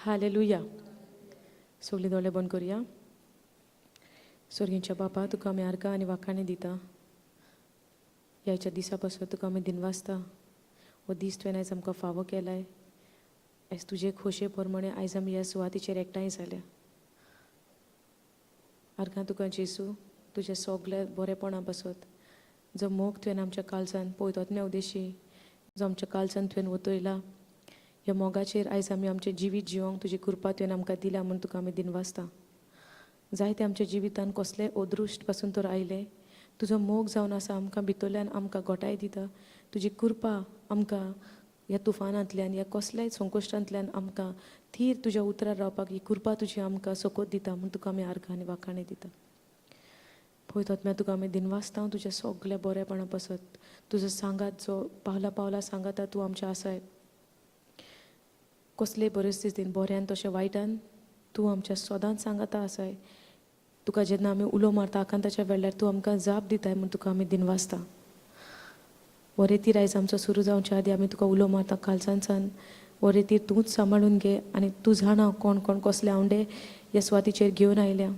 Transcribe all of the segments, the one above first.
Hallelujah. सगळीं दोळे बंद करुया. सोर्गींच्या बापा, तुका आमी आर्गां आनी वाखाणे दिता. ह्याच्या दिसा पासून तुका आमी दिनवासता. हो दीस तुवें आयज आमकां फावो केलाय. आयज तुजे खोशये प्रमाणे आयज आमी ह्या सुवातीचेर एकठांय जाल्या. आर्गां तुका जेजू, तुज्या सगल्या बरेपणा पासत, जो मोग तुवें आमच्या काळजान पळयतोतम्या उदेशी जो आमच्या काळजान तुवें वतयला, ह्या मोगाचेर आयज आमी आमचें जिवीत जिवंक तुजी कृपा तुवें आमकां दिल्या म्हूण तुका आमी दिनवासता. जायते आमच्या जिवितान कसलेय अदृश्ट पासून तर आयले, तुजो मोग जावन आसा आमकां भितरल्यान आमकां गोटाय दिता. तुजी कृपा आमकां ह्या तुफानांतल्यान, ह्या कसल्याय संकश्टांतल्यान आमकां थीर तुज्या उतरार रावपाक ही कृपा तुजी आमकां सोकोत दिता म्हूण तुका आमी आर्गां आनी वाखाणे दिता. पळयतात तुका आमी दिनवासता तुज्या सगल्या बरेपणा पासत. तुजो सांगात जो पावला पावला सांगाता तूं आमच्या आसाय. कसलेय परिस्थितीन बऱ्यान तशें वायटान तूं आमच्या सदांच सांगाता आसाय. तुका जेन्ना आमी उलो मारता आकांताच्या वेळार तूं आमकां जाप दिताय म्हूण तुका आमी दिनवासता. हो रेतीर आयज आमचो सुरू जावच्या आदी आमी तुका उलो मारता कालसानसान. हो रेतीर तूंच सांबाळून घे आनी तूं जाणा कोण कोण कसले आवंडे ह्या सुवातीचेर घेवन आयल्या.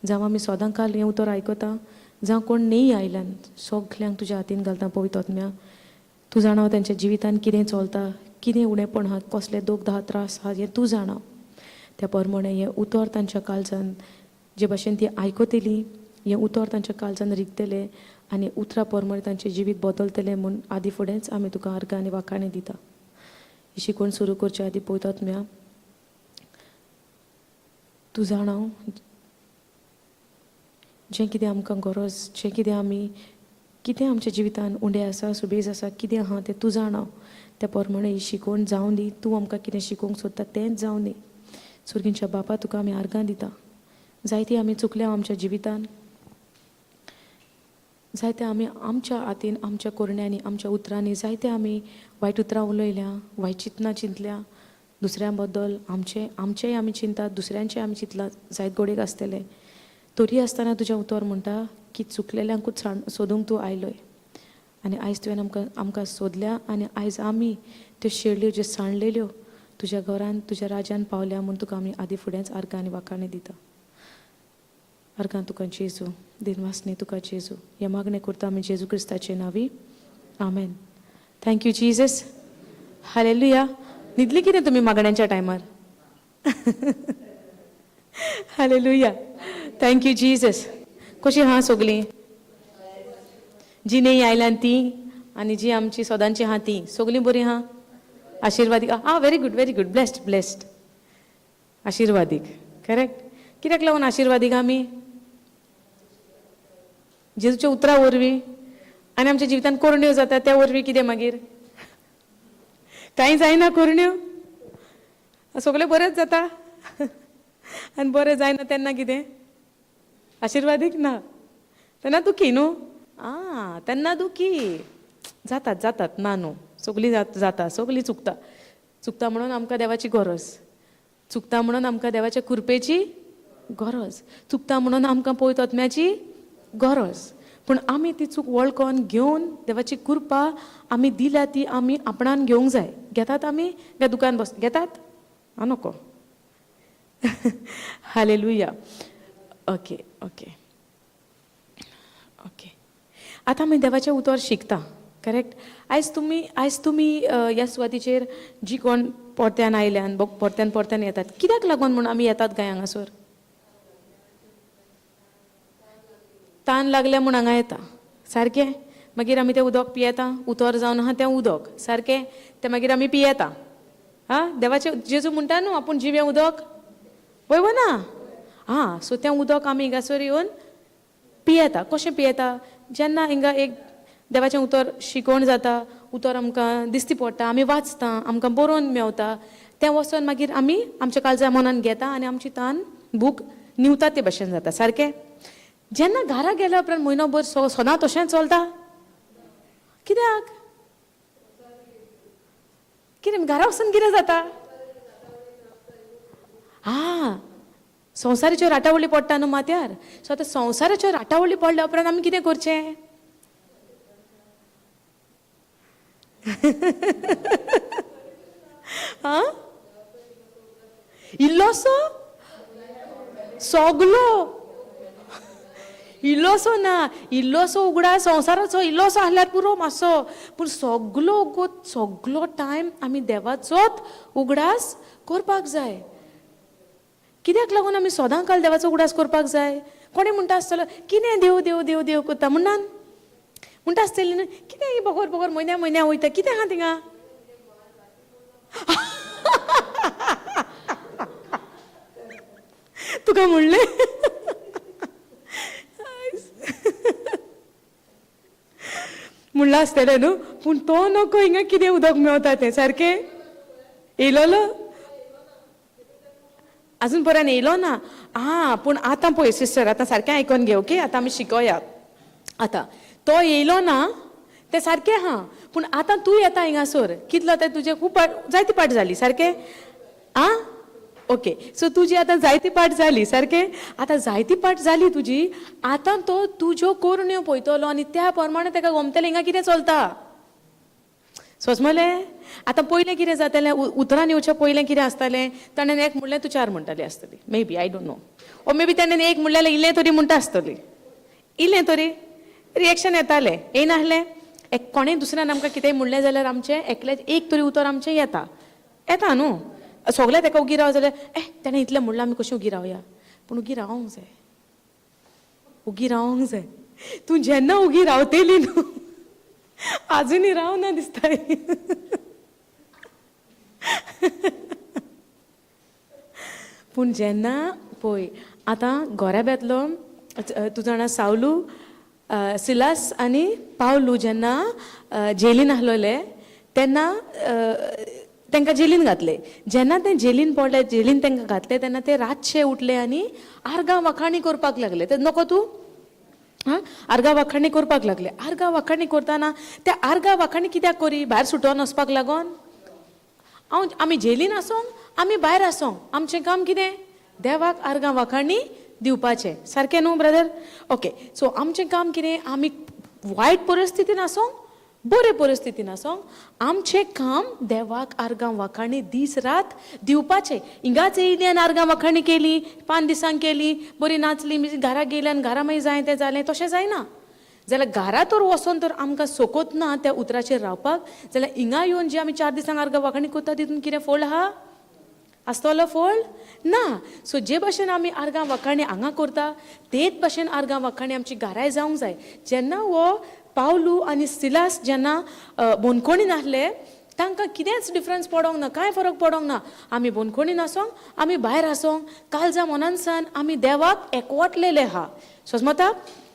जावं आमी सदां काल हें उतर आयकता, जावं कोण न्ही आयल्यान, सगल्यांक तुज्या हातीन घालता पवित्र आत्म्या. तूं जाणा तेंच्या जिवितान कितें चलता, कितें उणेपण आहा, कसले दोख आहा, त्रास आहा, हें तूं जाणा. त्या प्रमाणे हें उतर तांच्या काळजान जे भाशेन ती आयकतली, हें उतर तांच्या काळजान रिगतलें आनी उतरा प्रमाणे तांचें जिवीत बदलतलें म्हूण आदी फुडेंच आमी तुका आर्गां आनी वाखाणे दिता. ही शिकवण सुरू करच्या आदी पवित्र आत्म्या, तूं जाणा जें कितें आमकां गरज, जें कितें आमी कितें आमच्या जिवितान उंडे आसा, सुबेज आसा, कितें आहा तें तूं जाणा. त्या प्रमाणे ही शिकवण जावं दी. तूं आमकां कितें शिकोवंक सोदता तेंच जावं दी. सुर्गींच्या बापा, तुका आमी आर्गां दिता. जायती आमी चुकल्या आमच्या जिवितान, जायते आमी आमच्या हातीन, आमच्या कोरण्यांनी, आमच्या उतरांनी जायते आमी वायट उतरां उलयल्या, वायट चिंतनां चिंतल्या दुसऱ्यां बद्दल. आमचें आमचेंय आमी चिंतात, दुसऱ्यांचें आमी चिंतलां जायत गोडेक आसतलें. तरी आसतना तुजें उतर म्हणटा की चुकलेल्यांकूच सोदूंक तूं आयलोय आनी आयज तुवें आमकां आमकां सोदल्या आनी आयज आमी त्यो शेळ्यो ज्यो सांडलेल्यो तुज्या घरान, तुज्या राज्यान पावल्या म्हूण तुका आमी आदी फुडेंच आर्गां आनी वाखाणे दिता. आर्गां तुका जेजू, दिनवासनी तुका जेजू. हें मागणें करता आमी जेजू क्रिस्ताचे नांवी, आमेन. Thank you Jesus. Hallelujah. न्हिदली कितें तुमी मागण्यांच्या टायमार? हालेलुया. Thank you Jesus. कशी आहा सगलीं? जी न्ही आयल्यान ती आनी जी आमची सदांची आहा ती सगलीं बरीं आहा? आशिर्वादीक आं. Very good, very good. Blessed, blessed. आशिर्वादीक, करेक्ट. कित्याक लागून आशिर्वादीक आमी? जेजूच्या उतरां वरवीं आनी आमच्या जिवितान करण्यो जाता त्या वरवीं. कितें मागीर कांय जायना करण्यो, सगळें बरेंच जाता आनी बरें जायना तेन्ना कितें आशिर्वादीक ना, तेन्ना दुखी न्हू. आं, तेन्ना दुखी जातात, जातात ना न्हू, सगळीं जाता, सगळीं चुकता. चुकता म्हणून आमकां देवाची गरज, चुकता म्हणून आमकां देवाच्या कृपेची गरज, चुकता म्हणून आमकां पवित्र आत्म्याची गरज. पूण आमी ती चूक वळखून घेवन देवाची कृपा आमी दिल्या ती आमी आपणान घेवंक जाय. घेतात आमी काय दुकान बस घेतात? आं, नको. हालेलुया. Okay okay okay. आतां आमी देवाचें उतर शिकता, करेक्ट? आयज तुमी ह्या सुवातीचेर जी कोण परत्यान आयल्यान, परत्यान परत्यान येतात, कित्याक लागून म्हूण आमी येतात काय हांगासर? तान लागल्या म्हूण हांगा येता, सारकें? मागीर आमी तें उदक पियेता. उतर जावन आहा तें उदक, सारकें? तें मागीर आमी पियेता. आं, देवाचें जेजू म्हणटा न्हू आपूण जिवें उदक, वय वो ना? आं, सो तें उदक आमी हिंगासर येवन पियेता. कशें पियेता? जेन्ना हिंगा एक देवाचें उतर शिकोवण जाता, उतर आमकां दिश्टी पडटा, आमी वाचता, आमकां बरोवन मेवता, तें वचोन मागीर आमी आमच्या काळजा मनान घेता आनी आमची तान भूक निवता ते भशेन जाता, सारकें? जेन्ना घरा गेल्या उपरांत म्हयनोभर सदां तशेंच चलता? कित्याक? कितें घरा वचून कितें जाता? आं, संवसाराच्यो राटावळी पडटा न्हू माथ्यार. सो आतां संवसाराच्यो राटावळी पडल्या उपरांत आमी कितें करचें? आं. इल्लोसो सोगलो, इल्लोसो ना, इल्लोसो उगडास संवसाराचो इल्लोसो आहल्यार पुरो मातसो, पूण सगलो सगलो टायम आमी देवाचोच उगडास करपाक जाय. कित्याक लागून आमी सदां काल देवाचो उगडास करपाक जाय? कोणें म्हणटा आसतलो कितें देव देव देव देव करता म्हणनान म्हणटा आसतली न्हू, कितें ही बगर बगर म्हयन्या म्हयन्या वयता, कितें आहा थिंगा? तुका म्हणलें म्हणलां आसतलें न्हू, पूण तो नको हिंगा कितें उदक मेवता तें सारकें येयलोलो आजून पर्यंत येयलो ना. आं पूण आतां पळय सिस्टर, आतां सारकें आयकोन घे, ओके? आतां आमी शिकोया. आतां तो येयलो ना तें सारकें आहा, पूण आतां तूं येता हिंगासर कितलो आतां तुजें खूब जायती पाट जाली सारकें. आं ओके, सो तुजी आतां जायती पाट जाली सारकें. आतां जायती पाट जाली तुजी, आतां तो तुज्यो करण्यो पळयतलो आनी त्या प्रमाणे ताका गमतलें हिंगा कितें चलता. सोजमलें? आतां पयलें कितें जातालें, उतरान येवचें पयलें कितें आसतालें, ताणें एक म्हणलें तूं चार म्हणटाली आसतली, maybe I don't know, or maybe ताणें एक म्हणल्यार इल्लें तरी म्हणटा आसतली, इल्लें तरी रिएक्शन येतालें, येयनासलें. एक कोणें दुसऱ्यान आमकां कितेंय म्हणलें जाल्यार आमचें एकलें एक तरी उतर आमचें येता, येता न्हू. सगळें ताका उगी राव जाल्यार ए ताणें इतलें म्हणलां आमी कशें उगी रावया, पूण उगी रावंक जाय, उगी रावंक जाय. तूं जेन्ना उगी रावतली न्हू, आजुनूय रावना दिसता. पूण जेन्ना पळय आतां गोऱ्याब्यांतलो तूं जाणा सावलू, सिलास आनी पावलू जेन्ना जेलीन आसलोले तेन्ना तांकां जेलीन घातले. जेन्ना ते जेलीन पडले, जेलीन तांकां घातले तेन्ना ते रातचे उठले आनी आर्गां वाखाणी करपाक लागले. ते नको तूं आं आर्गां वाखाणी करपाक लागले. आर्गां वाखाणी करतना ते आर्गां वाखाणी कित्याक करी? भायर सुटोन वचपाक लागोन? हांव आमी जेलीन आसोंक आमी भायर आसोंक, आमचें काम कितें? देवाक आर्गां वाखाणी दिवपाचें, सारकें न्हू ब्रदर? ओके, सो आमचें काम कितें? आमी वायट परिस्थितीन आसोंक बरे परिस्थितीन आसोंक, आमचें काम देवाक आर्गां वाखाणी दीस रात दिवपाचें. हिंगाच येयली आनी आर्गां वाखाणी केली, 5 दिसांक केली, बरी नाचली, घरा गेली आनी घरा मागीर जाय तें जालें, तशें जायना. जाल्यार घरा तर वचोन तर आमकां सोकोत ना त्या उतराचेर रावपाक, जाल्यार हिंगा येवन जी आमी 4 दिसांक आर्गां वाखाणी करता तितून कितें फळ आहा आसतलो? फळ ना. सो जे भाशेन आमी आर्गां वाखाणी हांगा करता तेच भाशेन आर्गां वाखाणी आमची घराय जावंक जाय. जेन्ना हो पावलू आनी सिलास जेन्ना बोनकोणीन आसले तांकां कितेंच डिफरन्स पडोंक ना, कांय फरक पडोंक ना. आमी बोनकोणीन आसोंक आमी भायर आसोंक, काळजा मनानसान आमी देवाक एकवटलेले आहा. सोजमता?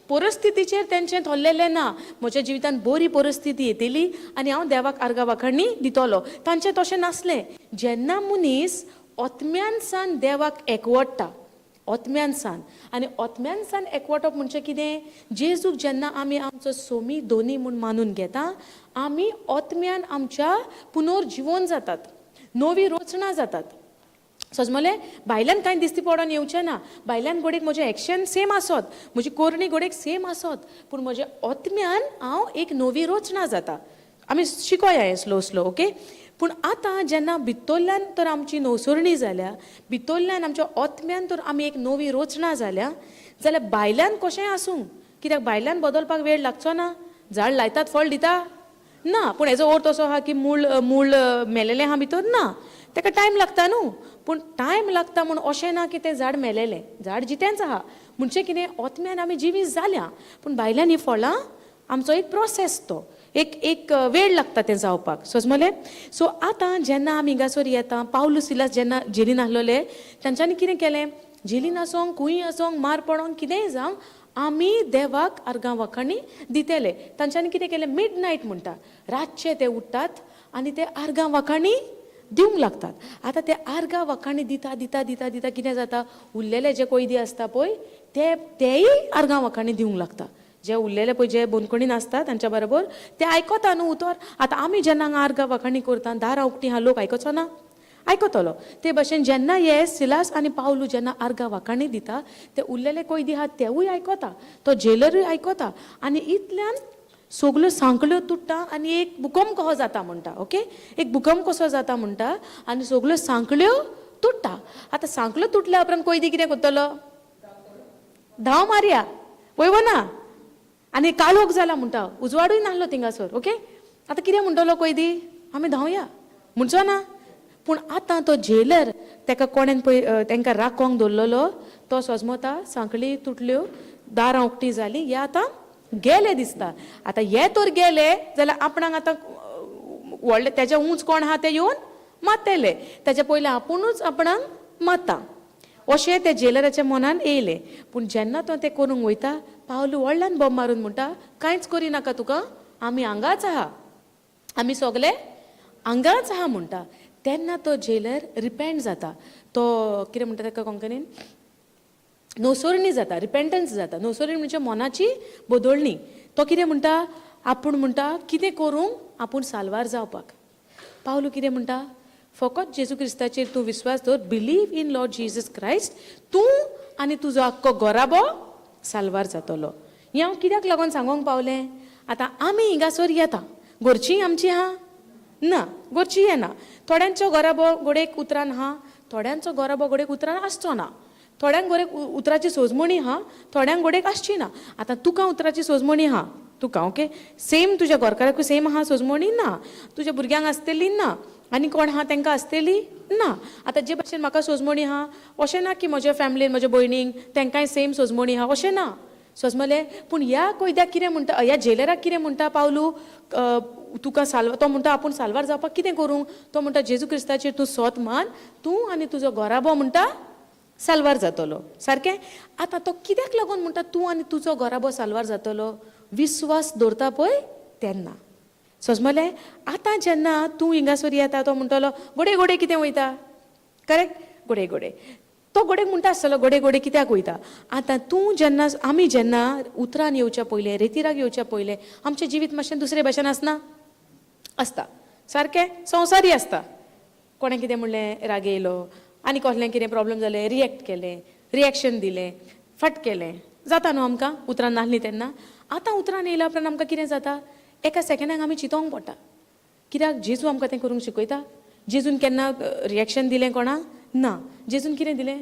परिस्थितीचेर तेंचें थोरलेलें ना, म्हज्या जिवितान बरी परिस्थिती येतली आनी हांव देवाक आर्गां वाखाणी दितलो, तांचें तशें नासलें. जेन्ना मनीस ओतम्यानसान देवाक एकवटता, ओतम्यानसान, आनी ओतम्यानसान एकवटप म्हणजे कितें? जेजूक जेन्ना आमी आमचो सोमी दोनी म्हूण मानून घेता, आमी ओतम्यान आमच्या पुनर्जिवन जातात, नवी रचना जातात. सजमलें? भायल्यान कांय दिसती पडोन येवचें ना, भायल्यान घोडेक म्हजें एक्शन सेम आसत, म्हजी कोरणी घोडेक सेम आसत, पूण म्हज्या ओतम्यान हांव एक नवी रचना जाता. आमी शिकोया हें स्लो स्लो, ओके? पूण आतां जेन्ना भितरल्यान तर आमची नवसरणी जाल्या, भितरल्यान आमच्या ओतम्यान तर आमी एक नवी रचना जाल्या, जाल्यार भायल्यान कशेंय आसूं, कित्याक भायल्यान बदलपाक वेळ लागचो ना. झाड लायतात फळ दिता ना, पूण हेजो अर्थ असो आहा की मूळ मूळ मेलेलें आहा भितर ना, ताका टायम लागता न्हू. पूण टायम लागता म्हूण अशें ना की तें झाड मेलेलें, झाड जितेंच आहा. म्हणजे कितें? ओतम्यान आमी जिवीत जाल्या, पूण भायल्यान हीं फळां आमचो एक प्रोसेस, तो एक एक वेळ लागता तें जावपाक. सोजमलें? सो आतां जेन्ना आमी हिंगासर येता, पावलू सिलास जेन्ना जेलीन आसलोले तांच्यांनी कितें केलें? जेलीन आसोंक खूंय आसोंक मार पडोंक कितेंय जावं, आमी देवाक आर्गां वाखाणी दितले. तांच्यांनी कितें केलें? मिड नायट म्हणटा, रातचे ते उठ्ठात आनी ते आर्गां वाखाणी दिवंक लागतात. आतां ते आर्गां वाखाणी दिता दिता दिता दिता कितें जाता? उरलेले जे कोयदी आसता पळय ते तेय आर्गां वाखाणी दिवंक लागता. जे उरलेले पळय जे बोनकोणीन आसता तांच्या बरोबर ते आयकता न्हू उतर. आतां आमी जेन्ना हांगा आर्गां वाखाणी करता, दारां उक्ती आहा, लोक आयकचो ना? आयकतलो. ते भाशेन जेन्ना हे सिलास आनी पावलू जेन्ना आर्गां वाखाणी दिता, ते उरलेले कोयदी आहा तेवूय आयकता, तो जेलरूय आयकता, आनी इतल्यान सगल्यो सांकळ्यो तुट्टा आनी एक भुकंप कसो जाता म्हणटा, ओके? एक भुकंप कसो जाता म्हणटा आनी सगल्यो सांकळ्यो तुट्टा. आतां सांखळो तुटल्या उपरांत कोयदी कितें करतलो? धांव मारया वय ना, आनी काळोख जाला म्हणटा, उजवाडूय नासलो थिंगासर. ओके, आतां कितें म्हणटलो कोयदी? आमी धांवया म्हणचो ना. पूण आतां तो जेलर तेका कोणेन पळय तेंकां राखोंक दवरलेलो तो सोजमता सांखळी तुटल्यो, दारां उक्ती जाली, हे आतां गेले दिसता. आतां हे तर गेले जाल्यार आपणाक आतां व्हडले तेज्या उंच कोण आहा ते येवन मारतले, तेज्या पयलीं आपुणूच आपणाक मारता अशें त्या जेलराच्या मनान येयलें. पूण जेन्ना तो तें करूंक वयता, पावलू व्हडल्यान बोब मारून म्हणटा, कांयच करिनाका तुका, आमी हांगाच आहा, आमी सगले हांगाच आहा म्हणटा. तेन्ना तो जेलर रिपेंट जाता. तो कितें म्हणटा ताका कोंकणीन? नोसरणी जाता, रिपेंटन्स जाता. नोसरणी म्हणजे मनाची बदलणी. तो कितें म्हणटा? आपूण म्हणटा कितें करूंक आपूण साल्वार जावपाक. पावलू कितें म्हणटा? फकत जेजू क्रिस्ताचेर तूं विस्वास दवर, believe in Lord Jesus Christ, तूं आनी तुजो आख्खो गोराबो साल्वार जातलो. हें हांव कित्याक लागून सांगोंक पावलें? आतां आमी हिंगासर येता, घरचीं आमची आहा ना, घरची येना. थोड्यांचो गोराबो गोडेक उतरान आहा, थोड्यांचो गोराबो गोडेक उतरान आसचो ना, थोड्यांक गोरेक उतराची सोजमणी आहा, थोड्यांक गोडेक आसची ना. आतां तुका उतराची सोजमणी आहा तुका, ओके, सेम तुज्या घरकाराकूय सेम आहा सोजमणी ना, तुज्या भुरग्यांक आसतली ना, आनी कोण आहा तांकां आसतली ना. आतां जे भाशेन म्हाका सोजमणी आहा अशें ना की म्हज्या फॅमिलीन म्हज्या भयणींक तांकांय सेम सोजमणी आहा अशें ना, सोजमले. पूण ह्या कोयद्याक कितें म्हणटा, ह्या जेलराक कितें म्हणटा पावलू? तुका साल्व, तो म्हणटा आपूण साल्वार जावपाक कितें करूं? तो म्हणटा जेजू क्रिस्ताचेर तूं सोत मान, तूं आनी तुजो गोराबो म्हणटा साल्वार जातलो. सारकें? आतां तो कित्याक लागून म्हणटा तूं आनी तुजो गोराबो साल्वार जातलो? विस्वास दवरता पळय तेन्ना, सोजमलें. आतां जेन्ना तूं हिंगासर येता तो म्हणटलो गोडे गोडे कितें वयता, करेक्ट? गोडे गोडे तो गोडेक म्हणटा आसतलो गोडे गोडे कित्याक वयता. आतां तूं जेन्ना, आमी जेन्ना उतरान येवच्या पयलें, रेतिराक येवच्या पयलें, आमचें जिवीत मातशें दुसरे भाशेन आसना, आसता सारकें, संवसारी आसता. कोणें कितें म्हणलें राग येयलो, आनी कसलें कितें प्रॉब्लम जालें रिएक्ट केलें, रिएक्शन दिलें, फट केलें, जाता न्हू आमकां उतरां नासलीं तेन्ना. आतां उतरान येयल्या उपरांत आमकां कितें जाता, एका सेकंडाक आमी चिंतोंक पडटा. कित्याक? जेजू आमकां तें करूंक शिकयता. जेजून केन्ना रिएक्शन दिलें कोणाक? ना. जेजून कितें दिलें?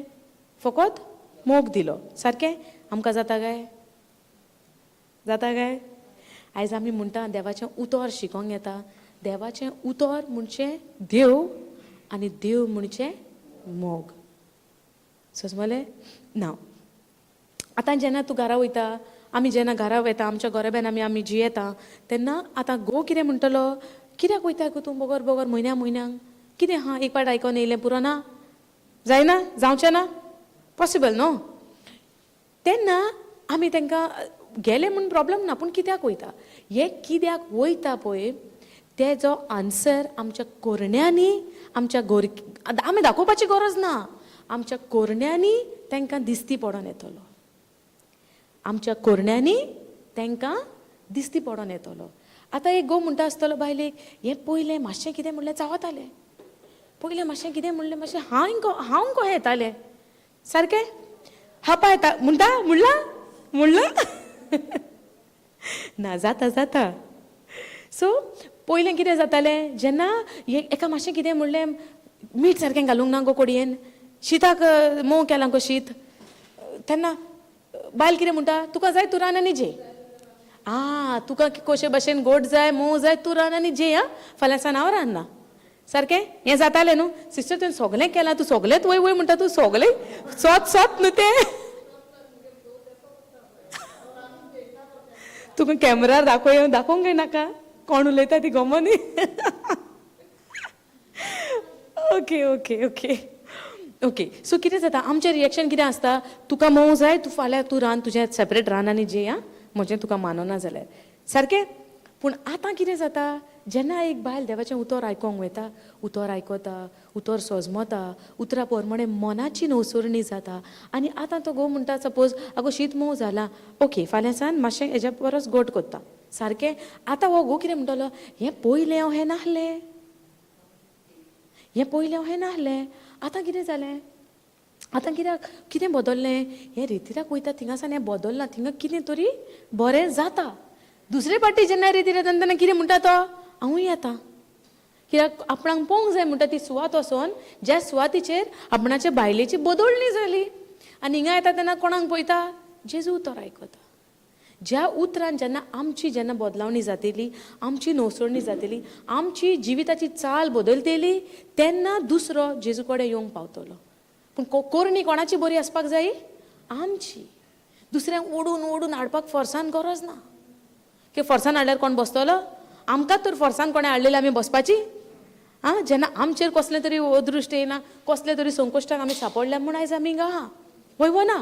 फकत मोग दिलो. सारकें? आमकां जाता काय? जाता काय? आयज आमी म्हणटा देवाचें उतर शिकोंक येता. देवाचें उतर म्हणजे देव आनी देव म्हणजे मोग. समजलें ना? आतां जेन्ना तूं घरा वयता, आमी जेन्ना घरा वयता, आमच्या घराब्यान आमी आमी जियेता तेन्ना आतां घोव कितें म्हणटलो? कित्याक वयता गो तूं बगर बगर म्हयन्या म्हयन्यांक? कितें आहा, एक पाट आयकोन येयलें पुरो ना? जायना? जावचें ना? पॉसिबल न्हू? तेन्ना आमी तांकां गेले म्हूण प्रॉब्लम ना, पूण कित्याक वयता, हे कित्याक वयता पळय तेजो आन्सर आमच्या कोरण्यांनी, आमच्या गोर आमी दाखोवपाची गरज ना, आमच्या कोरण्यांनी तांकां दिसती पडोन येतलो. आमच्या कोरण्यांनी तांकां दिसती पडोन येतलो. आतां एक घोव म्हणटा आसतलो बायलेक, हें पयलें मातशें कितें म्हणलें चावतालें, पयलें मातशें कितें म्हणलें मातशें हांव हांव कहें येतालें, सारकें हापा येता म्हणटा, म्हणलां म्हणलां ना, जाता जाता. सो पयलें कितें जातालें, जेन्ना एका मातशें कितें म्हणलें, मीठ सारकें घालूंक ना गो कोडयेन, शिताक मोव केलां गो शीत, तेन्ना बायल कितें म्हणटा, तुका जाय तूं रान आनी जे, आं तुका कशे भाशेन गोड जाय मोव जाय तूं रान आनी जे, आं फाल्यां सान हांव रांदना, सारकें? हें जातालें न्हू सिस्टर, तुवें सगळें केलां, तूं सगळेंच वय वय म्हणटा, तूं सगळें सोत सोत न्हू तें, तुका कॅमेरार दाखोवंक दाखोवंक काय नाका, कोण उलयता ती गमो न्ही. Okay okay okay okay. So कितें जाता, आमचें रिएक्शन कितें आसता, तुका मोव जाय तूं फाल्यां तूं रान, तुजें सेपरेट रान आनी जे, आं म्हजें तुका मानना जाल्यार, सारकें? पूण आतां कितें जाता, जेन्ना एक बायल देवाचें उतर आयकोंक वयता, उतर आयकता, उतर सोजमता, उतरा प्रमाणे मनाची नवसरणी जाता, आनी आतां तो घोव म्हणटा सपोज, आगो शीत मोव जालां, ओके फाल्यां सान मातशें हेज्या परस गोड कोत्ता, सारकें? आतां हो घोव कितें म्हणटलो, हें पयलें हांव हें नासलें, हें पयलें हांव हें नासलें, आतां कितें जालें, आतां कित्याक कितें बदल्लें, हें रेतिराक वयता थिंगासान हें बदल्लां, थिंगा कितें तरी बरें जाता. दुसरे पाटी जेन्ना रेतीर येता तेन्ना कितें म्हणटा तो, हांवूय येता. कित्याक आपणाक पळोवंक जाय म्हणटा ती सुवात वचोन ज्या सुवातीचेर आपणाचे बायलेची बदलणी जाली. आनी हिंगा येता तेन्ना कोणाक पळयता? जेजू उतर आयकता. ज्या उतरान जेन्ना आमची जेन्ना बदलावणी जातली, आमची नवसरणी जातली, आमची जिविताची चाल बदलतली, तेन्ना दुसरो जेजू कडेन येवंक पावतलो. पूण कोरणी कोणाची बरी आसपाक जाय? आमची. दुसऱ्यांक ओडून ओडून हाडपाक फोर्सान गरज ना. की फोर्सान हाडल्यार कोण बसतलो? आमकां तर फोर्सान कोणें हाडलेलें आमी बसपाची? आं, जेन्ना आमचेर कसलें तरी अदृश्ट येयना, कसलें तरी संकश्टाक आमी सांपडल्या म्हूण आयज आमी हिंगा आहा, वय वो ना?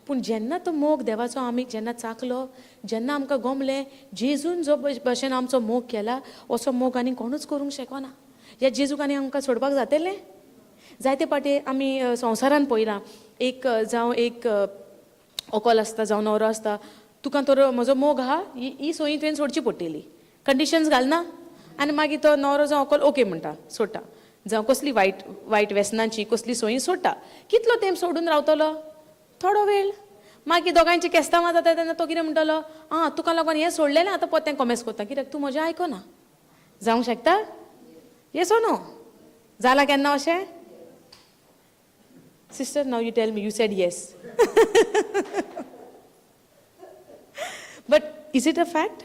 पूण जेन्ना तो मोग देवाचो आमी जेन्ना चाखलो, जेन्ना आमकां गमलें जेजून जो भशेन आमचो मोग केला, असो मोग आनी कोणूच करूंक शकना. ह्या जेजूक आनी आमकां सोडपाक जातलें? जायते फावटी आमी संवसारान पळयलां, एक जावं एक ओकल आसता, जावं न्हवरो आसता, तुका तर म्हजो मोग आहा, ही सोयी तुवें सोडची पडटली, कंडिशन्स घालना. आनी मागीर तो न्हवरो जावं ओकल ओके म्हणटा, सोडटा. जावं कसली वायट वायट वेसनांची कसली सोयी सोडटा. कितलो तेंप सोडून रावतलो? थोडो वेळ. मागीर दोगांयची केस्तांवां जाता तेन्ना तो कितें म्हणटलो? आं, तुका लागून हें सोडलेलें, आतां परतें कोमेस करता, कित्याक तूं म्हजें आयकना. जावंक शकता? येस ओ नो? जालां केन्ना अशें? Sister, now you tell me, you said yes. But is it a fact?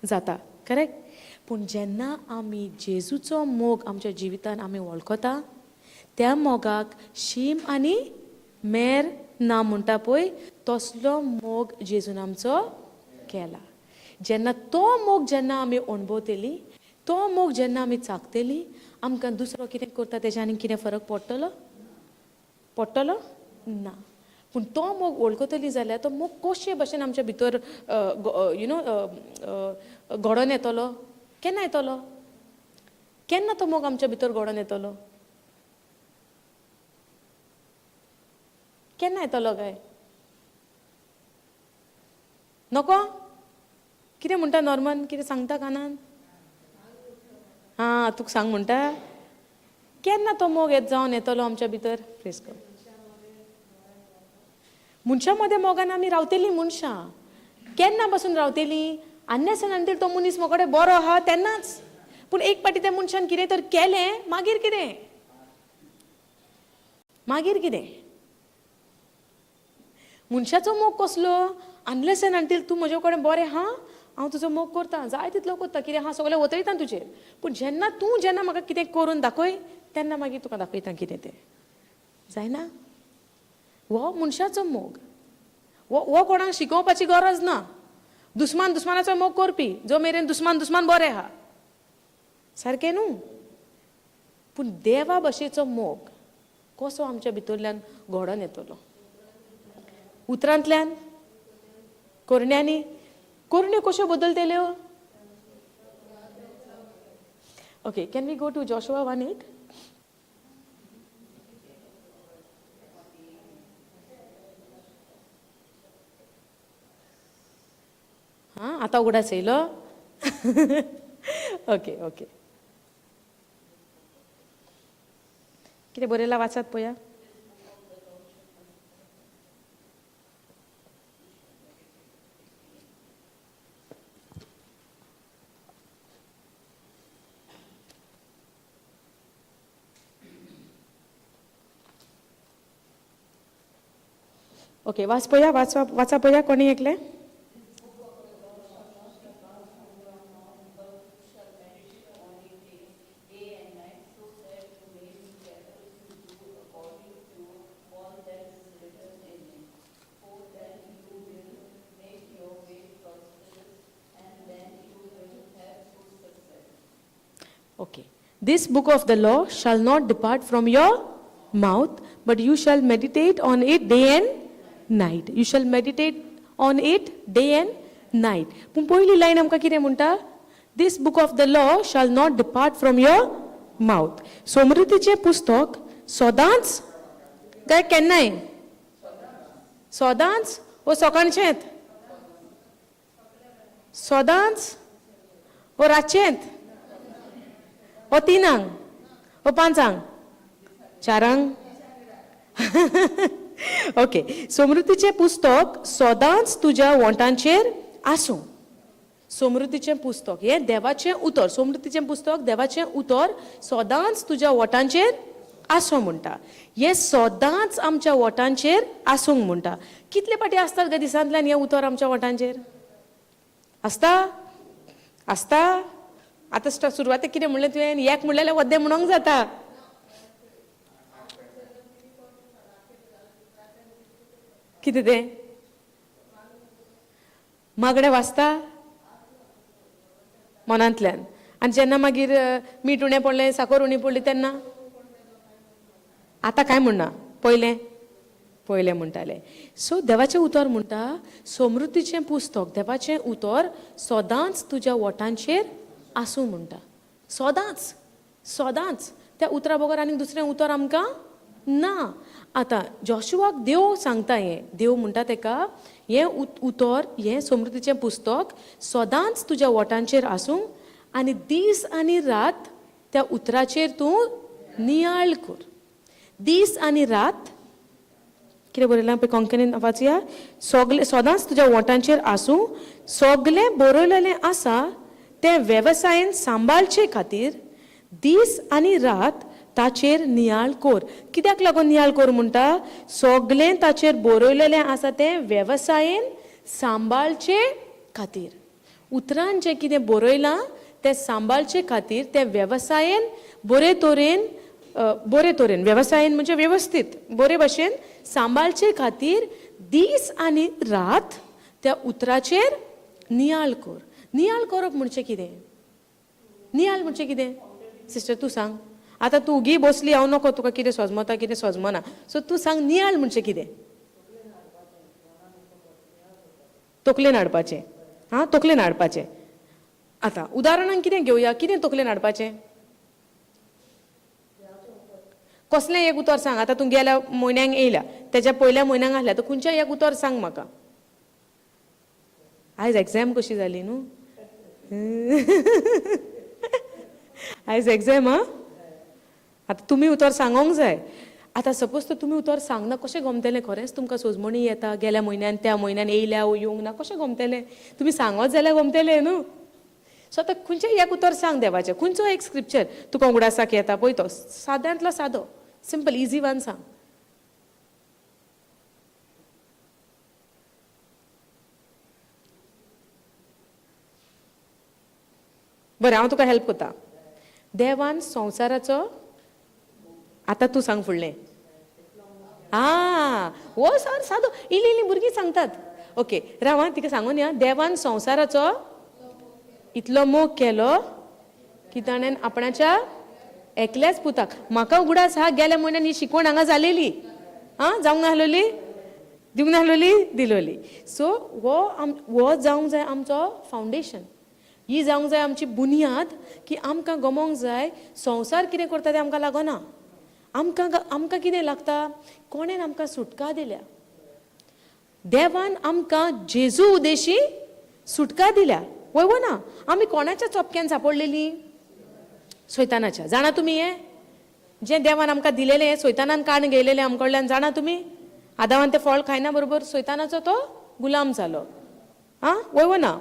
जाता, करेक्ट? पूण जेन्ना आमी जेजूचो मोग आमच्या जिवितान आमी वळखता, त्या मोगाक शीम आनी मेर ना म्हणटा पळय, तसलो मोग जेजून आमचो केला. जेन्ना तो मोग जेन्ना आमी अणभवतली, तो मोग जेन्ना आमी चाखतली, आमकां दुसरो कितें करता तेज्या आनी कितें फरक पडटलो? पडटलो ना. पूण तो मोग वळखतली जाल्यार तो मोग कशे भशेन आमच्या भितर you know घडोवन येतलो? केन्ना येतलो? केन्ना तो मोग आमच्या भितर घडोवन येतलो? केन्ना येतलो काय? नको? कितें म्हणटा नॉर्मन? कितें सांगता कानान? आं, तुका सांग म्हणटा. केन्ना तो मोग येत जावन येतलो आमच्या भितर? प्रेस कर. मनशां मदें मोगान आमी रावतलीं. मनशां केन्ना पासून रावतलीं? आन्नेसनान तो मनीस म्हजे बरो आहा तेन्नाच. पूण एक फावटी त्या मनशान कितें तर केलें, मागीर कितें? मागीर कितें? मनशाचो मोग कसलो? अनलेस एंड अंटील तूं म्हजे कडेन बरें आहा, हांव तुजो मोग करता, जाय तितलो करता, कितें आहा सगळें वतयता तुजेर. पूण जेन्ना तूं जेन्ना म्हाका कितें करून दाखय, तेन्ना मागीर तुका दाखयता कितें तें. जायना? हो मनशाचो मोग. हो कोणाक शिकोवपाची गरज ना. दुस्मान दुस्मानाचो मोग करपी, जो मेरेन दुस्मान दुस्मान बरें आहा, सारकें न्हू? पूण देवा भशेचो मोग कसो आमच्या भितरल्यान घडोवन येतलो? उतरांतल्यान, करण्यांनी. करण्यो कश्यो बदलतल्यो? Okay, can we go to Joshua 1:8? हां, आतां उगडास येयलो? ओके ओके, कितें बरयलां वाचात पळया. ओके, वाच पळया, वाचा पळया कोणी एकलें. Okay. This book of the law shall not depart from your mouth, but you shall meditate on it day and night. You shall meditate on it day and night. पूण पयली लायन आमकां कितें म्हणटा? This book of the law shall not depart from your mouth. समृद्धीचें पुस्तक सदांच काय केन्नाय? सदांच वो सकाळचेंत? सदांच वो रातचेंत? ओ तिनांक? ओ पांचांक? चारांक? ओके. समृद्धीचें पुस्तक सदांच तुज्या वोंटांचेर आसूं. समृद्धीचें पुस्तक हें देवाचें उतर, समृद्धीचें पुस्तक देवाचें उतर सदांच तुज्या वोटांचेर आसूं म्हणटा. हें सदांच आमच्या वोटांचेर आसूंक म्हणटा. कितले पाटी आसतात गे दिसांतल्यान हें उतर आमच्या वोटांचेर आसता? आसता. आतां सुरवातेक कितें म्हणलें तुवें? एक म्हणलें जाल्यार वद्दें म्हणोंक जाता. कितें तें मागणें वाचता मनांतल्यान, आनी जेन्ना मागीर मीठ उणें पडलें, साकर उणी पडली तेन्ना आतां कांय म्हणना, पयलें पयलें म्हणटालें. सो देवाचें उतर म्हणटा समृद्धीचें पुस्तक देवाचें उतर सदांच तुज्या वोटांचेर आसूं म्हणटा. सदांच सदांच. त्या उतरा बगर आनीक दुसरें उतर आमकां ना. आतां जॉशुआक देव सांगता, हें देव म्हणटा तेका हें उतर, हें समृद्धीचें पुस्तक सदांच तुज्या वोटांचेर आसूं आनी दीस आनी रात त्या उतराचेर तूं नियाळ कर. दीस आनी रात कितें बरयलां पळय कोंकणीन वाचया. सगलें सदांच तुज्या वोटांचेर आसूं, सगलें बरयलेलें आसा तें वेवसायेन सांबाळचे खातीर दीस आनी रात ताचेर नियाळ कर. कित्याक लागून नियाळ कर म्हणटा? सगलें ताचेर बरयलेलें आसा तें वेवसायेन सांबाळचे खातीर. उतरान जें कितें बरयलां तें सांबाळचे खातीर तें वेवसायेन बरे तरेन, बरे तरेन वेवसायेन म्हणजे वेवस्थीत बरे भशेन सांबाळचे खातीर दीस आनी रात त्या उतराचेर नियाळ कर. नियाळ करप म्हणजे कितें? नियाळ म्हणजे कितें? सिस्टर तूं सांग. आतां तूं उगी बसली, हांव नको तुका कितें सजमता कितें सजमना, सो तूं सांग नियाळ म्हणजे कितें? तकलेन हाडपाचें. हां, तकलेन हाडपाचें. आतां उदाहरणान कितें घेवया? कितें तकलेन हाडपाचें? कसलें एक उतर सांग. आतां तूं गेल्या म्हयन्यांक येयल्या, तेज्या पयल्या म्हयन्यांक आसल्या, तर खंयचें एक उतर सांग म्हाका. आयज एग्झाम कशी जाली न्हू? आयज एग्झाम. आं, आतां तुमी उतर सांगोंक जाय. आतां सपोज तर तुमी उतर सांगना, कशें गमतलें? खरेंच तुमकां सोजमणी येता गेल्या म्हयन्यान त्या म्हयन्यान येयल्या वो येवंक ना, कशें गमतलें? तुमी सांगत जाल्यार गमतलें न्हू. सो आतां खंयचें एक उतर सांग देवाचें, खंयचो एक स्क्रिप्चर तुका उगडासाक येता पळय, तो साद्यांतलो सादो सिंपल इजी वन सांग. बरें, हांव तुका हेल्प करता. देवान संवसाराचो, आतां तूं सांग फुडलें. आं, हो सर सादो, इल्ली इल्ली भुरगीं सांगतात. ओके राव आं, तिका सांगून या. देवान संवसाराचो इतलो मोग केलो की ताणें आपणाच्या एकल्याच पुताक. म्हाका उगडास हा गेल्या म्हयन्यान ही शिकवण हांगा जालेली. आं, जावंक नासलोली, दिवंक नासलोली, दिलोली. सो हो हो जावंक जाय आमचो फावंडेशन, ही जावंक जाय आमची बुन्याद, की आमकां गमोंक जाय संवसार कितें करता तें आमकां लागना. आमकां आमकां कितें लागता? कोणेन आमकां सुटका दिल्या? देवान आमकां जेजू उदेशी सुटका दिल्या. वय वो ना? आमी कोणाच्या चोपक्यान सापडलेली? सैतानाच्या. जाणा तुमी हें जें देवान आमकां दिलेलें हें सैतानान काण घेयलेलें आम कडल्यान, जाणा तुमी? आदावान तें फळ खायना बरोबर सैतानाचो तो गुलाम जालो. आं, वय वो ना?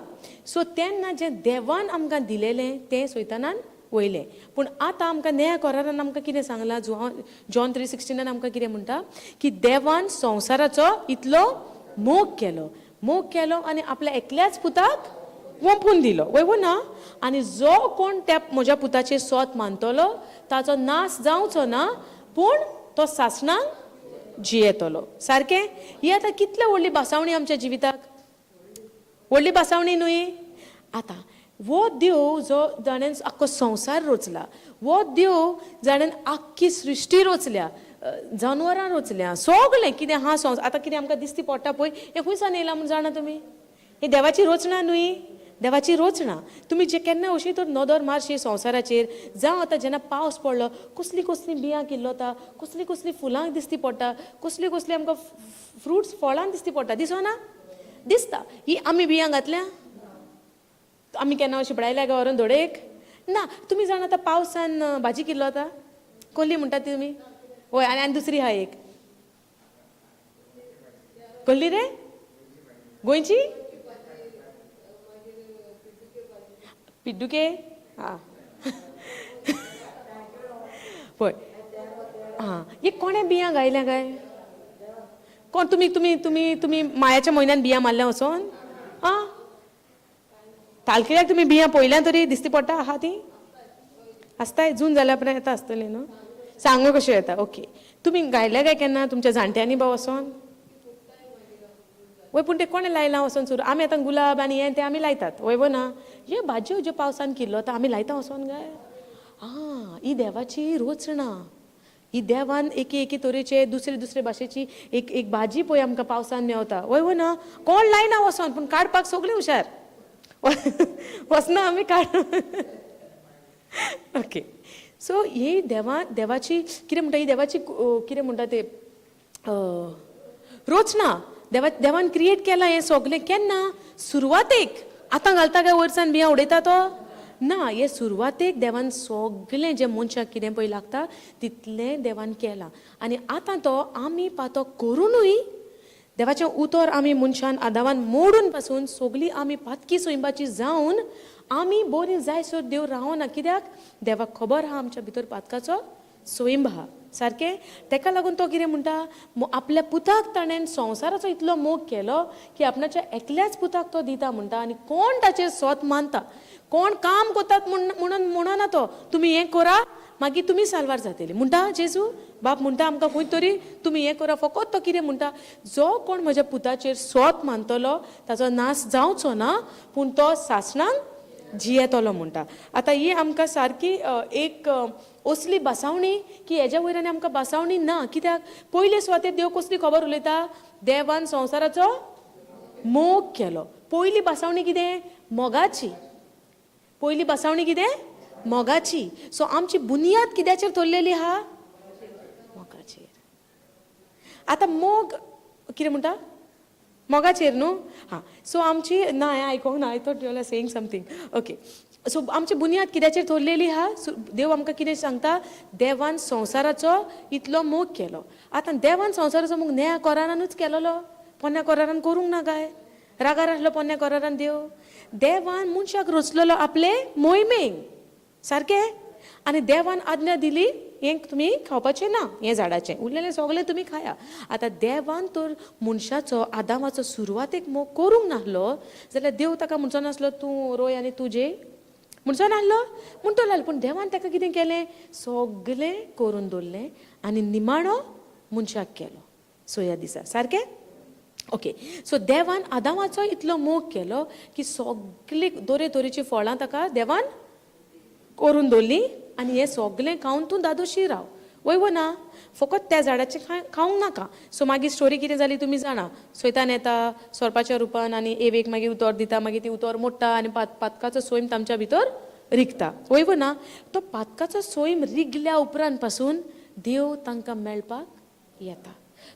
सो तेन्ना जें देवान आमकां दिलेलें तें सैतानान वयलें. पूण आतां आमकां नया करारान आमकां कितें सांगलां? जॉन 3:16 आमकां कितें म्हणटा की देवान संवसाराचो इतलो मोग केलो, मोग केलो आनी आपल्या एकल्याच पुताक वोंपून दिलो. वय वो ना? आनी जो कोण त्या म्हज्या पुताचेर सोत मानतलो ताचो नाश जावचो ना, पूण तो सासणाक जियेतलो. सारकें? ही आतां कितले व्हडली भासावणी आमच्या जिविताक, व्हडली भासावणी न्हय? आतां वो देव जो जाणें आख्खो संवसार रोचला, वो देव जाणें आख्खी सृश्टी रोचल्या, जानवरां रोचल्या, सगळें कितें आहा संवसार, आतां कितें आमकां दिसती पडटा पळय, हें खंयसान येयलां म्हूण जाणा तुमी? हें देवाची रचना न्हय, देवाची रचना. तुमी जे केन्ना अशी तर नदर मारशी संवसाराचेर, जावं आतां जेन्ना पावस पडलो कसलीं कसलीं बियां किल्लता, कसलीं कसलीं फुलां दिसती पडटा, कसलीं कसलीं आमकां फ्रुट्स फळां दिसती पडटा, दिसना? दिसता. ही आमी बियां घातल्या? आमी केन्ना शिंपडायल्या काय व्हरून धोडेक? ना. तुमी जाणा आतां पावसान भाजी किल्लता, कोल्ली म्हणटात ती तुमी? हय. आनी आनी दुसरी आहा एक कोल्ली रे, गोंयची पिड्डुके आं पळय आं, हे कोणें बियां गायल्या काय कोण? तुमी तुमी तुमी तुमी मायाच्या म्हयन्यान बियां मारल्या वचोन? आं, तालकिऱ्याक तुमी बियां पळयल्या तरी दिसती पडटा आहा ती आसताय. जून जाल्या उपरांत येता आसतली न्हू, सांगू कशें येता. ओके, तुमी गायल्या काय केन्ना तुमच्या जाणट्यांनी बा वचोन? वय, पूण ते कोणें लायलां वचोन सुरू? आमी आतां गुलाब आनी हें तें आमी लायतात, वय वो ना? ह्यो भाजयो ज्यो पावसान किल्लता आमी लायता वचोन काय? आं, ही देवाची रोचणा. ही देवान एके एके तरेचे दुसरे दुसरे भाशेची एक एक भाजी पळय आमकां पावसान मेवता, वय वो ना? कोण लायना वचोन, पूण काडपाक सगळीं हुशार वचना आमी काड. ओके, सो ही देवाची कितें म्हणटा, ही देवाची कितें म्हणटा ते रोचना. देवान क्रिएट केलां हें सगलें केन्ना? सुरवातेक. आतां घालता काय वरसान बियां उडयता तो ना. हे सुरवातेक देवान सगलें जें मनशाक कितें पळय लागता तितलें देवान केलां. आनी आतां तो आमी पातो करुनूय देवाचें उतर आमी मनशान आदावान मोडून पासून सगळीं आमी पातकी सोंयबाची जावन आमी बरी जायसर देव रावना. कित्याक? देवाक खबर आहा आमच्या भितर पातकाचो सोयंब आहा. सारकें, तेका लागून तो कितें म्हणटा, आपल्या पुताक ताणें संवसाराचो इतलो मोग केलो की आपणाच्या एकल्याच पुताक तो दिता म्हणटा. आनी कोण ताचेर सोत मानता, कोण काम करतात म्हणून म्हणना तो, तुमी हें करा मागीर तुमी साल्वार जातली म्हणटा. जेजू बाप म्हणटा आमकां खंय तरी तुमी हें करा. फकत तो कितें म्हणटा, जो कोण म्हज्या पुताचेर सोत मानतलो ताचो नाश जावचो ना, पूण तो सासणांक जियेतलो म्हणटा. आतां ही आमकां सारकी एक असली बसावणी की हेज्या वयर आनी आमकां बसावणी ना. कित्याक? पयले सुवातेर देव कसली खबर उलयता? देवान संवसाराचो मोग केलो. पयली बसावणी कितें? मोगाची. पयली बसावणी कितें? मोगाची. सो आमची बुनियाद कित्याचेर थरलेली आहा? मोगाचेर. आतां मोग कितें म्हणटा? मोगाचेर न्हू. हां, सो आमची ना हें आयकोंक ना. I thought you are saying something. Okay, so आमची बुनियाद कित्याचेर थरलेली आहा? देव आमकां कितें सांगता? देवान संवसाराचो इतलो मोग केलो. आतां देवान संवसाराचो मोग नया कोरारानूच केलोलो, पोन्न्या कोरारान करूंक ना काय? रागार आसलो पोन्न्या कोरारान देव? देवान मनशाक रचलेलो आपले मोहिमेक, सारकें. आनी देवान आज्ञा दिली हें तुमी खावपाचें ना, हें झाडाचें, उरलेलें सगळें तुमी खाया. आतां देवान तर मनशाचो आदामाचो सुरवातेक मोग करूंक नासलो जाल्यार देव ताका म्हणचो नासलो तूं रोय आनी तूं जेय म्हणचो नासलो, म्हणटलो आसलो. पूण देवान ताका कितें केलें? सगळें करून दवरलें आनी निमाणो मनशाक केलो सोया दिसा, सारकें. ओके, सो देवान आदामाचो इतलो मोग केलो की सगळीं तरे तरेचीं फळां ताका देवान करून दवरलीं आनी हें सगळें खावन तूं दादोशी राव, वय वो ना? फकत त्या झाडाचें खावंक नाका. सो मागीर स्टोरी कितें जाली तुमी जाणा. सैतान येता सोरपाच्या रुपान आनी एवेक मागीर उतर दिता, मागीर ती उतर मोडटा आनी पातकाचो सोयम तांच्या भितर रिगता, वय वो ना? तो पातकाचो सोयम रिगल्या उपरांत पासून देव तांकां मेळपाक येता.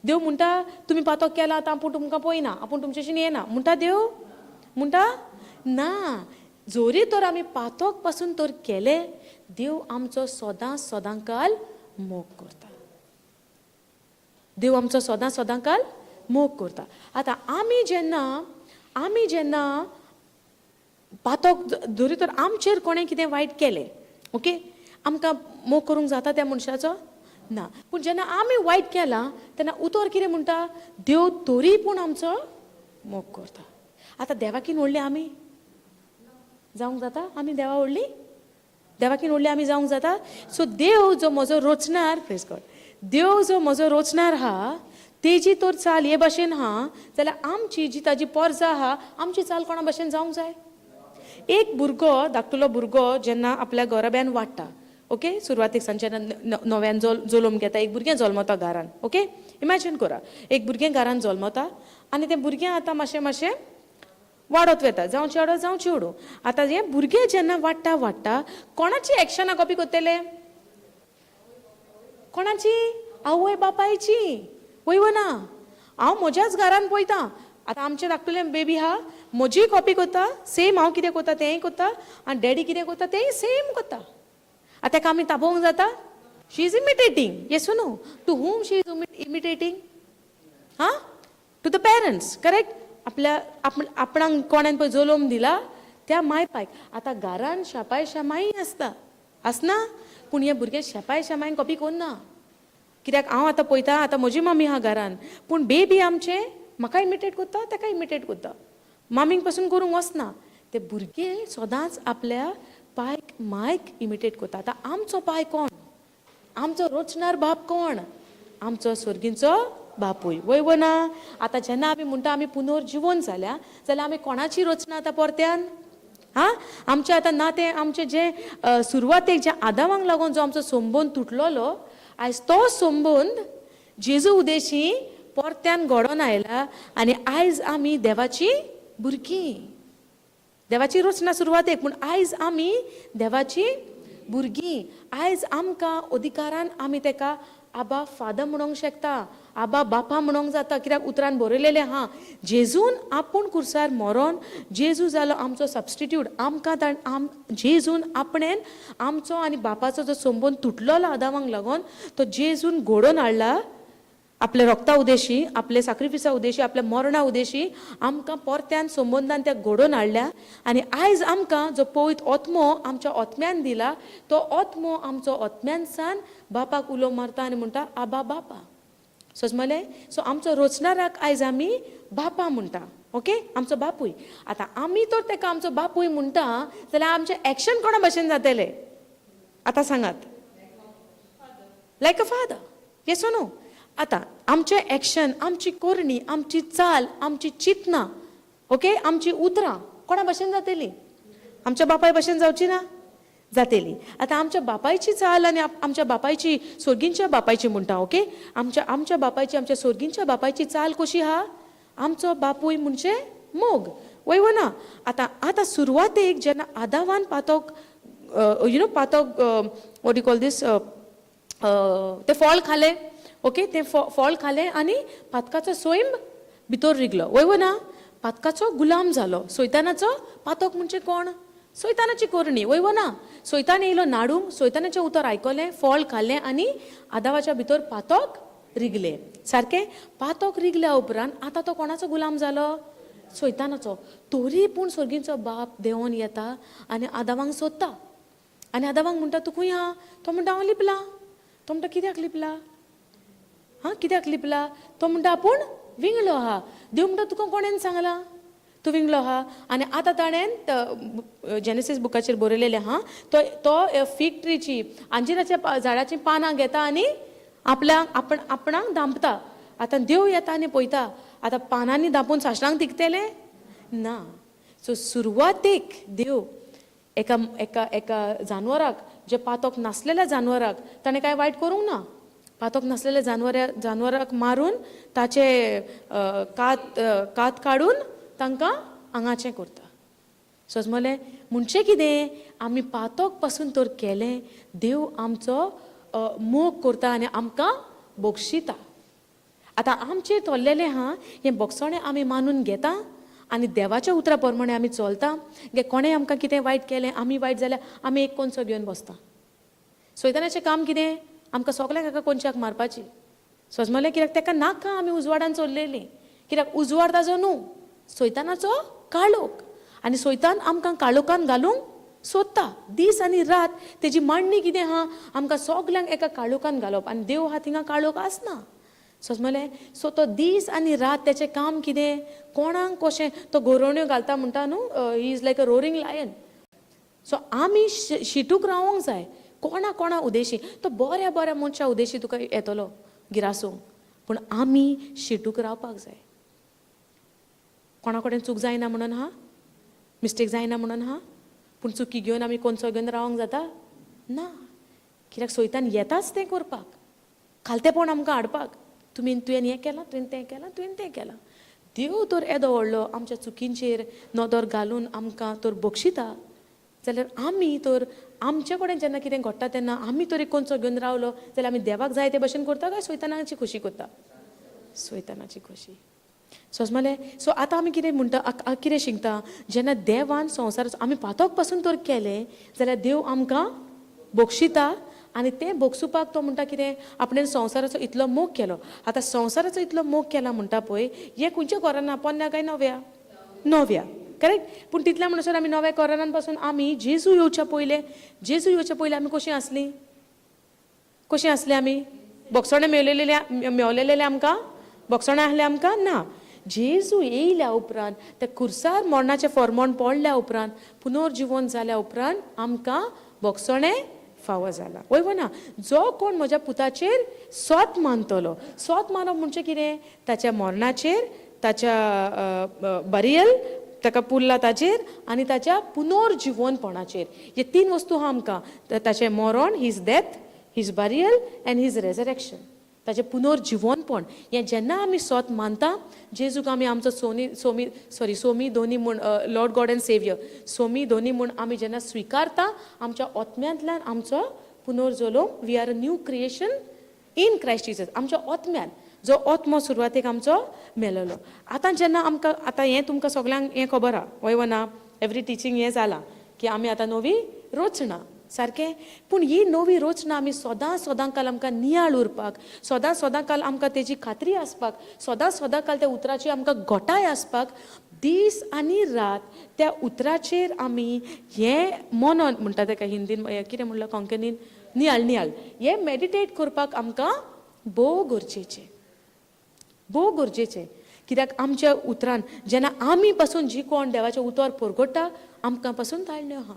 देव म्हणटा तुमी पातक केला आतां आपूण तुमकां पळयना, आपूण तुमच्याशीन येना म्हणटा. देव म्हणटा ना. जोरी तर आमी पातक पासून तर केले, देव आमचो सदां सदां काल मोग करता. देव आमचो सदां सदां काल मोग करता. आतां आमी जेन्ना पातक धरी तर आमचेर कोणें कितें वायट केलें, ओके, आमकां मोग करूंक जाता त्या मनशाचो ना. पूण जेन्ना आमी वायट केलां तेन्ना उतर कितें म्हणटा? देव तरी पूण आमचो मोग करता. आतां देवाकीन व्हडली आमी जावंक जाता? आमी देवा व्हडली, देवाकीन व्हडली आमी जावंक जाता? सो देव जो म्हजो रोचणार, प्रेज गॉड, देव जो म्हजो रोचणार आहा तेजी तर चाल हे भाशेन आहा जाल्यार आमची जी ताजी पोरजा आहा आमची चाल कोणा भाशेन जावंक जाय? एक भुरगो, धाकटुलो भुरगो जेन्ना आपल्या घराब्यान वाडटा, ओके, सुरवातेक सावन जेन्ना नव्यान जल्म घेता, एक भुरगें जल्मता घरान, ओके, इमॅजीन करा एक भुरगें घरान जल्मता आनी तें भुरगें आतां मातशें मातशें वाडत वता, जावं चेडो जावं चेडूं. आतां हें भुरगें जेन्ना वाडटा वाडटा कोणाची एक्शनां कॉपी करतले? कोणाची? आवय बापायची, वय वो ना? हांव म्हज्याच घरान पळयता. आतां आमचें धाकटुलें बेबी आहा, म्हजीय कॉपी करता सेम. हांव कितें करता तेंय करता आनी डॅडी कितें करता तेंय सेम करता. आतां ताका आमी तापोवंक जाता? She is imitating, yes no? To whom she is imitating? हा, टू the parents, correct. आपल्या आपणाक कोणेन पळय जल्म दिला. त्या माय पायक. आतां घरान शापाय शामाय आसता, आसना, पूण हे भुरगे शेपाय शामायन कॉपी कोन्ना. कित्याक हांव आतां पळयता, आतां म्हजी मम्मी आहा घरान, पूण बेबी आमचें म्हाका इमिटेट करता, ताका इमिटेट करता, मामीक पासून करूंक वचना. ते भुरगे सदांच आपल्या पायक मायक इमिटेट करता. आतां आमचो पाय कोण? आमचो रोचणार बाप कोण? आमचो सर्गींचो बापूय, वय वो ना? आतां जेन्ना आमी म्हणटा आमी पुनर्जिवन जाल्या, जाल्यार आमी कोणाची रचना आतां परत्यान? हा, आमचें आतां नातें, आमचें जें सुरवातेक जें आदावांक लागून जो आमचो संबंद तुटलोलो, आयज तो संबंद जेजू उदेशी परत्यान घडोवन आयला आनी आयज आमी देवाची भुरगीं. देवाची रचना सुरवातेक, पूण आयज आमी देवाची भुरगीं. आयज आमकां अधिकारान आमी तेका आबा फादर म्हणोंक शकता, आबा बापा म्हणोंक जाता. कित्याक उतरान बरयलेलें आहा, जेजून आपूण कुर्सार मरोन जेजू जालो आमचो सबस्टिट्यूट. आमकां आम जेजून आपणेन आमचो आनी बापाचो जो संबंद तुटलोलो आदावांक लागोन, तो जेजून घडोवन हाडला आपल्या रोगता उदेशी, आपल्या साक्रिफिसा उदेशी, आपल्या मरणा उदेशी आमकां परत्यान संबंदान त्या घडोवन हाडल्या. आनी आयज आमकां जो पवित्र ओत्मो आमच्या ओत्म्यान दिला, तो ओत्मो आमचो ओत्म्यानसान बापाक उलो मारता आनी म्हणटा आबा बापा. समजलें? सो आमचो रोचणाराक आयज आमी बापा म्हणटा, ओके, आमचो बापूय. आतां आमी तर तेका आमचो बापूय म्हणटा जाल्यार आमचें एक्शन कोणा भशेन जातलें आतां सांगात? Like a father, yes no? आतां आमचें एक्शन, आमची करणी, आमची चाल, आमची चिंतना, ओके, आमची उतरां कोणा भशेन जातली? आमच्या बापाय भशेन जावची ना? जातली. आतां आमच्या बापायची चाल आनी आमच्या बापायची, सोर्गींच्या बापायची म्हणटा, ओके, आमच्या आमच्या बापायची, आमच्या सोर्गींच्या बापायची चाल कशी आहा? आमचो बापूय म्हणजे मोग, वय वो ना? आतां आतां सुरवातेक जेन्ना आदावान पातोक, you know, पातोक, what you call this, तें फळ खालें, ओके, तें फळ खालें आनी पातकाचो सैम भितर रिगलो, वय वो ना? पातकाचो गुलाम जालो, सैतानाचो. पातक म्हणजे कोण? सैतानाची करणी, वय वो ना? सैतान येयलो नाडूंक, सैतानाचें उतर आयकलें, फळ खालें आनी आदावाच्या भितर पातक रिगलें. सारकें? पातक रिगल्या उपरांत आतां तो कोणाचो गुलाम जालो? सैतानाचो. तरी पूण सर्गींचो बाप देंवोन येता आनी आदावांक सोदता आनी आदावांक म्हणटा, तूं खंय आहा? तो म्हणटा, हांव लिपला. तो म्हणटा, कित्याक लिपला? हां, कित्याक लिपला? तो म्हणटा, आपूण विंगलो आहा. देव म्हणटा, तुका कोणेन सांगलां तूं विंगलो आहा? आनी आतां ताणें जेनेसीस बुकाचेर बरयलेलें आहा, तो तो फीग ट्रीची, अंजिराच्या झाडाचीं पानां घेता आनी आपल्याक आपण आपणाक धांपता. आतां देव येता आनी पळयता, आतां पानांनी धांपून सासणांक तिगतलें ना. सो सुरवातेक देव एका एका एका जानवराक, जे पातक नासलेल्या जानवराक, ताणें कांय वायट करूंक ना, पातक नासलेल्या जानवराक मारून ताचे कात कात काडून तांकां आंगाचें करता. समजलें? म्हणचें कितें, आमी पातक पासून तर केलें, देव आमचो मोग करता आनी आमकां बक्षिता. आतां आमचेर थोरलेलें आहा हें बक्षणें आमी मानून घेता आनी देवाच्या उतरा प्रमाणे आमी चलता. गे कोणें आमकां कितें वायट केलें, आमी वायट जाल्यार आमी एक कोनसो घेवन बसता. सैतानाचें काम कितें? आमकां सगल्यांक एका कोनशाक मारपाची. समजलें? कित्याक ताका नाका आमी उजवाडान चल्लेलीं, कित्याक उजवाड ताजो न्हू, सैतानाचो काळोख. आनी सैतान आमकां काळोखान घालूंक सोदता दीस आनी रात. तेजी मांडणी कितें आहा? आमकां सगल्यांक एका काळोखान घालप. आनी देव आहा थिंगा काळोख आसना. समजलें? सो तो दीस आनी रात तेचें काम कितें, कोणाक कशें तो गोरोण्यो घालता म्हणटा न्हू, he is like a roaring lion. So आमी शिटूक रावोंक जाय कोणा कोणा उदेशी. तो बऱ्या बऱ्या मनशा उदेशी तुका येतलो गिरासूंक, पूण आमी शिटूक रावपाक जाय. कोणा कडेन चूक जायना म्हणून हा, मिस्टेक जायना म्हणून हा, पूण चुकी घेवन आमी कोनसो घेवन रावंक जाता ना. कित्याक सोयतान येताच तें करपाक, खालतेपण आमकां हाडपाक. तुमी तुवें हें केलां, तुवें तें केलां, तुवें तें केलां. देव तर येदो व्हडलो आमच्या चुकींचेर नदर घालून आमकां तर बक्षिता, जाल्यार आमी तर आमचे कडेन जेन्ना कितें घडटा तेन्ना आमी तरी कोनसो घेवन रावलो जाल्यार आमी देवाक जाय ते भशेन करता काय सोयतानाची खोशी करता? सोयतानाची खोशी. समजलें? सो आतां आमी कितें म्हणटा, कितें शिकता, जेन्ना देवान संवसाराचो आमी पातक पासून तर केलें जाल्यार देव आमकां बक्षिता. आनी तें बक्षुपाक तो म्हणटा कितें, आपणें संवसाराचो इतलो मोग केलो. आतां संवसाराचो इतलो मोग केला म्हणटा पळय, हें खंयच्या घरान पोन्न्या काय नव्या? नव्या. करेक्ट. पूण तितल्या म्हणसर आमी नव्या कोरारान पासून आमी जेजू येवच्या पयलें, जेजू येवच्या पयलें आमी कशीं आसलीं? कशीं आसलीं आमी? बोगसणें मेवलेले मेवलेले आमकां? बोगसणें आहलें आमकां? ना. जेजू येयल्या उपरांत, त्या खुर्सार मरणाचें फॉर्मोण पडल्या उपरांत, पुनर्जिवन जाल्या उपरांत आमकां बोगसणें फावो जाला. वय वो ना? जो कोण म्हज्या पुताचेर सोत मानतलो. सोत मानप म्हणजे कितें? ताच्या मरणाचेर, ताच्या बरियल, ताका पुरला ताचेर आनी ताच्या पुनर्जिवनपणाचेर. हे तीन वस्तू आहा आमकां. ताचें मरण, his death, his burial and his resurrection, ताचें पुनर्जिवनपण. हें जेन्ना आमी सोत मानता, जेजूक आमी आमचो सोनी सोमी सॉरी सोमी दोनी म्हूण, लॉर्ड गॉड एंड सेवियर, सोमी दोनी म्हूण आमी जेन्ना स्विकारता, आमच्या ओत्म्यांतल्यान आमचो पुनर्जल्म, we are a new creation in Christ Jesus. आमच्या ओत्म्यान जो ओत्मो सुरवातेक आमचो मेलोलो. आतां जेन्ना आमकां आतां हें तुमकां सगल्यांक हें खबर आहा, वय वो ना? एवरी टिचींग हें जालां की आमी आतां नवी रचना, सारकें. पूण ही नवी रचना आमी सदां सदां काल आमकां नियाळ उरपाक, सदां सदां काल आमकां तेजी खात्री आसपाक, सदां सदां काल त्या उतराची आमकां घटाय आसपाक, दीस आनी रात त्या उतराचेर आमी हें मनन म्हणटा तेका हिंदीन कितें म्हणलां, कोंकणीन नियाळ, नियाळ, हें मेडिटेट करपाक आमकां भोव गरजेचें, भोव गरजेचें. कित्याक आमच्या उतरान जेन्ना आमी पासून जी कोण देवाचें उतर परगट्टा, आमकां पासून ताळण्यो आहा.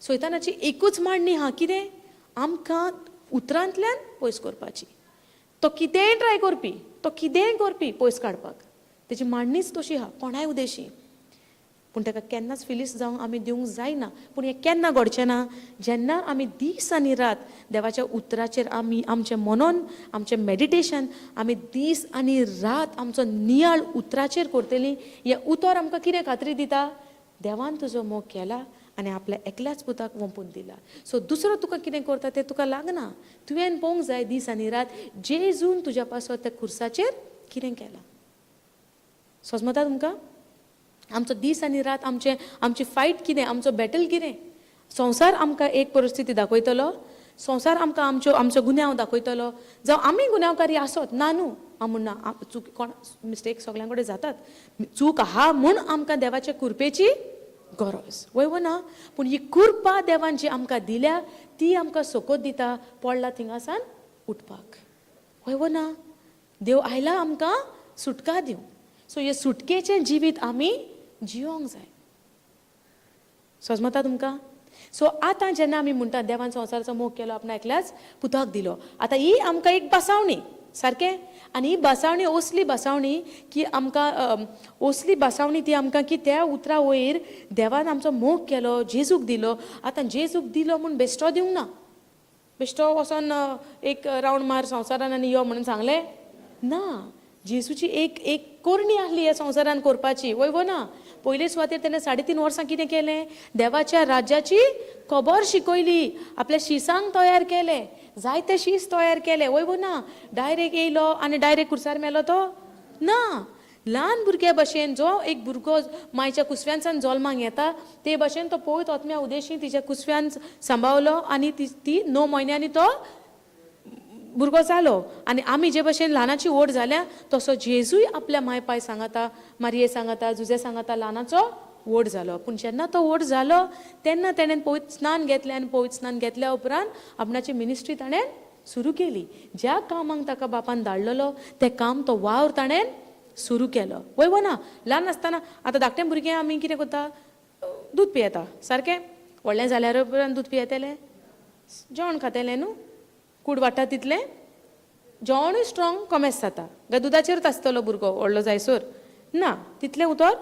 सैतानाची एकूच मांडणी आहा, कितें? आमकां उतरांतल्यान पयस करपाची. तो कितेंय ट्राय करपी, तो कितेंय करपी पयस काडपाक. तेजी मांडणीच तशी आहा कोणाय उदेशी. पूण ताका केन्नाच फिलीस जावंक आमी दिवंक जायना. पूण हें केन्ना घडचें ना? जेन्ना आमी दीस आनी रात देवाच्या उतराचेर आमी आमचें मनोन, आमचें मेडिटेशन, आमी दीस आनी रात आमचो नियाळ उतराचेर करतलीं. हें उतर आमकां कितें खात्री दिता? देवान तुजो मोग केला आनी आपल्या एकल्याच पुताक वोंपून दिला. सो दुसरो तुका कितें करता तें तुका लागना. तुवें पळोवंक जाय दीस आनी रात जेजून तुज्या पासत त्या खुर्साचेर कितें केलां. सोजमता तुमकां? आमचो दीस आनी रात आमचें आमची फायट कितें, आमचो बॅटल कितें? संवसार आमकां एक परिस्थिती दाखयतलो, संवसार आमकां आमच्यो आमचो गुन्यांव दाखयतलो. जावं आमी गुन्यांवकारी आसत ना न्हू, हांव म्हणना चूक कोण, मिस्टेक सगल्यां कडेन जातात. चूक आहा म्हूण आमकां देवाचे कृपेची गरज, वय वो ना? पूण ही कृपा देवान जी आमकां दिल्या ती आमकां सोकोत दिता पडला थिंगासान उठपाक, वय वो ना? देव आयला आमकां सुटका दिवंक. सो हे सुटकेचें जिवीत आमी जियोंक जाय. सजमता तुमकां? सो आतां जेन्ना आमी म्हणटा देवान संवसाराचो मोग केलो, आपणा एकल्याच पुताक दिलो, आतां ही आमकां एक बसावणी, सारकें. आनी ही बसावणी असली बसावणी की आमकां असली बसावणी ती आमकां की त्या उतरा वयर देवान आमचो मोग केलो, जेजूक दिलो. आतां जेजूक दिलो म्हूण बेश्टो दिवंक ना. बेश्टो वचोन एक रावंड मार संवसारान आनी यो म्हणून सांगलें ना. जेजूची एक एक करणी आसली ह्या संवसारान करपाची, वय वो ना? पयले सुवातेर तेणें 3.5 वर्सां कितें केलें? देवाच्या राज्याची खबर शिकयली, आपल्या शिसांक तयार केले, जायते शीस तयार केले, वय वो ना? डायरेक्ट येयलो आनी डायरेक्ट खुर्सार मेलो तो ना. ल्हान भुरग्या भशेन, जो एक भुरगो मायच्या कुसव्यांसान जल्माक येता ते भशेन तो पवित्र आत्म्या उदेशी तिच्या कुसव्यान सांबावलो आनी ती ती 9 म्हयन्यांनी तो भुरगो जालो. आनी आमी जे भशेन ल्हानाची व्हड जाल्या तसो जेजूय आपल्या माय पाय सांगाता, मारये सांगाता, जुजे सांगाता ल्हानाचो व्हड जालो. पूण जेन्ना तो व्हड जालो तेन्ना तेणें पवित्र स्नान घेतलें आनी पवित्र स्नान घेतल्या उपरांत आपणाची मिनिस्ट्री ताणें सुरू केली. ज्या कामाक ताका बापान धाडलेलो तें काम, तो वावर ताणें सुरू केलो, वय वो ना? ल्हान आसतना आतां धाकटें भुरगें आमी कितें करता? दूद पियेता, सारकें. व्हडलें जाल्यार उपरांत दूद पियेतलें? जेवण खातलें न्हू. कूड वाडटा तितलें जेवणूय स्ट्रॉंग कमेस जाता. काय दुदाचेरूच आसतलो भुरगो व्हडलो जायसर? ना, तितलें उतर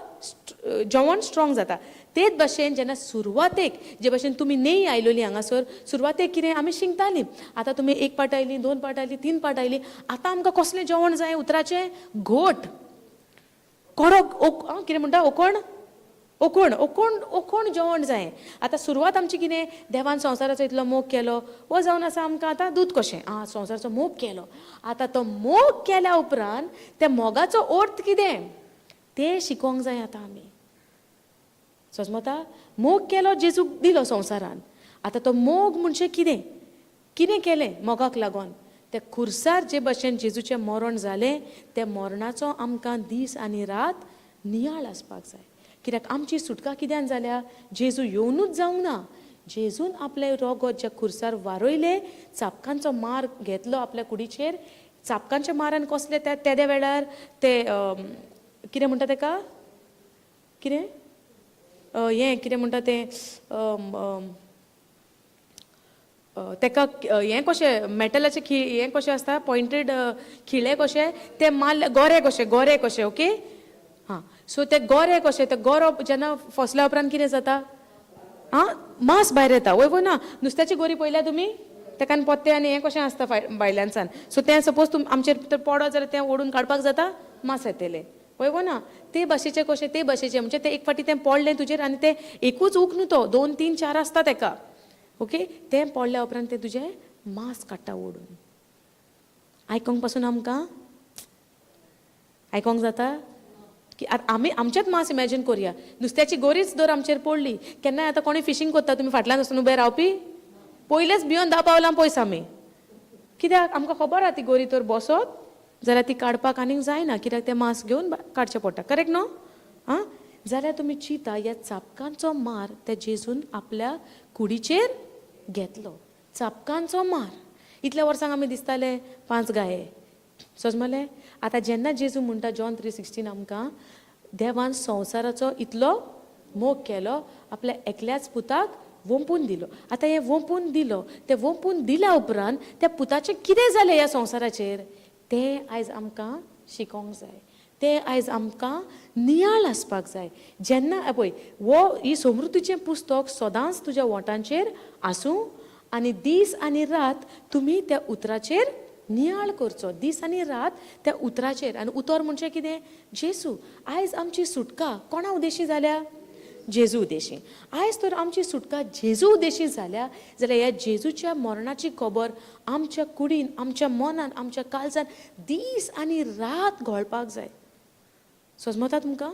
जेवण स्ट्रॉंग जाता. तेच भशेन जेन्ना सुरवातेक जे भशेन तुमी नेय आयलोली हांगासर, सुरवातेक कितें आमी शिंकतालीं. आतां तुमी एक पाट आयली, 2 पाट आयली, 3 पाट आयली. आतां आमकां कसलें जेवण जाय? उतराचें घोट कडक कितें म्हणटा, ओकोण ओकोण ओकोण ओकोण जेवण जाय. आतां सुरवात आमची कितें? देवान संवसाराचो इतलो मोग केलो, हो जावन आसा आमकां आतां दूद कशें. आं, संवसाराचो मोग केलो. आतां तो मोग केल्या उपरांत त्या मोगाचो अर्थ कितें तें शिकोवंक जाय आतां आमी. सजमता? मोग केलो, जेजूक दिलो संवसारान. आतां तो मोग म्हणजे कितें? कितें केलें मोगाक लागून? त्या खुर्सार जे भशेन जेजूचें मरण जालें त्या मरणाचो आमकां दीस आनी रात नियाळ आसपाक जाय. कित्याक आमची सुटका कित्यान जाल्या? जेजू येवनूच जावंक ना. जेजून आपलें रोगोत ज्या खुर्सार वारयलें, चापकांचो मार घेतलो आपल्या कुडीचेर. चापकांच्या मारान कसले त्या तेद्या वेळार ते कितें म्हणटा तेका, कितें हें कितें म्हणटा तें, तेका हें कशें मेटलाचें हें कशें आसता, पॉयंटेड खिळे कशे ते मारले, गोरे कशे, गोरे कशे, ओके हां. सो ते गोरे कशे, ते गोरो जेन्ना फसल्या उपरांत कितें जाता, आं मांस भायर येता, वय वय ना? नुस्त्याची गोरी पळयल्या तुमी? तेका पोत्ते आनी हें कशें आसता भायल्यानसान. सो तें सपोज तुम आमचेर तर पडत जाल्यार तें ओडून काडपाक जाता, मांस येतलें, वय वो ना? ते भाशेचें कशें, ते भाशेचें म्हणजे तें एक फावटी तें पडलें तुजेर आनी तें एकूच ऊक न्हू, तो 2 3 4 आसता तेका, ओके. तें पडल्या उपरांत तें तुजें मांस काडटा ओडून. आयकोंक पासून आमकां आयकोंक जाता की आतां आमी आमचेच मांस इमॅजीन करुया. नुस्त्याची गोरीच दर आमचेर पडली केन्नाय, आतां कोणी फिशींग करता, तुमी फाटल्यान वचून उबे रावपी, पयलेच भियोन 10 पावलां पयस आमी. कित्याक आमकां खबर आहा ती गोरी तर बसत जाल्यार ती काडपाक आनीक जायना, कित्याक तें मांस घेवन काडचें पडटा, करेक्ट न्हू? आं, जाल्यार तुमी चिंता, ह्या चापकांचो मार त्या जेजून आपल्या कुडीचेर घेतलो. चापकांचो मार. इतल्या वर्सांक आमी दिसताले 5 गाये, सजमलें. आतां जेन्ना जेजू म्हणटा जॉन 3:16 आमकां, देवान संवसाराचो इतलो मोग केलो, आपल्या एकल्याच पुताक वोंपून दिलो. आतां हें वोंपून दिलो, तें वोंपून दिल्या उपरांत त्या पुताचें कितें जालें ह्या संवसाराचेर, तें आयज आमकां शिकोंक जाय, तें आयज आमकां नियाळ आसपाक जाय. जेन्ना पळय वो ही समृद्धीचें पुस्तक सदांच तुज्या वोंटांचेर आसूं आनी दीस आनी रात तुमी त्या उतराचेर नियाळ करचो, दीस आनी रात त्या उतराचेर. आनी उतर म्हणजे कितें? जेजू. आयज आमची सुटका कोणा उद्देशी जाल्या? जेजू उद्देशी. आयज तर आमची सुटका जेजू उद्देशी जाल्या जाल्यार ह्या जेजूच्या मरणाची खबर आमच्या कुडीन, आमच्या मनान, आमच्या काळजान दीस आनी रात घोळपाक जाय. सजमता तुमकां?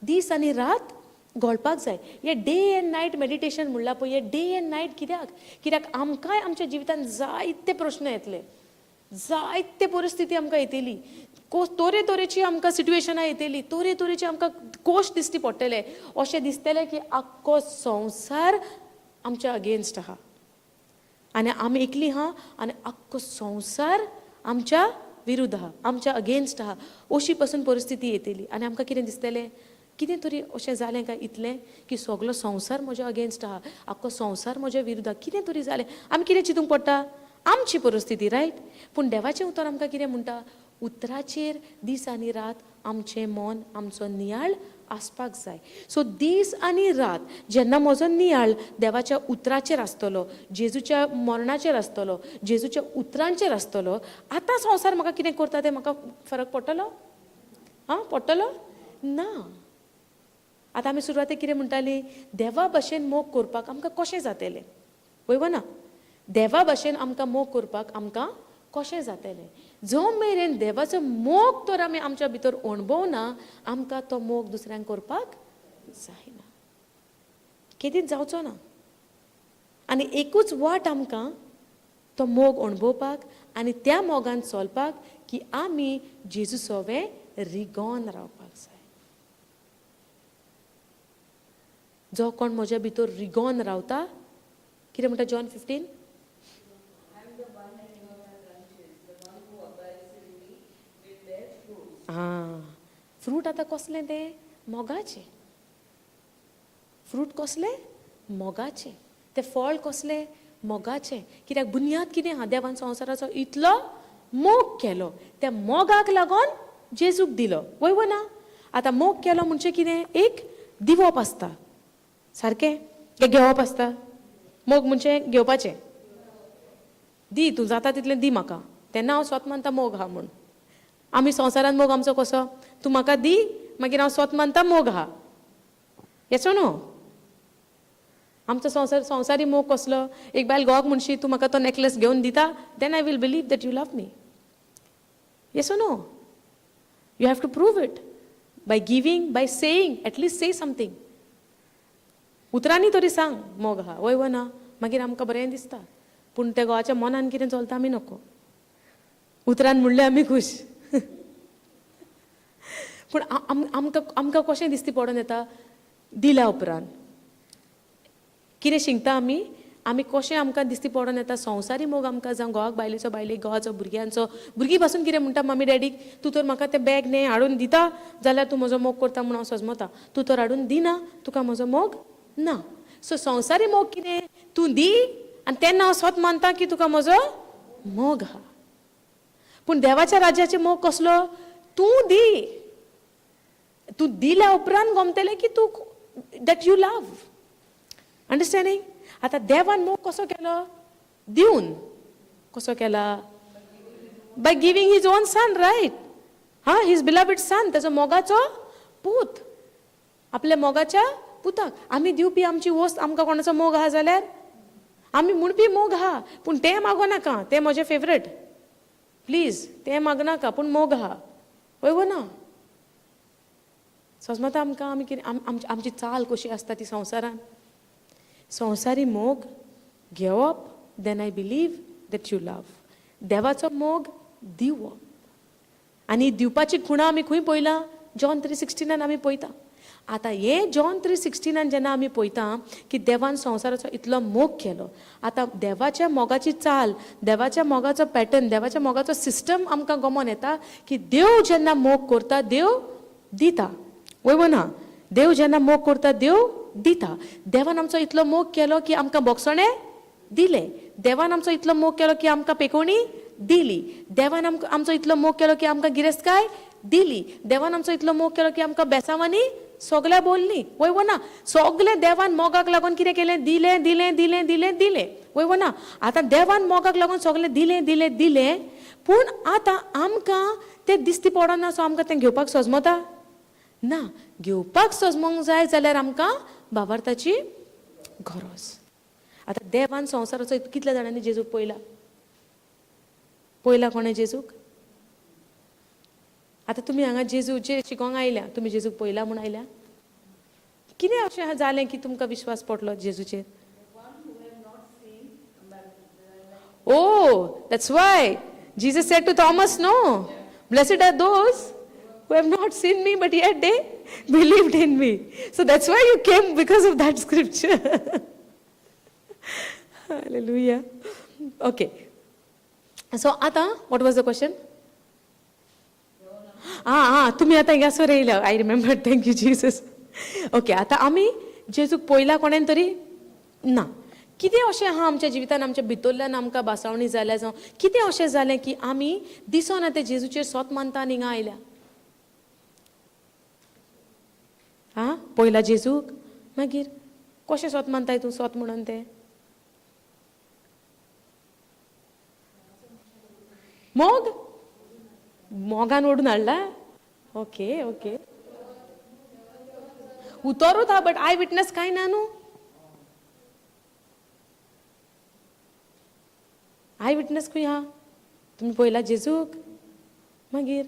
दीस आनी रात घोळपाक जाय. हें डे एंड नायट मेडिटेशन म्हणलां पळय, हें डे एंड नायट कित्याक? कित्याक आमकांय आमच्या जिवितांत जायते प्रश्न येतले, जायते परिस्थिती आमकां येतली, तरे तरेची आमकां सिट्युएशनां येतली, तरे तरेची आमकां कोश दिश्टी पडटले. अशें दिसतलें की आख्खो संवसार आमच्या अगेन्स्ट आहा आनी आमी एकली आहा आनी आख्खो संवसार आमच्या विरुद्ध आहा, आमच्या अगेन्स्ट आहा. अशी पासून परिस्थिती येतली आनी आमकां कितें दिसतलें, कितें तरी अशें जालें काय इतलें की सगलो संवसार म्हज्या अगेन्स्ट आहा, आख्खो संवसार म्हज्या विरुद्ध आहा, कितें तरी जालें. आमी कितें चिंतूंक पडटा? आमची परिस्थिती, रायट? पूण देवाचें उतर आमकां कितें म्हणटा? उतराचेर दीस आनी रात आमचें मन, आमचो नियाळ आसपाक जाय. सो दीस आनी रात जेन्ना म्हजो नियाळ देवाच्या उतराचेर आसतलो, जेजूच्या मरणाचेर आसतलो, जेजूच्या उतरांचेर आसतलो, आतां संवसार म्हाका कितें करता तें म्हाका फरक पडटलो? आं, पडटलो ना. आतां आमी सुरवातेक कितें म्हणटाली? देवा भशेन मोग करपाक आमकां कशें जातलें? वय ना? देवा भशेन आमकां मोग करपाक आमकां कशें जातलें? जो मेरेन देवाचो मोग तर आमी आमच्या भितर अणभवना, आमकां तो मोग दुसऱ्यांक करपाक जायना, केदीच जावचो ना. आनी एकूच वाट आमकां तो मोग अणभवपाक आनी त्या मोगान चलपाक की आमी जेजू सोवें रिगोन रावपाक जाय. जो कोण म्हज्या भितर रिगोन रावता, कितें म्हणटा जॉन 15? आं, फ्रूट आतां कसलें तें? मोगाचें. फ्रूट कसलें? मोगाचें. तें फळ कसलें? मोगाचें. कित्याक बुन्याद कितें आहा? देवान संवसाराचो इतलो मोग केलो, त्या मोगाक लागून जेजूक दिलो, वय वो ना? आतां मोग केलो म्हणजे कितें? एक दिवप आसता, सारकें? घेवप आसता. मोग म्हणजे घेवपाचें. दी तूं जाता तितलें दी म्हाका, तेन्ना हांव स्वत मानता मोग आहा म्हूण. आमी संवसारान मोग आमचो कसो? तूं म्हाका दी, मागीर हांव स्वत मानता मोग आहा. येसो न्हू आमचो संवसार, संवसारी मोग कसलो? एक बायल घोवाक म्हणशी, तूं म्हाका तो नेकलेस घेवन दिता, then I will believe that you love me. Yes no? You have to prove it by giving, by saying, at least say something. उतरांनी तरी सांग मोग आहा, वय वो ना? मागीर आमकां बरें दिसता. पूण त्या घोवाच्या मनान कितें चलता आमी नको, उतरान म्हणलें आमी खूश. पूण आमकां आमकां कशें दिसती पडोन येता? दिल्या उपरांत कितें शिकता आमी? आमी कशें आमकां दिसती पडोन येता संवसारी मोग आमकां, जावं घोवाक बायलेचो, बायलेक घोवाचो, भुरग्यांचो, भुरगीं पासून कितें म्हणटा मम्मी डॅडीक, तूं तर म्हाका तें बॅग न्ही हाडून दिता जाल्यार तूं म्हजो मोग करता म्हूण हांव सजमता, तूं तर हाडून दिना तुका म्हजो मोग ना. सो संवसारी मोग कितें? तूं दी आनी तेन्ना हांव स्वत मानता की तुका म्हजो मोग आहा. पूण देवाच्या राज्याचे मोग कसलो? तूं दी, तूं दिल्या उपरांत गमतलें की तूं that you love. Understanding? आतां देवान मोग कसो केलो? दिवन. कसो केला? By giving his own son, right? हा, his beloved सन, ताचो मोगाचो पूत, आपल्या मोगाच्या पुताक आमी दिवपी आमची वस्त. आमकां कोणाचो मोग आहा जाल्यार आमी म्हणपी मोग आहा, पूण तें मागो नाका, तें म्हजें फेवरेट, प्लीज तें मागनाका, पूण मोग आहा. वय वो ना? सजमता आमकां आमी कितें आमची चाल कशी आसता ती संवसारान. संवसारी मोग घेवप, then I believe that you love. देवाचो मोग दिवप. आनी दिवपाची खुणां आमी खंय पळयला? जॉन 3:16 आमी पळयता. आतां हे जॉन 3:16 जेन्ना आमी पळयता की देवान संवसाराचो इतलो मोग केलो, आतां देवाच्या मोगाची चाल, देवाच्या मोगाचो पॅटर्न, देवाच्या मोगाचो सिस्टम आमकां गमोन येता की देव जेन्ना मोग करता देव दिता. वय वो ना? देव जेन्ना मोग करता देव दिता. देवान आमचो इतलो मोग केलो की आमकां बोगसणें दिलें, देवान आमचो इतलो मोग केलो की आमकां पेकोवणी दिली, देवान आमकां आमचो इतलो मोग केलो की आमकां गिरेस्तकाय दिली, देवान आमचो इतलो मोग केलो की आमकां बेसांवांनी सगळ्या बोल्ली. वय वो ना? सगळें देवान मोगाक लागून कितें केलें? दिलें, दिलें, दिलें, दिलें, दिलें. वय वो ना? आतां देवान मोगाक लागून सगळें दिलें, दिलें, दिलें, पूण आतां आमकां तें दिसती पडना. सो आमकां तें घेवपाक सजमता ना. घेवपाक सजमोंक जाय जाल्यार आमकां भावार्थाची गरज. आतां देवान संवसाराचो कितल्या जाणांनी जेजूक पळयला? पळयला कोणें जेजूक? आतां तुमी हांगा जेजूचे शिकोंक आयल्या, तुमी जेजूक पळयला म्हूण आयल्या? कितें अशें जालें की तुमकां विश्वास पडलो जेजूचेर? Oh, that's why Jesus said to Thomas, no, blessed are those who have not seen me but yet they believed in me. So that's why you came, because of that scripture. Hallelujah. Okay. So आतां what was the question? आं आं, तुमी आतां हिंगासर येयल्या. I remember, thank you Jesus. Okay, आतां आमी जेजूक पळयला कोणेन तरी? ना. कितें अशें आहा आमच्या जिवितान, आमच्या भितरल्यान आमकां भासावणी जाल्या, जावं कितें अशें जालें की आमी दिसना तें जेजूचेर सोत मानता आनी हिंगा आयल्या? आं, पळयला जेजूक? मागीर कशें सोत मानताय तूं सोत म्हणून तें? मोग मोगान ओडून हाडला? ओके ओके, उतरूच आहा, बट I witness कांय ना न्हू. I witness खंय आहा? तुमी पळयला जेजूक? मागीर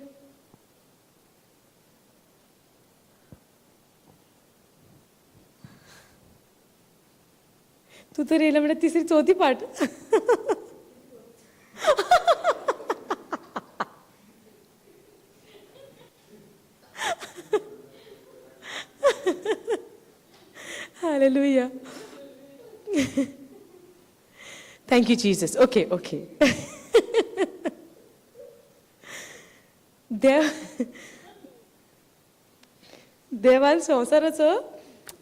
तूं तर येयला म्हणल्यार तिसरी चवथी पाट. Hallelujah. Thank you Jesus. Okay okay. देव देवान संवसाराचो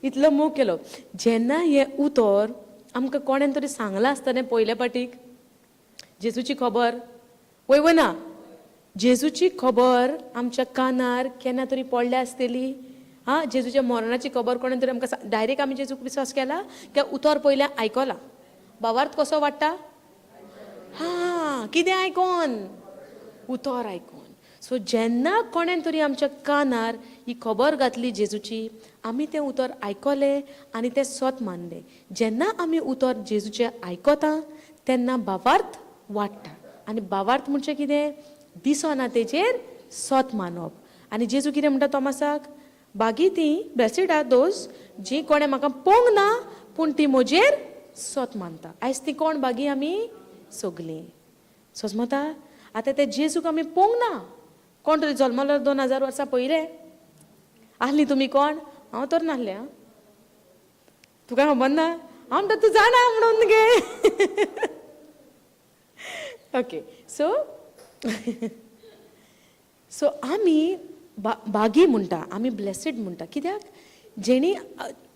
इतलो मोग केलो. जेन्ना हें उतर आमकां कोणेन तरी सांगलां आसतलें पयल्या पाटीक, जेजूची खबर, वय वो ना? जेजूची खबर आमच्या कानार केन्ना तरी पडल्या आसतली. आं, जेजूच्या मरणाची खबर कोणेन तरी आमकां डायरेक्ट आमी जेजूक विस्वास केला काय उतर पयलें आयकलां? भावार्थ कसो वाडटा? हां, कितें आयकोन? उतर आयकोन. सो जेन्ना कोणेन तरी आमच्या कानार ही खबर घातली जेजूची, आमी तें उतर आयकलें आनी तें सत मानलें. जेन्ना आमी उतर जेजूचें आयकता तेन्ना भावार्थ वाडटा. आनी भावार्थ म्हणजे कितें? दिसना तेजेर सत मानप. आनी जेजू कितें म्हणटा तोमासाक? बागी ती ब्लेसीड are those जी कोणें म्हाका पळोवंक ना पूण ती म्हजेर सत मानता. आयज ती कोण बागी? आमी सगलीं. सजमता? आतां ते जेजूक आमी पळोवंक ना. कोण तरी जल्मलो 2000 वर्सां पयलें आहली तुमी कोण? हांव तर नासलें. आं, तुका खबर ना? हांव म्हणटा तूं जाणा म्हणून गे. ओके, सो सो आमी बागी म्हणटा, आमी ब्लेसीड म्हणटा. कित्याक? जेणी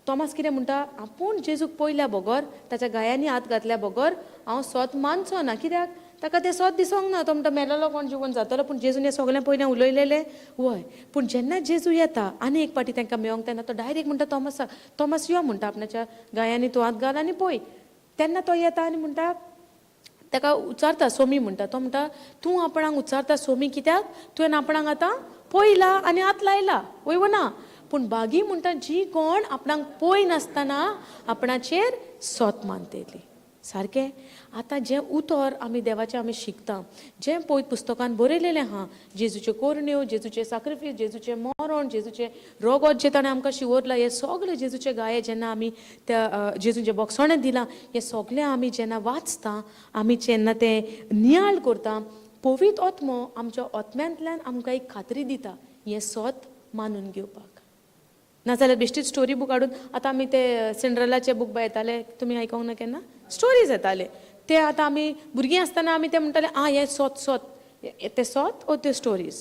तॉमास कितें म्हणटा, आपूण जेजूक पयल्या बगर, ताच्या गायांनी हात घातल्या बगर हांव सोत मानचो ना. कित्याक? ताका तें सोत दिसोंक ना. तो म्हणटा मेलेलो कोण जिवन जातलो? पूण जेजून हें सगळें पयलें उलयलेलें वय. पूण जेन्ना जेजू येता आनी एक पाटी तांकां मेळोंक, तेन्ना तो डायरेक्ट म्हणटा तॉमासाक, तॉमास यो म्हणटा, आपणाच्या गायांनी तूं हात घाल आनी पळय. तेन्ना तो येता आनी म्हणटा, ताका उचारता सोमी म्हणटा. तो म्हणटा तूं आपणाक उचारता सोमी कित्याक? तुवें आपणाक आतां पळयला आनी हात लायला, वय वो ना? पूण बागी म्हणटा जी कोण आपणाक पळय नासतना आपणाचेर सोत मानतली. सारकें. आतां जें उतर आमी देवाचें आमी शिकता, जें पळय पुस्तकान बरयलेलें आहा, जेजूच्यो कोरण्यो, जेजूचें साक्रिफीस, जेजूचें मरण, जेजूचें रोगोत जें ताणें आमकां शिंवरलां, हें सगळें जेजूचे गाये जेन्ना आमी त्या जेजूचें बोगसणें दिलां, हें सगळें आमी जेन्ना वाचता, आमी जेन्ना तें नियाळ करता, पवित्र आत्मो आमच्या आत्म्यांतल्यान आमकां एक खात्री दिता हें सोत मानून घेवपाक. नाजाल्यार बेश्टीच स्टोरी बूक हाडून, आतां आमी ते सिंड्रेलाचे बूक बाय येताले, तुमी आयकोंक ना केन्ना? स्टोरीज येताले ते. आतां आमी भुरगीं आसतना आमी ते म्हणटाले, आं हें सोत सोत, ते सोत ओ त्यो स्टोरीज,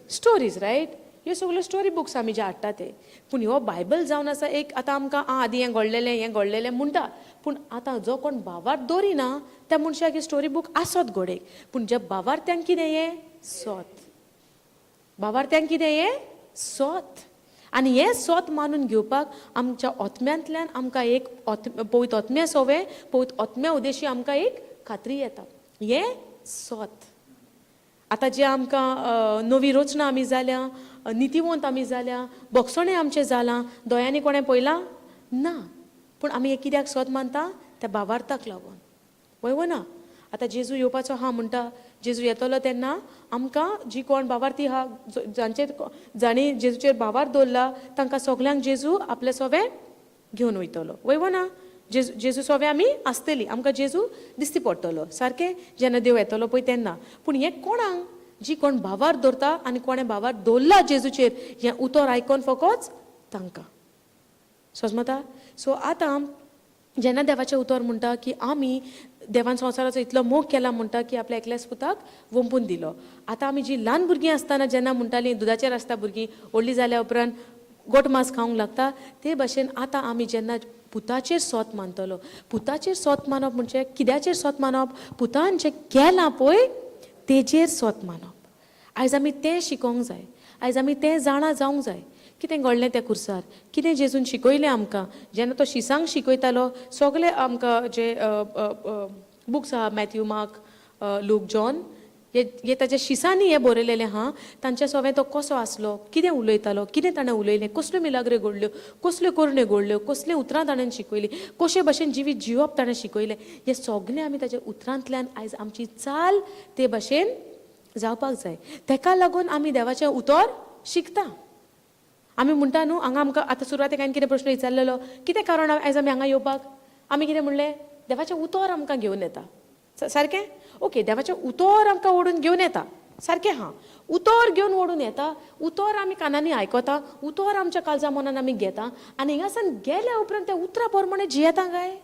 स्टोरीज रायट? ह्यो सगल्यो स्टोरी बुक्स आमी जे हाडटा ते. पूण ह्यो बायबल जावन आसा एक, आतां आमकां आं आदीं हें घडलेलें, हें घडलेलें म्हणटा. पूण आतां जो कोण भावार्थ दवरिना त्या मनशाक ही स्टोरी बूक आसत घोडेक. पूण ज्या भावार्थ्यांक कितें हें सोत, भावार्थ्यांक कितें हें सोत. आनी हें सोत मानून घेवपाक आमच्या ओतम्यांतल्यान आमकां एक पवित्र ओतम्या सोवे, पवित्र ओतम्या उदेशी आमकां एक खात्री येता हें सोत. आतां जे आमकां नवी रचना आमी जाल्या, नितीवंत आमी जाल्या, बोगसणें आमचें जालां, दोळ्यांनी कोणें पळयलां ना, पूण आमी हें कित्याक सोत मानता? त्या भावार्थाक लागून, वय वो ना? आतां जेजू येवपाचो आहा म्हणटा, जेजू येतलो तेन्ना आमकां जी कोण भावार्थी आहा, जांचेर जांणी जेजूचेर भावार्थ दवरला, तांकां सगल्यांक जेजू आपले सोवे घेवन वयतलो, वय वो ना? जेजू जेजू सोवे आमी आसतली, आमकां जेजू दिसती पडटलो सारकें जेन्ना देव येतलो पळय तेन्ना. पूण हें कोणाक? जी कोण भावार्थ दवरता आनी कोणें भावार्थ दवरला जेजूचेर, हें उतर आयकोन फकत तांकां समजता. सो आतां जेन्ना देवाचें उतर म्हणटा की आमी देवान संवसाराचो इतलो मोग केला म्हणटा की आपल्या एकल्याच पुताक वंपून दिलो. आतां आमी जी ल्हान भुरगीं आसतना जेन्ना म्हणटालीं, दुदाचेर आसता भुरगीं, व्हडलीं जाल्या उपरांत गोट मांस खावंक लागता, ते भाशेन आतां आमी जेन्ना पुताचेर सोत मानतलो, पुताचेर सोत मानप म्हणजे कित्याचेर सोत मानप? पुतान जें केलां पळय तेजेर सोत मानप. आयज आमी तें शिकोंक जाय, आयज आमी तें जाणा जावंक जाय. कितें घडलें त्या कुर्सार, कितें जेजून शिकयलें आमकां. जेन्ना तो शिसांक शिकयतालो, सगळे आमकां जे बुक्स आहा, मॅथ्यू, मार्क, लूक, जॉन, हे ताच्या शिसांनी हें बरयलेलें आहा. तांच्या सोवें तो कसो आसलो, कितें उलयतालो, कितें ताणें उलयलें, कसल्यो मिलाग्रो घडल्यो, कसल्यो करण्यो घडल्यो, कसल्यो उतरां ताणें शिकयलीं, कशे भशेन जिवीत जिवप ताणें शिकयलें, हें सगळें आमी ताच्या उतरांतल्यान आयज आमची चाल ते भशेन जावपाक जाय. तेका लागून आमी देवाचें उतर शिकता. आमी म्हणटा न्हू हांगा आमकां आतां सुरवातेक हांवें कितें प्रश्न विचारलेलो, कितें कारण आयज आमी हांगा येवपाक? आमी कितें म्हणलें? देवाचें उतर आमकां घेवन येता, सारकें? ओके, देवाचें उतर आमकां ओडून घेवन येता, सारकें हा. उतर घेवन ओडून येता, उतर आमी कानांनी आयकता, उतर आमच्या काळजा मनान आमी घेता आनी हिंगासान गेल्या उपरांत त्या उतरा प्रमाणे जियेता काय?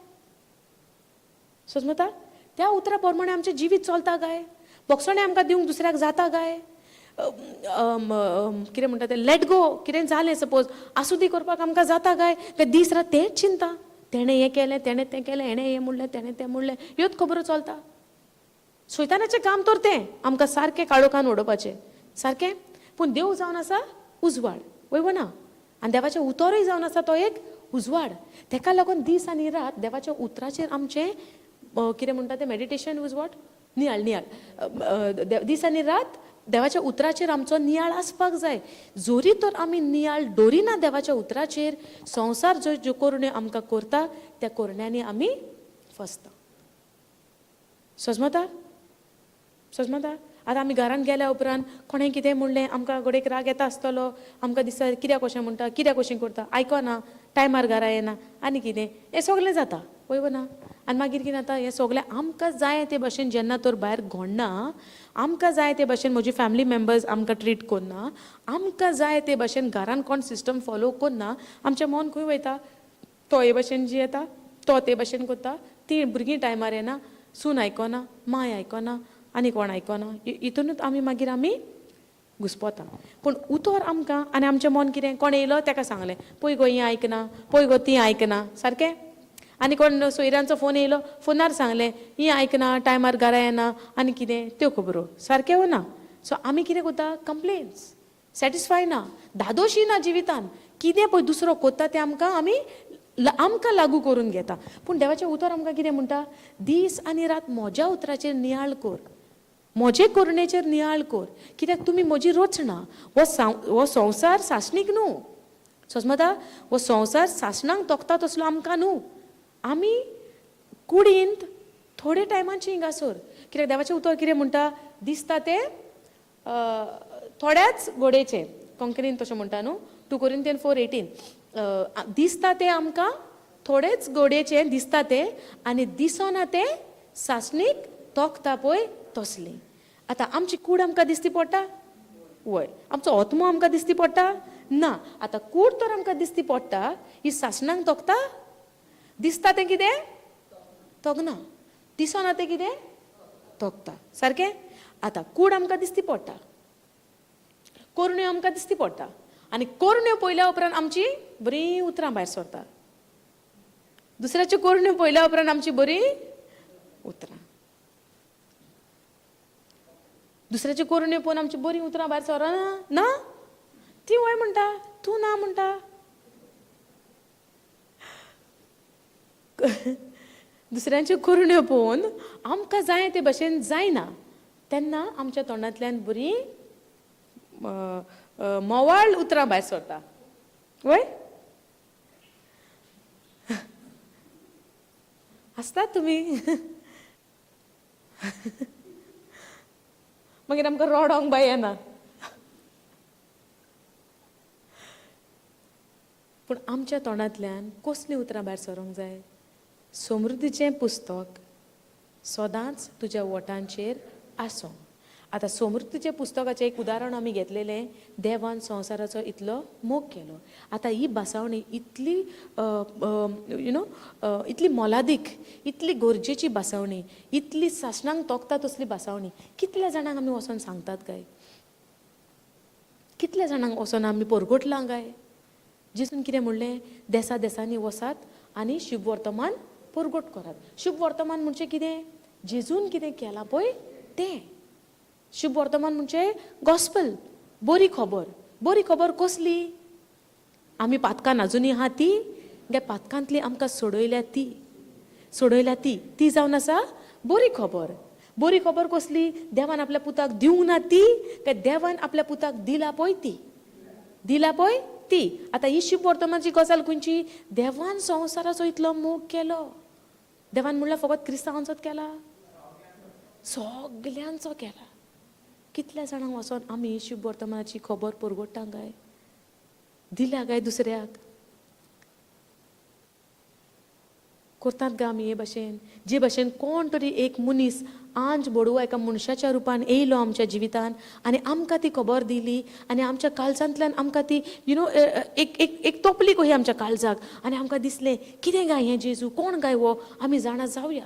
समजता? त्या उतरा प्रमाणे आमचें जिवीत चलता काय? बोगसणें आमकां दिवंक दुसऱ्याक जाता काय? कितें म्हणटा तें, let go, कितें जालें सपोज आसूं दी करपाक आमकां जाता काय? काय दीस रात तेंच चिंता, तेणें हें केलें, तेणें तें केलें, हेणें हें म्हणलें, तेणें तें म्हणलें, ह्योच खबरो चलता. सैतानाचें काम तर तें आमकां सारकें काळोखान उडोवपाचें, सारकें. पूण देव जावन आसा उजवाड, वय वो ना? आनी देवाचें उतरूय जावन आसा तो एक उजवाड. तेका लागून दीस आनी रात देवाच्या उतराचेर आमचें कितें म्हणटा तें, मेडिटेशन उजवाड, नियाळ, नियाळ, दीस आनी रात देवाच्या उतराचेर आमचो नियाळ आसपाक जाय. जोरी तर आमी नियाळ दवरिना देवाच्या उतराचेर, संवसार ज्यो ज्यो करण्यो आमकां करता त्या करण्यांनी आमी फसता. सजमता? सजमता? आतां आमी घरान गेल्या उपरांत कोणें कितें म्हणलें, आमकां घडयेक राग येता आसतलो, आमकां दिसता कित्याक अशें म्हणटा, कित्याक अशें करता, आयकना, टायमार घरा येना आनी कितें, हें सगळें जाता, वय ना? आनी मागीर कितें जाता, हें सगळें आमकां जाय ते भशेन जेन्ना तर भायर घडना, आमकां जाय ते भशेन म्हजी फॅमिली मेम्बर्स आमकां ट्रीट करना, आमकां जाय ते भशेन घरान कोण सिस्टम फॉलो करना, आमचें मन खंय वयता? तो हे भशेन जियेता, तो ते भशेन करता, ती भुरगीं टायमार येना, सून आयकना, माय आयकना, आनी कोण आयकना, हितूनच आमी मागीर आमी घुसपोता. पूण उतर आमकां आनी आमचें मन कितें, कोण येयलो ताका सांगलें, पळय गो हीं आयकना, पळय गो तीं आयकना, सारकें. आनी कोण सोयऱ्यांचो फोन येयलो, फोनार सांगलें हीं आयकना, टायमार घरा येना आनी कितें त्यो खबरो, सारकें वो ना? सो आमी कितें करता, कंप्लेन्स, सॅटिस्फाय ना, धादोशी ना जिवितान. कितें पळय दुसरो करता तें आमकां आमी आमकां लागू करून घेता. पूण देवाचें उतर आमकां कितें म्हणटा, दीस आनी रात म्हज्या उतराचेर नियाळ कर, म्हजे करुणेचेर नियाळ कर, कित्याक तुमी म्हजी रचना. हो संवसार सासणीक न्हू, सोजमता, हो संवसार सासणांक तोखता तसलो आमकां न्हू. आमी कुडींत थोडे टायमाची हिंगासर, कित्याक देवाचें उतर कितें म्हणटा, दिसता तें थोड्याच घोडेचें, कोंकणीन तशें म्हणटा न्हू, 2 Corinthians 4:18, दिसता तें आमकां थोडेच घोडेचें दिसता तें, आनी दिसना तें सासणीक तोखता पळय तसलें. आतां आमची कूड आमकां दिसती पडटा, वय, आमचो आत्मो आमकां दिसती पडटा ना. आतां कूड तर आमकां दिसती पडटा, ही सासणांक तोखता, दिसता तें कितें तोगना, दिसना तें कितें तोखता, सारकें. आतां कूड आमकां दिसती पडटा, कोरण्यो आमकां दिसती पडटा, आनी कोरण्यो पळयल्या उपरांत आमची बरीं उतरां भायर सरता. दुसऱ्याच्यो कोरण्यो पळयल्या उपरांत आमची बरीं उतरां, दुसऱ्याच्यो कोरण्यो पळोवन आमची बरीं उतरां भायर सरना ना, ती वय म्हणटा, तूं ना म्हणटा. दुसऱ्यांच्यो कोरण्यो पळोवन आमकां जाय ते भशेन जायना, तेन्ना आमच्या तोंडांतल्यान बरीं मोवाळ उतरां भायर सरता, वय. आसतात तुमी, मागीर आमकां रडोंक बाय येना. पूण आमच्या तोंडांतल्यान कसलीं उतरां भायर सरूंक जाय? समृद्धीचें पुस्तक सदांच तुज्या वोटांचेर आसूं. आतां समृद्धीच्या पुस्तकाचें एक उदाहरण आमी घेतलेलें, देवान संवसाराचो इतलो मोग केलो. आतां ही भासावणी इतली you know इतली मोलादीक, इतली गरजेची भासावणी, इतली सासणांक तोखता तसली भासावणी, कितल्या जाणांक आमी वचोन सांगतात काय? कितल्या जाणांक वचोन आमी परगटलां काय? जेजून कितें म्हणलें, देसा देसांनी वसात आनी शुभ वर्तमान परगट करात. शुभ वर्तमान म्हणजे कितें? जेजून कितें केलां पळय तें शुभ वर्तमान म्हणजे गॉस्पल, बरी खबर. बरी खबर कसली? आमी पातकान आजुनूय आहा ती, त्या पातकांतली आमकां सोडयल्या ती, सोडयल्या ती, ती जावन आसा बरी खबर. बरी खबर कसली? देवान आपल्या पुताक दिवंक ना ती, काय देवान आपल्या पुताक दिला पळय ती, दिला पळय ती. आतां ही शुभ वर्तमानाची गजाल खंयची? देवान संवसाराचो इतलो मोग केलो. देवान म्हणल्यार फकत क्रिस्तांवांचोच केला, सगल्यांचो केला. कितल्या जाणांक वचोन आमी शुभ वर्तमानाची खबर परगट्टा काय? दिल्या काय दुसऱ्याक? करतात गा आमी हे भशेन? जे भशेन कोण तरी एक मनीस आंज बडुवा एका मनशाच्या रुपान येयलो आमच्या जिवितान आनी आमकां ती खबर दिली, आनी आमच्या काळजांतल्यान आमकां ती you know एक एक एक तोपली कही आमच्या काळजाक, आनी आमकां दिसलें कितें गाय हें जेजू, कोण गाय हो, आमी जाणा जावया.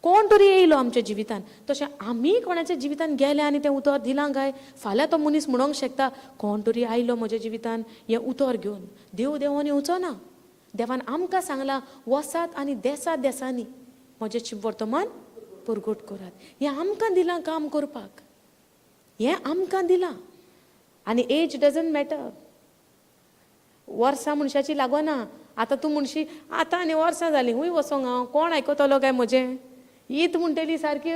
कोण तरी येयलो आमच्या जिवितान, तशें आमी कोणाच्या जिवितान गेले आनी तें उतर दिलां काय? फाल्यां तो मनीस म्हणोंक शकता कोण तरी आयलो म्हज्या जिवितान हें उतर घेवन. देव देवोन येवचो ना, देवान आमकां सांगलां वसात आनी देसा देसांनी म्हजें शुभ वर्तमान परगट करात. हें आमकां दिलां काम करपाक, हें आमकां दिलां. आनी एज डजंट मॅटर, वर्सां मनशाची लागना. आतां तूं म्हणशी आतां आनी वर्सां जालीं खूंय वचोंक हांव, कोण आयकतलो काय म्हजें? ईद म्हणटली सारकी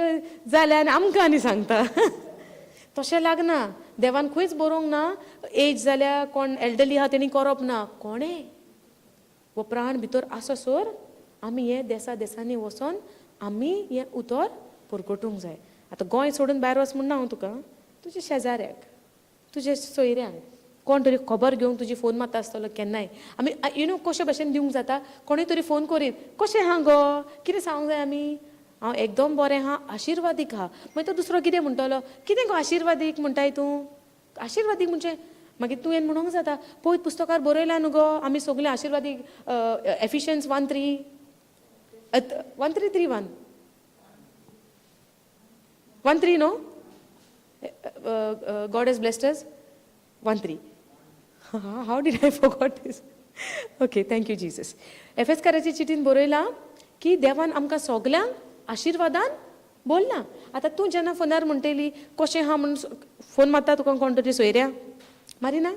जाल्या आनी आमकां आनी सांगता. तशें लागना, देवान खंयच बरोवंक ना एज जाल्या कोण एल्डली आहा तेणी करप ना. कोणें हो प्राण भितर आसा सर आमी हे देसा देसांनी वचोन आमी हें उतर परगटूंक जाय. आतां गोंय सोडून भायर वच म्हणना हांव तुका, तुज्या शेजाऱ्याक, तुज्या सोयऱ्यांक कोण तरी खबर घेवंक तुजी फोन मारता आसतलो केन्नाय. आमी you know कशे भशेन दिवंक जाता, कोणूय तरी फोन करीत कशें आहा गो, कितें सांगूंक जाय आमी? हांव एकदम बरें आहा, आशिर्वादीक आहा. मागीर तो दुसरो कितें म्हणटलो, कितें गो आशिर्वादीक म्हणटाय तूं? आशिर्वादीक म्हणजे मागीर तूं येन म्हणूंक जाता, पवित्र पुस्तकार बरयला न्हू गो, आमी सगळे आशिर्वादी. Ephesians 1:3, 1:3 3 1, 1:3, no? God has blessed us, 1:3. How did I forgot this? Okay, thank you Jesus. एफेसकाराच्या चिटीन बरयलां की देवान आमकां सगल्यांक आशिर्वादान बोल्लां. आतां तूं जेन्ना फोनार म्हणटली कशें आहा म्हूण, फोन मारता तुका कोण तरी सोयऱ्या, मारिना?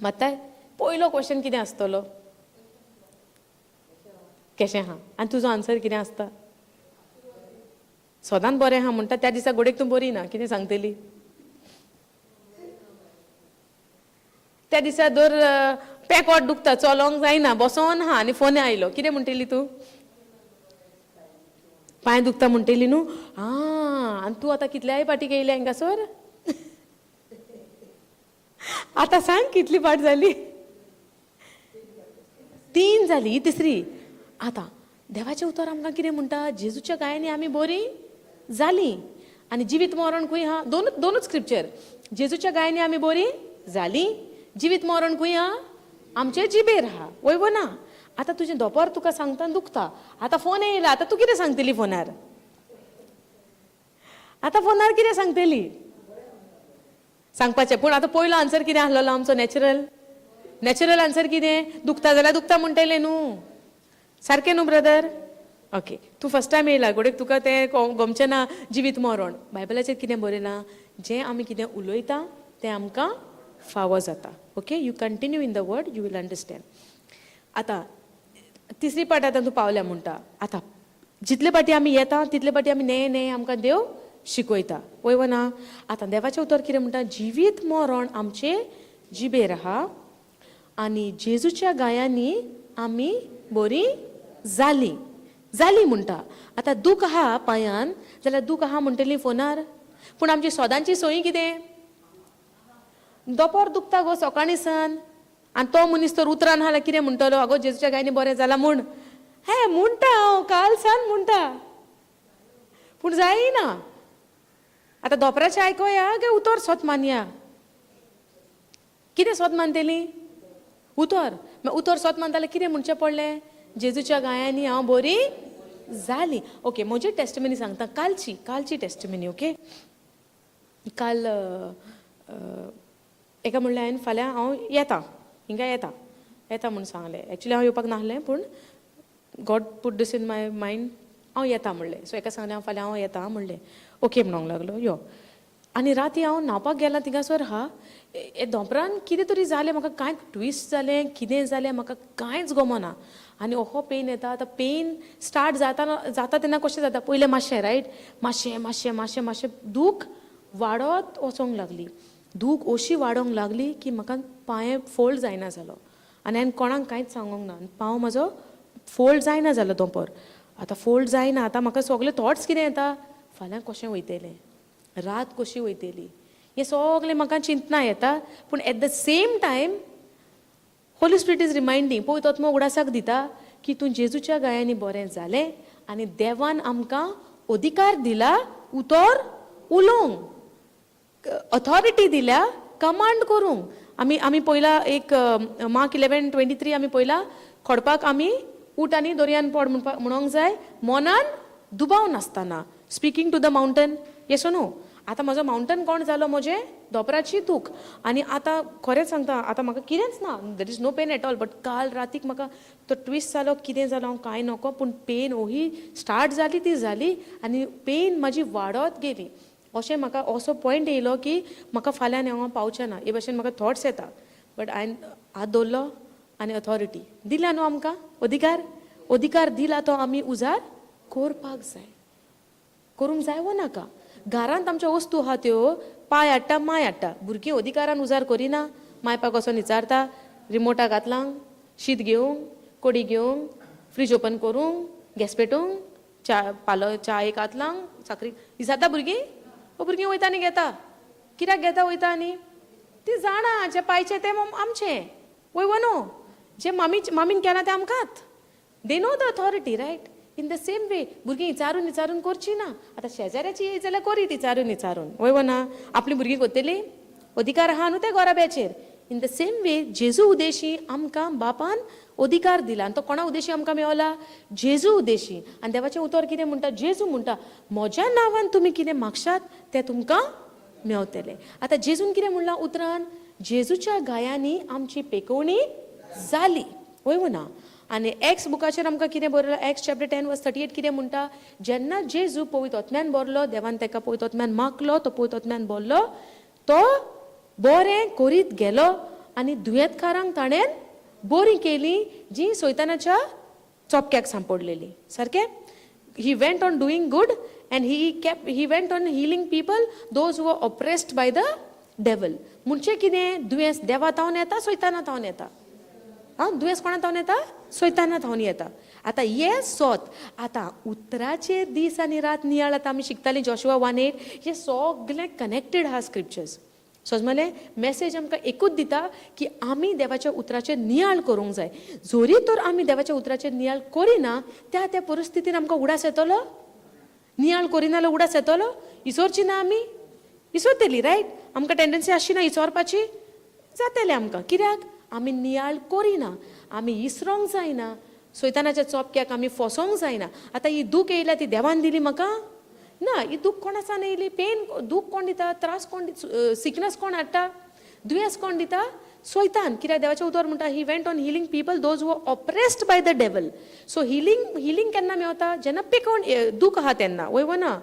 मात्ताय. पयलो क्वेश्चन कितें आसतलो? केशें आहा? आनी तुजो आन्सर कितें आसता? सदांच बरें आहा म्हणटा. त्या दिसा गोडेक तूं बरी ना, कितें सांगतली? त्या दिसा दर पेकोट दुखता, चलोंक जायना, बसोन आहा आनी फोन आयलो, कितें म्हणटली तूं? पांय दुखता म्हणटली न्हू. आं, आनी तूं आतां कितल्याय पाटी येयल्या हिंगासर? आतां सांग, कितली पाट जाली? तीन जाली, तिसरी. आतां देवाचें उतर आमकां कितें म्हणटा? जेजूच्या गायांनी आमी बरीं जालीं आनी जिवीत मरण खंय आहा? दोनूच दोनूच स्क्रिप्चर. जेजूच्या गायांनी आमी बरीं जालीं, जिवीत मरण खंय आहा? आमचे जिबेर आहा. वय वो ना? आतां तुजें दोपोर तुका सांगता दुखता, आतां फोन येयला, आतां तूं कितें सांगतली फोनार? आतां फोनार कितें सांगतली? सांगपाचें. पूण आतां पयलो आन्सर कितें आसलेलो आमचो? नॅचरल, नॅचरल आन्सर कितें? दुखता जाल्यार दुखता म्हणटलें न्हू, सारकें न्हू ब्रदर? ओके, तूं फर्स्ट टायम येयला, गोडेक तुका तें गमचें ना. जिवीत मरण बायबलाचेर कितें बरयलां? जें आमी कितें उलयता तें आमकां फावो जाता. Okay, you continue in the word, you will understand. आतां तिसरी पाट आतां तूं पावल्या म्हणटा. आतां जितले पाटी आमी येता तितले पाटी आमी ने ने आमकां देव शिकयता. वय वो ना? आतां देवाचें उतर कितें म्हणटा? जिवीत मरण आमचे जिबेर आहा आनी जेजूच्या गायांनी आमी बरीं जालीं. जालीं म्हणटा. आतां दूख आहा पांयान जाल्यार दूख आहा म्हणटली फोनार. पूण आमची सदांची सोयी कितें? दोपोर दुखता गो सकाळीं सान, आनी तो मनीस तर उतरान आहा कितें म्हणटलो? आगो, जेजूच्या गायनी बरें जालां म्हूण. हे म्हणटा हांव, काल सान म्हणटा, पूण जायना. आतां दोपराचें आयकोया काय उतर सोत मानया? कितें सोत मानतली? उतर. उतर सोत मानताले कितें म्हणचें पडलें? जेजूच्या गायांनी हांव बरी जाली. ओके, म्हजी टेस्टमनी सांगता, कालची, कालची टेस्टमनी. ओके, काल एका म्हणल्यार हांवें फाल्यां हांव येता, हिंगा येता येता म्हूण सांगलें. एक्चुली हांव येवपाक नासलें, पूण God put this in my mind, हांव येता म्हणलें. सो एका सांगलें, हांव फाल्यां हांव येता म्हणलें. ओके म्हणूंक लागलो, यो. आनी राती हांव न्हांवपाक गेलां थिंगासर हा, दोंपरान कितें तरी जालें म्हाका, कांय ट्विस्ट जालें, कितें जालें म्हाका कांयच गमना. आनी ओहो पेन येता. आतां पेन स्टार्ट जाता जाता तेन्ना कशें जाता? पयलें मातशें, रायट, मातशें मातशें मातशें मातशें दूख वाडत वचोंक लागली. दूख अशी वाडोंक लागली की म्हाका पांय फोल्ड जायना जालो. आनी हांवें कोणाक कांयच सांगोंक ना. आनी पांव म्हजो फोल्ड जायना जालो दोंपर. आतां फोल्ड जायना, आतां म्हाका सगळे थॉट्स कितें येता? फाल्यां कशें वयतलें, रात कशी वयतली, हें सगळें म्हाका चिंतना येता. पूण at the same time Holy Spirit is reminding, पवित्र आत्मो उगडासाक दिता की तूं जेजूच्या गायांनी बरें जालें आनी देवान आमकां अधिकार दिला उतर उलोवंक, अथॉरिटी दिल्या कमांड करूंक. आमी आमी पयला एक मार्क 11:23 आमी पयला, खोडपाक आमी उठ आनी दर्यान पड म्हणपाक म्हणोंक जाय, मनान दुबाव नासतना, speaking to the mountain. Yes, no? आतां म्हजो मावंटन कोण जालो? म्हजें दोपराची दूख. आनी आतां खरेंच सांगता, आतां म्हाका कितेंच ना, there is no pain at all. But काल रातीक म्हाका तो ट्विस्ट जालो, कितें जालो हांव कांय नको, पूण पेन ओही स्टार्ट जाली ती जाली आनी पेन म्हाजी वाडत गेली. अशें म्हाका असो पॉयंट येयलो की म्हाका फाल्यां हांव पावचें ना, हे भशेन म्हाका थॉट्स येता. बट हांवें हात दवरलो आनी अथॉरिटी दिल्या न्हू आमकां, अधिकार, अधिकार दिला तो आमी उजार करपाक जाय. करूंक जाय वो नाका? घरांत आमच्यो वस्तू आहा त्यो पाय हाडटा, माय हाडटा, भुरगीं अधिकारान उजार करिना. माय पाय वचोन विचारता, रिमोटाक हात लावंक, शीत घेवंक, कोडी घेवंक, फ्रीज ओपन करूंक, गॅस पेटोवंक, च्या पालो, च्या एक हात लावंक, साकरी विचारता भुरगीं. ओ भुरगीं वयता आनी घेता. कित्याक घेता वयता? आनी ती जाणा, जें पायचें तें आमचें. वय वो न्हू? जें मामी मामीन केलां तें आमकांच. They know the authority, right? In the same way भुरगीं विचारून विचारून करची ना. आतां शेजाऱ्याची येयत जाल्यार करीत विचारून विचारून. वय वो ना? आपली भुरगीं करतली? अधिकार आहा न्हू त्या गोराब्याचेर. इन the same way जेजू उदेशी आमकां बापान अधिकार दिला. आनी तो कोणा उदेशी आमकां मेवला? जेजू उदेशी. आनी देवाचें उतर कितें म्हणटा? जेजू म्हणटा, म्हज्या नांवान तुमी कितें मागशात तें तुमकां मेवतलें. आतां जेजून कितें म्हणलां उतरान? जेजूच्या गायांनी आमची पेकोवणी जाली, वय वो ना? आनी एक्स बुकाचेर आमकां कितें बरयलां? Acts chapter 10 verse 38 कितें म्हणटा? जेन्ना जेजू पवित्र आत्म्यान भरलो, देवान ताका पवित्र आत्म्यान मागलो, तो पवित्र आत्म्यान भरलो, तो बरें करीत गेलो आनी दुयेंतकारांक ताणें बरीं केलीं जीं सैतानाच्या चोपक्याक सांपडलेलीं. सारकें? He went on doing good and he went on healing people, those who oppressed by the devil. म्हणजे कितें? दुयेंस देवा तावन येता, सैताना तावन येता? आं, दुयेंस कोणा तावन येता? सैताना तावन येता. आतां हे सोत आतां उतराचेर दीस आनी रात नियाळ. आतां आमी शिकतालीं जोशुआ 1:8. हे सगलें कनेक्टेड आहा स्क्रिप्चर्स. समजलें? मॅसेज आमकां एकूच दिता की आमी देवाच्या उतराचेर नियाळ करूंक जाय. जरी तर आमी देवाच्या उतराचेर नियाळ करिना, त्या त्या परिस्थितीन आमकां उडास येतलो? नियाळ करिना जाल्यार उडास येतलो? इसोरची ना आमी? इसोरतली, रायट? आमकां टेंडन्सी आसची ना इसोरपाची? जातलें आमकां. कित्याक? आमी नियाळ करिना. आमी इसरोंक जायना. सैतानाच्या चोपक्याक आमी फसोंक जायना. आतां ही दूख येयल्या ती देवान दिली म्हाका ना. ही दूख कोण आसा येयली? पेन, दूख कोण दिता? त्रास कोण, सिकनस कोण हाडटा? दुयेंस कोण दिता? सोयतान. कित्याक देवाचें उतर म्हणटा, he went on healing people, those who oppressed by the devil. So healing, healing केन्ना मेवता? जेन्ना पिकोवन दूख आहा तेन्ना, वय वो ना?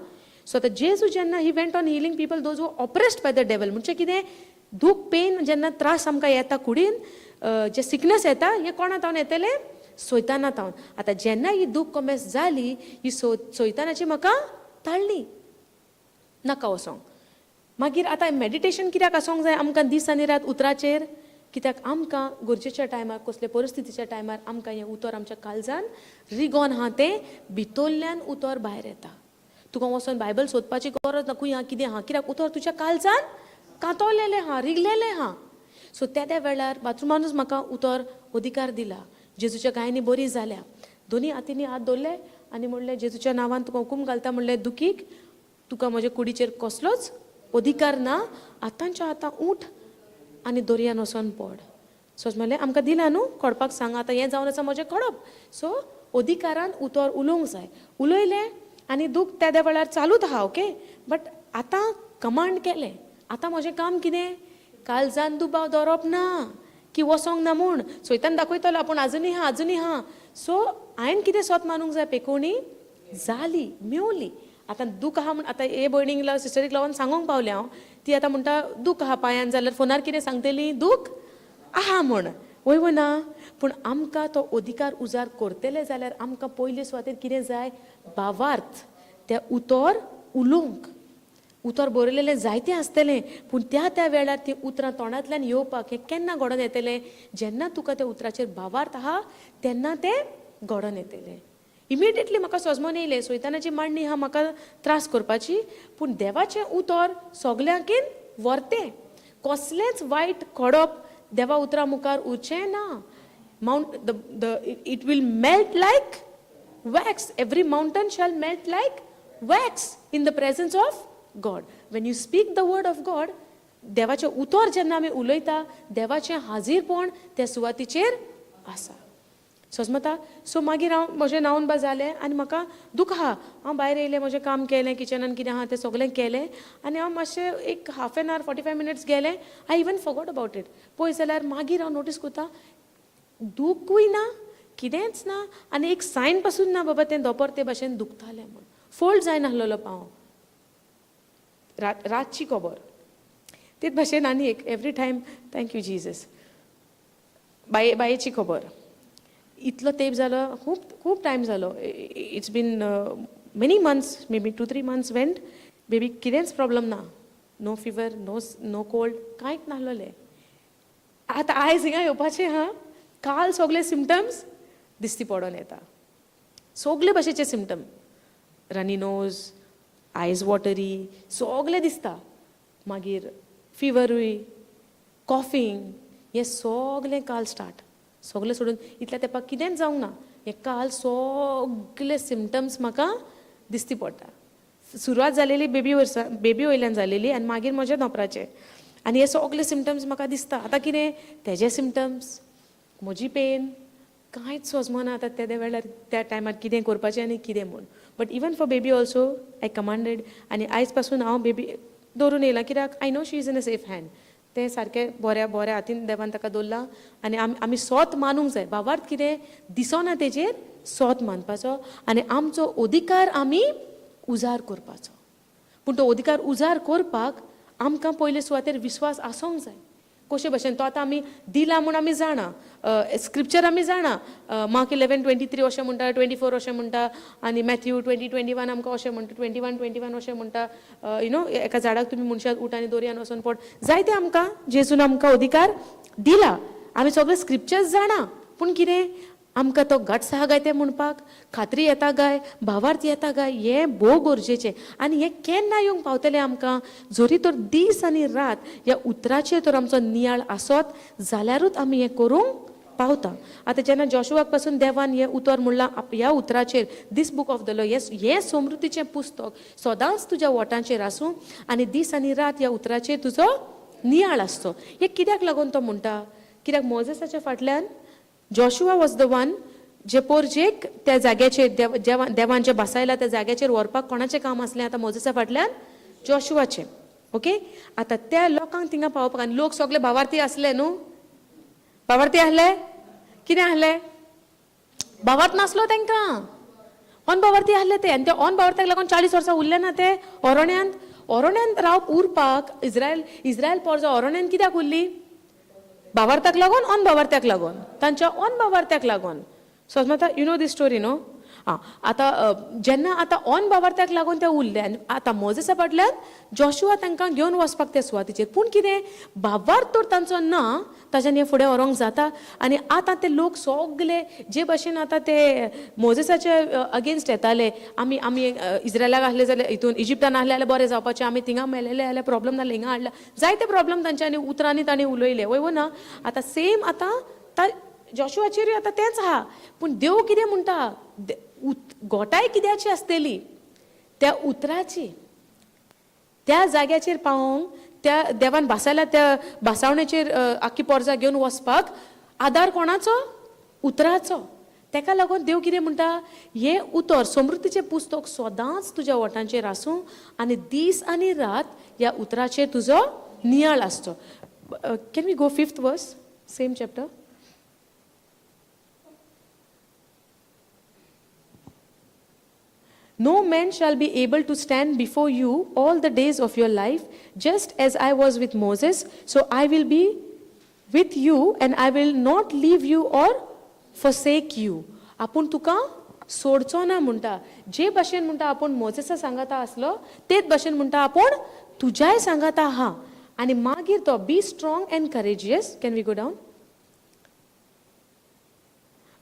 सो आतां जेजू जेन्ना he went on healing people, those who oppressed by the devil, म्हणजे कितें? दूख, पेन जेन्ना त्रास आमकां येता कुडीन, जे सिकनस येता, हें कोणा तावन येतलें? सोयताना तावन. आतां जेन्ना ही दूख कोमेस जाली, ही सोयतानाची म्हाका ताळ्ळी, नाका वचोंक. मागीर आतां मेडिटेशन कित्याक आसोंक जाय आमकां दीस आनी रात उतराचेर? कित्याक आमकां गरजेच्या टायमार, कसले परिस्थितीच्या टायमार आमकां हें उतर आमच्या काळजान रिगोन आहा, तें भितरल्यान उतर भायर येता. तुका वचोन बायबल सोदपाची गरज ना, खंय आहा, कितें आहा. कित्याक उतर तुज्या काळजान कांतोलेलें आहा, रिगलेलें आहा. सो त्या त्या वेळार बाथरुमानूच म्हाका उतर अधिकार दिला, जेजूच्या गायनी बरी जाल्या. दोनी हातींनी हात दवरले आनी म्हणलें, जेजूच्या नांवान तुका हुकूम घालता, म्हणलें, दुखीक तुका म्हज्या कुडीचेर कसलोच अधिकार ना. आतांच्या आतां उठ आनी दर्यान वचोन पड. सो म्हणलें, आमकां दिला न्हू खडपाक सांग. आतां हें जावन आसा म्हजें खडप. सो अधिकारान उतर उलोवंक जाय. उलयलें आनी दूख त्या त्या वेळार चालूच आहा, ओके, बट आतां कमांड केलें. आतां म्हजें काम कितें? काळजान दुबाव दवरप ना की वचोंक ना म्हूण. सोयतान दाखयतलो, आपूण आजुनूय आहा, आजुनूय आहा. सो हांवें कितें सोत मानूंक जाय? पेकोवणी जाली, मेवली. आतां दूख आहा म्हूण आतां हे भयणीक, सिस्टरीक लागून सांगूंक पावलें हांव. ती आतां म्हणटा दूख आहा पांयान जाल्यार फोनार कितें सांगतली? दूख आहा म्हूण, वय वो ना? पूण आमकां तो अधिकार उजार करतले जाल्यार आमकां पयले सुवातेर कितें जाय? भावार्थ तें उतर उलोवंक. उतर बरयलेलें जायतें आसतलें, पूण त्या त्या वेळार तीं उतरां तोंडांतल्यान येवपाक हें केन्ना घडोवन येतलें? जेन्ना तुका त्या उतराचेर भावार्थ आहा तेन्ना तें घडोवन येतलें. इमिडिएटली म्हाका सोजमोन येयलें, सोयतानाची मांडणी आहा म्हाका त्रास करपाची, पूण देवाचें उतर सगल्यांकीन व्हरतें. कसलेंच वायट खडप देवा उतरा मुखार उरचें ना. Mount the it will melt like wax. Every mountain shall melt like wax in the presence of God. When you speak the word of God, देवाचें उतर जेन्ना आमी उलयता, देवाचें हाजीरपण त्या सुवातीचेर आसा. सजमता? सो मागीर हांव म्हजें न्हांवन बा जालें आनी म्हाका दूख आहा. हांव भायर येयलें, म्हजें काम केलें, किचनान कितें आहा तें सगळें केलें आनी हांव मातशें एक half an hour, 45 minutes गेलें. I even forgot about it. पळय जाल्यार मागीर हांव नोटीस करता, दुखूय ना, कितेंच ना आनी एक सायन पासून ना बाबा तें दोपर ते भाशेन दुखतालें म्हूण. फोल्ड जायनासलेलो पांव. रातची खबर. तेच भाशेन आनी एक, every time thank you Jesus. बाये बायेची खबर. इतलो तेंप जालो, खूब खूब टायम जालो. It's been many months, maybe 2-3 months went. बेबीक कितेंच प्रॉब्लम ना, no fever, no cold, कांयच नासलेलें. आतां आयज हिंगा येवपाचें हा, काल सगळे सिमटम्स दिसती पडोन येता. सगळे भाशेचे symptom, runny nose, eyes watery, सगळें दिसता. मागीर फिवरूय, कॉफींग, हें सगळें काल स्टार्ट. सगळें सोडून इतल्या तेंपाक कितेंच जावंक ना, हें काल सगळे सिमटम्स म्हाका दिसती पडटा. सुरवात जालेली बेबी वर्सा, बेबी वयल्यान जालेली आनी मागीर म्हज्या नोपराचें. आनी हे सगळे सिमटम्स म्हाका दिसता. आतां कितें तेजे सिमटम्स, म्हजी पेन, कांयच सोजमना आतां तेदे वेळार त्या टायमार कितें करपाचें आनी कितें म्हूण. But even for baby also I commanded. आनी आयज पासून हांव बेबी दवरून येयलां, कित्याक I know she is in a safe hand. तें सारकें बऱ्या बऱ्या हातीन देवान ताका दवरलां. आनी आमी सोत मानूंक जाय. भावार्थ कितें दिसना तेजेर सोत मानपाचो आनी आमचो अधिकार आमी उजार करपाचो. पूण तो अधिकार उजार करपाक आमकां पयले सुवातेर विस्वास आसूंक जाय. कशे भशेन तो आतां आमी दिला म्हूण आमी जाणा, स्क्रिप्चर आमी जाणा, मार्क 11:23 अशें म्हणटा, 24 अशें म्हणटा, आनी मॅथ्यू 20:21 आमकां अशें म्हणटा, 21:21 अशें म्हणटा, you know एका झाडाक तुमी मनशाक उठ आनी दोरयान वचोन पड. जायते आमकां जेजून आमकां अधिकार दिला, आमी सगळे स्क्रिप्चर्स जाणा. पूण कितें आमकां तो गट्स आहा काय तें म्हणपाक, खात्री येता काय, भावार्थ येता काय, हें भोव गरजेचें. आनी हें केन्ना येवंक पावतलें आमकां, जरी तर दीस आनी रात ह्या उतराचेर तर आमचो नियाळ आसत जाल्यारूच आमी हें करूंक पावता. आतां जेन्ना जोशुआक पासून देवान हें उतर म्हणलां, ह्या उतराचेर, this book of the law, हें समृद्धीचें पुस्तक सदांच तुज्या वोटांचेर आसूं आनी दीस आनी रात ह्या उतराचेर तुजो नियाळ आसचो. हें कित्याक लागून तो म्हणटा, कित्याक मोजेसाच्या फाटल्यान जोशुआ वॉज the one जे पोरजेक त्या जाग्याचेर देवान जे बसायला त्या जाग्याचेर व्हरपाक कोणाचें काम आसलें आतां मोजेसा फाटल्यान जोशुआचें. ओके, आतां त्या लोकांक थिंगा पावपाक, आनी लोक सगळे भावार्थी आसले न्हू, भावार्थी आसले, कितें आसले, भावार्थ नासलो तांकां, ऑन भावार्थी आसले ते. आनी ते ऑन भावार्थ्याक लागून 40 वर्सां उरले ना ते ओरोण्यांत. ओरोण्यांत रावप उरपाक इस्रायल पोरजा ओरोण्यांत कित्याक उरली, भावार्थाक लागून, ऑन भावार्थ्याक लागून, तांच्या ऑन भावार्थ्याक लागून. सो आतां you know this story न्हू. आं, आतां जेन्ना आतां ऑन भावार्थ्याक लागून ते उरले आनी आतां मोजेसा फाटल्यान जोशुआ तांकां घेवन वचपाक त्या सुवातीचेर, पूण कितें भावार्थ तर तांचो ना, ताज्यान हें फुडें व्हरोंक जाता. आनी आतां ते लोक सगले जे भशेन आतां ते मोजेसाचे अगेन्स्ट येताले, आमी आमी इस्रायलाक आसले जाल्यार हितून इजिप्तान आसले जाल्यार बरें जावपाचें, आमी थिंगा मेलेले जाल्यार प्रोब्लम जालें, हिंगा हाडला, जायते प्रोब्लम तांच्यांनी उतरांनी तांणी उलयले, वय वो ना. आतां सेम आतां जोशुआचेरूय आतां तेंच आहा. पूण देव कितें म्हणटा, गोटाय कित्याची आसतली, त्या उतराची. त्या जाग्याचेर पावोवंक, त्या देवान भासायला त्या भासावणेचेर आख्खी पोरजा घेवन वचपाक आदार कोणाचो, उतराचो. तेका लागून देव कितें म्हणटा, हें उतर समृद्धीचें पुस्तक सदांच तुज्या वोटांचेर आसूं आनी दीस आनी रात ह्या उतराचेर तुजो नियाळ आसचो. Can we go 5th verse, same chapter? No man shall be able to stand before you all the days of your life, just as I was with Moses, so I will be with you and I will not leave you or forsake you. आपूण तुका सोडचो ना म्हणटा. जे भाशेन म्हणटा आपूण मोजेसा सांगाता आसलो तेच भाशेन म्हणटा आपूण तुज्याय सांगाता आहा. आनी मागीर तो be strong and courageous. Can we go down?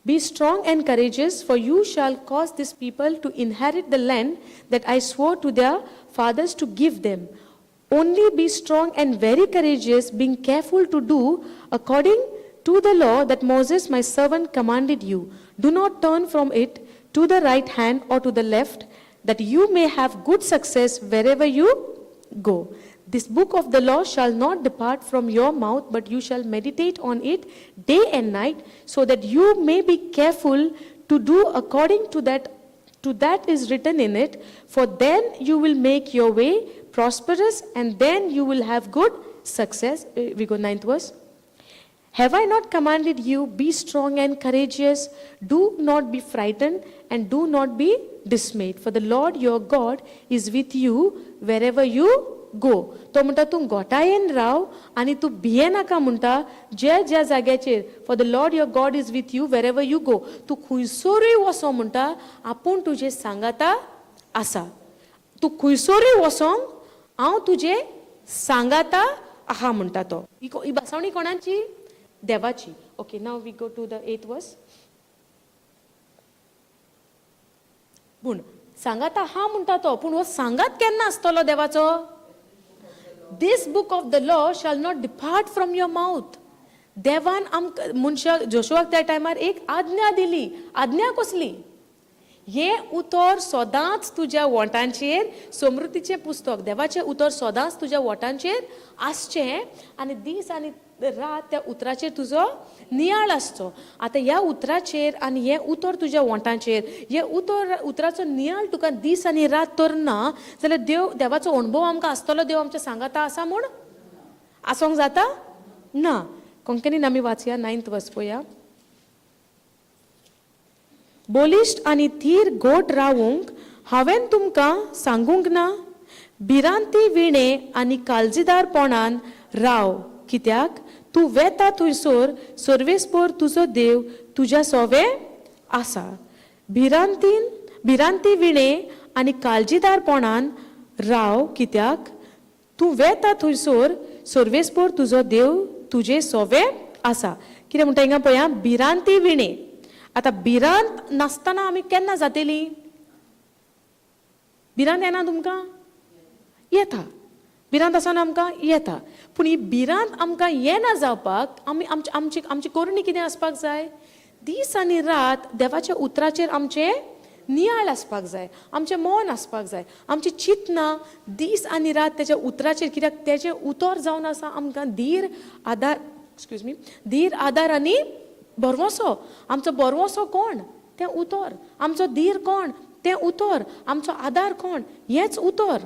Be strong and courageous, for you shall cause this people to inherit the land that I swore to their fathers to give them. Only be strong and very courageous, being careful to do according to the law that Moses my servant commanded you. Do not turn from it to the right hand or to the left, that you may have good success wherever you go. This book of the law shall not depart from your mouth, but you shall meditate on it day and night, so that you may be careful to do according to that is written in it. For then you will make your way prosperous, and then you will have good success. We go 9th verse. Have I not commanded you, be strong and courageous, do not be frightened and do not be dismayed, for the Lord your God is with you wherever you go. तो म्हणटा तूं गोटायेन राव आनी तूं भियेनाका म्हणटा, ज्या ज्या जाग्याचेर, for the Lord your God is with you wherever you go. तूं खंयसरूय वचो म्हणटा, आपूण तुजे सांगाता आसा. तूं खंयसरूय वचोंक हांव तुजे सांगाता आहा म्हणटा तो. ही भासावणी कोणाची, देवाची. Okay, now we go to the 8th verse. पूण सांगाता हा म्हणटा तो, पूण हो सांगात केन्ना आसतलो देवाचो? This book of the law shall not depart from your mouth. देवान आमकां मनशाक जोशुआक त्या टायमार एक आज्ञा दिली. आज्ञा कसली? हें उतर सदांच तुज्या वोंटांचेर, समृद्धीचें पुस्तक देवाचें उतर सदांच तुज्या वोंटांचेर आसचें आनी दीस आनी रात त्या उतराचेर तुजो नियाळ आसचो. आतां ह्या उतराचेर आनी हें उतर तुज्या वोंटांचेर, हें उतर उतराचो नियाळ तुका दीस आनी रात तर ना जाल्यार देव देवाचो अणभव आमकां आसतलो, देव आमच्या सांगाता आसा म्हूण आसोंक जाता ना. कोंकणीन आमी वाचया 9th वर्स पळोवया. बलिश्ट आनी थीर घोट रावूंक हांवें तुमकां सांगूंक ना, भिरांती विणे आनी काळजीदारपणान राव, कित्याक तूं वेता थंयसर सर्वेस्पर तुजो देव तुज्या सोवे आसा. भिरांती विणे आनी काळजीदारपणान राव, कित्याक तूं वेता थंयसर सर्वेस्पर तुजो देव तुजे सोवे आसा. कितें म्हणटा हिंगा पळया, भिरांती विणे. आतां भिरांत नासतना आमी केन्ना जातली? भिरांत येना तुमकां? येता. भिरांत आसना आमकां? येता. पूण ही भिरांत आमकां येना जावपाक आमी आमची आमची आमची करणी कितें आसपाक जाय? दीस आनी रात देवाच्या उतराचेर आमचें नियाळ आसपाक जाय, आमचें मन आसपाक जाय, आमची चिंतना दीस आनी रात तेच्या उतराचेर, कित्याक तेजें उतर जावन आसा आमकां धीर आदार, एक्सक्यूज मी, धीर आदार आनी भरवंसो. आमचो भरवंसो कोण? तें उतर. आमचो धीर कोण? तें उतर. आमचो आदार कोण? हेंच उतर.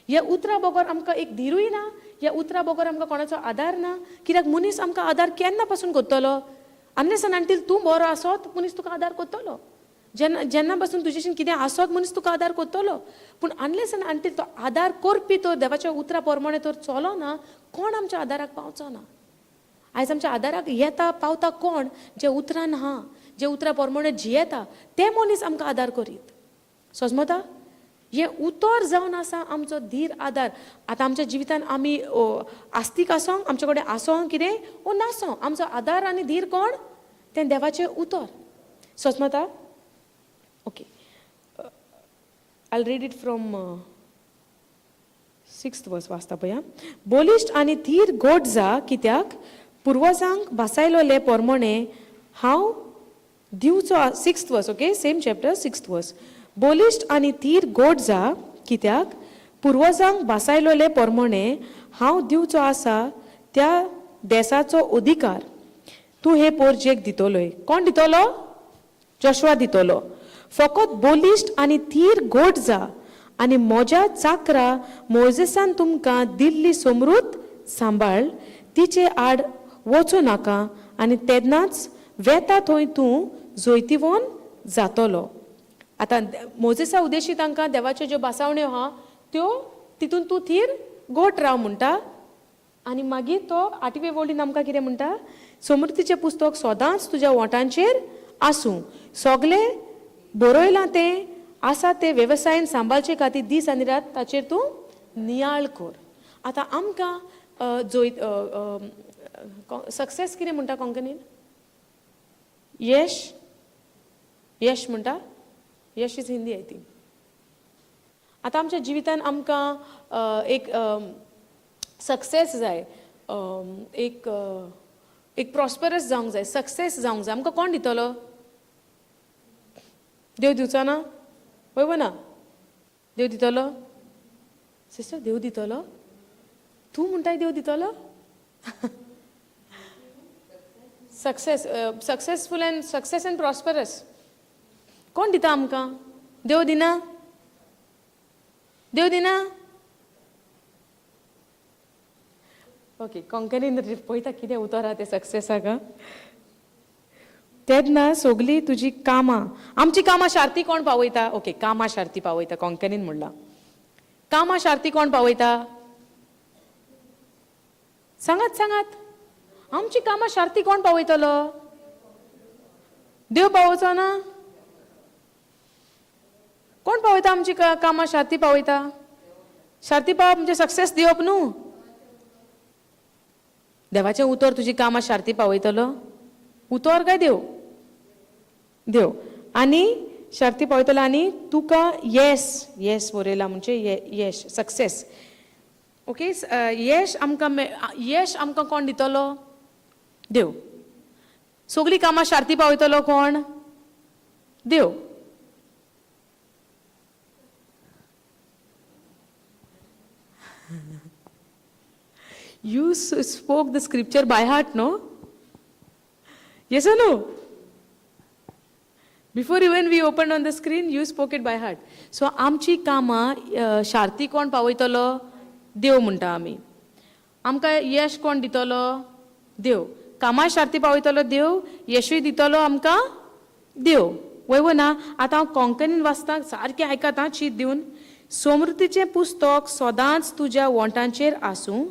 ह्या उतरा बगर आमकां एक धीरूय ना, ह्या उतरा बगर आमकां कोणाचो आदार ना, कित्याक मनीस आमकां आदार केन्ना पासून करतलो? अनलेस आनी अंटील तूं बरो आसत मनीस तुका आदार करतलो. जेन्ना जेन्ना पासून तुजेशीन कितें आसत मनीस तुका आदार करतलो, पूण अनलेस आनी अंटील तो आदार करपी तर देवाच्या उतरा प्रमाणे तर चलो ना, कोण आमच्या आदाराक पावचो ना. आयज आमच्या आदाराक येता पावता कोण? जे उतरान आहा, जे उतरा प्रमाणे जियेता ते मनीस आमकां आदार करीत. सजमता? हें उतर जावन आसा आमचो धीर आदार. आतां आमच्या जिवितान आमी आस्तीक आसोंक, आमचे कडेन आसोंक कितें ओ नासोंक, आमचो आदार आनी धीर कोण? तें देवाचें उतर. सजमता? Okay, I read it from 6th verse वाचता पळया. बलिश्ट आनी धीर घोट जा, कित्याक पुर्वजांक भासायलोले पोरमोणे हांव दिवचो. 6th verse, okay, same chapter 6th verse. बलिश्ट आनी धीर घोट जा, कित्याक पुर्वजांक भासायलोले पोरमोणे हांव दिवचो आसा त्या देसाचो अधिकार तूं हे पोरजेक दितलोय. कोण दितलो? जोशुआ दितलो. फकत बलिश्ट आनी धीर घोट जा आनी म्हज्या चाकरा मोजेसान तुमकां दिल्ली समृद्ध सांबाळ, तिचे आड वचूं नाका आनी तेन्नाच वेता थंय तूं जैतिवंत जातलो. आतां मोजेसा उद्देशी तांकां देवाच्यो ज्यो भासावण्यो आहा त्यो तितून तूं थीर घोट राव म्हणटा. आनी मागीर तो 8वे वळीन आमकां कितें म्हणटा? समृद्धीचें पुस्तक सदांच तुज्या वोंटांचेर आसूं, सगलें बरयलां तें आसा तें वेवसायन सांबाळचे खातीर दीस आनी रात ताचेर तूं नियाळ कर. आतां आमकां सक्सेस कितें म्हणटा कोंकणीन? यश, यश म्हणटा? यश is Hindi I think. आतां आमच्या जिवितान आमकां एक सक्सेस जाय, एक एक प्रॉस्परस जावंक जाय, सक्सेस जावंक जाय. आमकां कोण दितलो? देव दिवचो ना? वय ना? देव दितलो? सिस्टर, देव दितलो? तूं म्हणटाय देव दितलो? Success, successful and success and prosperous कोण दिता आमकां? देव दिना? देव दिना? ओके, कोंकणीन पळयता कितें उतर आहा तें सक्सेसाक. तेन्ना सगळीं तुजी कामां, आमची कामां शार्ती कोण पावयता? ओके, कामां शार्ती पावयता कोंकणीन म्हणलां. कामां शार्ती कोण पावयता? सांगात सांगात, आमची कामां शार्ती कोण पावयतलो? देव पावोवचो ना? कोण पावयता आमची कामां शार्ती पावयता? शार्ती पावप म्हणजे सक्सेस दिवप न्हू. देवाचें उतर तुजी कामां शार्ती पावयतलो? उतर काय देव? देव. आनी शार्ती पावयतलो आनी तुका येस, येस बरयला म्हणजे येश, सक्सेस. ओके, येश आमकां येश आमकां कोण दितलो? देव. सगळीं कामां शार्ती पावयतलो कोण? देव. You spoke the scripture by heart, no? Yes or no? Before even we open on the screen, you spoke it by heart. So आमची कामां शार्ती कोण पावयतलो? देव म्हणटा आमी. आमकां यश कोण दितलो? देव. कामां शार्ती पावयतलो देव, यशूय दितलो आमकां देव. वय वो ना? आतां हांव कोंकणीन वाचता, सारकें आयकात आं चीत दिवन. समृद्धीचें पुस्तक सदांच तुज्या वोंटांचेर आसूं.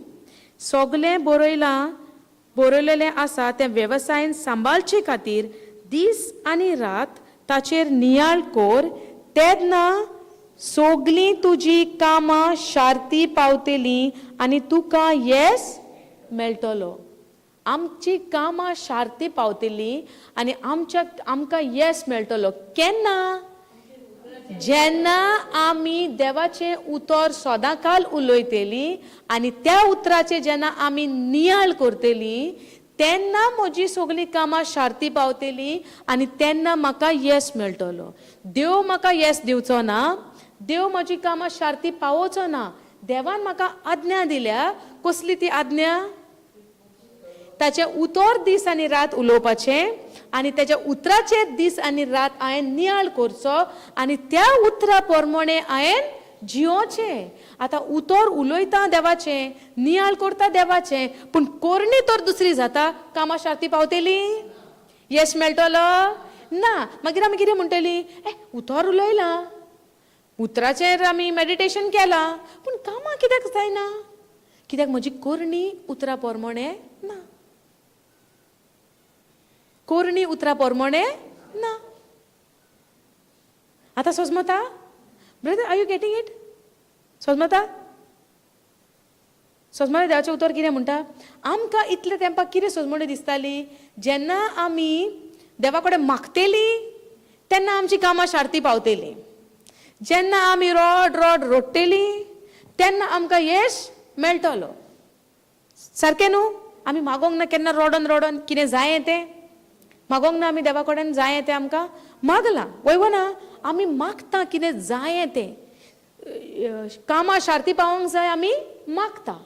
सगलें बरयलां, बरयलेलें आसा तें वेवसायन सांबाळचे खातीर दीस आनी रात ताचेर नियाळ कोर, तेन्ना सगलीं तुजी कामां शार्ती पावतलीं आनी तुका येस मेळटलो. आमची कामां शार्ती पावतलीं आनी आमच्या आमकां येस मेळटलो. केन्ना? जेन्ना आमी देवाचें उतर सदांकाल उलयतलीं आनी त्या उतराचें जेन्ना आमी नियाळ करतलीं, तेन्ना म्हजी सगलीं कामां शार्ती पावतलीं आनी तेन्ना म्हाका येस मेळटलो. देव म्हाका येस दिवचो ना, देव म्हजी कामां शार्ती पावोवचो ना. देवान म्हाका आज्ञा दिल्या. कसली ती आज्ञा? ताचें उतर दीस आनी रात उलोवपाचें आनी ताच्या उतराचेर दीस आनी रात हांवें नियाळ करचो आनी त्या उतरा प्रमाणे हांवें जियोचें. आतां उतर उलयता देवाचें, नियाळ करता देवाचें, पूण कोरणी तर दुसरी जाता. कामां शार्ती पावतली? येस मेळटलो ना. मागीर आमी कितें म्हणटली? ए, उतर उलयलां, उतराचेर आमी मेडिटेशन केलां, पूण कामां कित्याक जायना? कित्याक म्हजी कोरणी उतरा प्रमाणे ना. कोरणी उतरा प्रमाणे ना. आतां सोजमता brother? Are you getting it? सोजमता? सोजमता देवाचें उतर कितें म्हणटा आमकां? इतले तेंपाक कितें सोजमणी दिसताली? जेन्ना आमी देवा कडेन मागतली तेन्ना आमची कामां शार्ती पावतली, जेन्ना आमी रोड रोड रोडटेली तेन्ना आमकां येश मेळटलो. सारकें न्हू? आमी मागोंक ना केन्ना रोडोन रोडोन कितें जायें तें? मागोंक ना आमी देवा कडेन जायें तें? आमकां मागलां वय ना? आमी मागता कितें जायें तें. कामां शार्ती पावोंक जाय आमी मागता,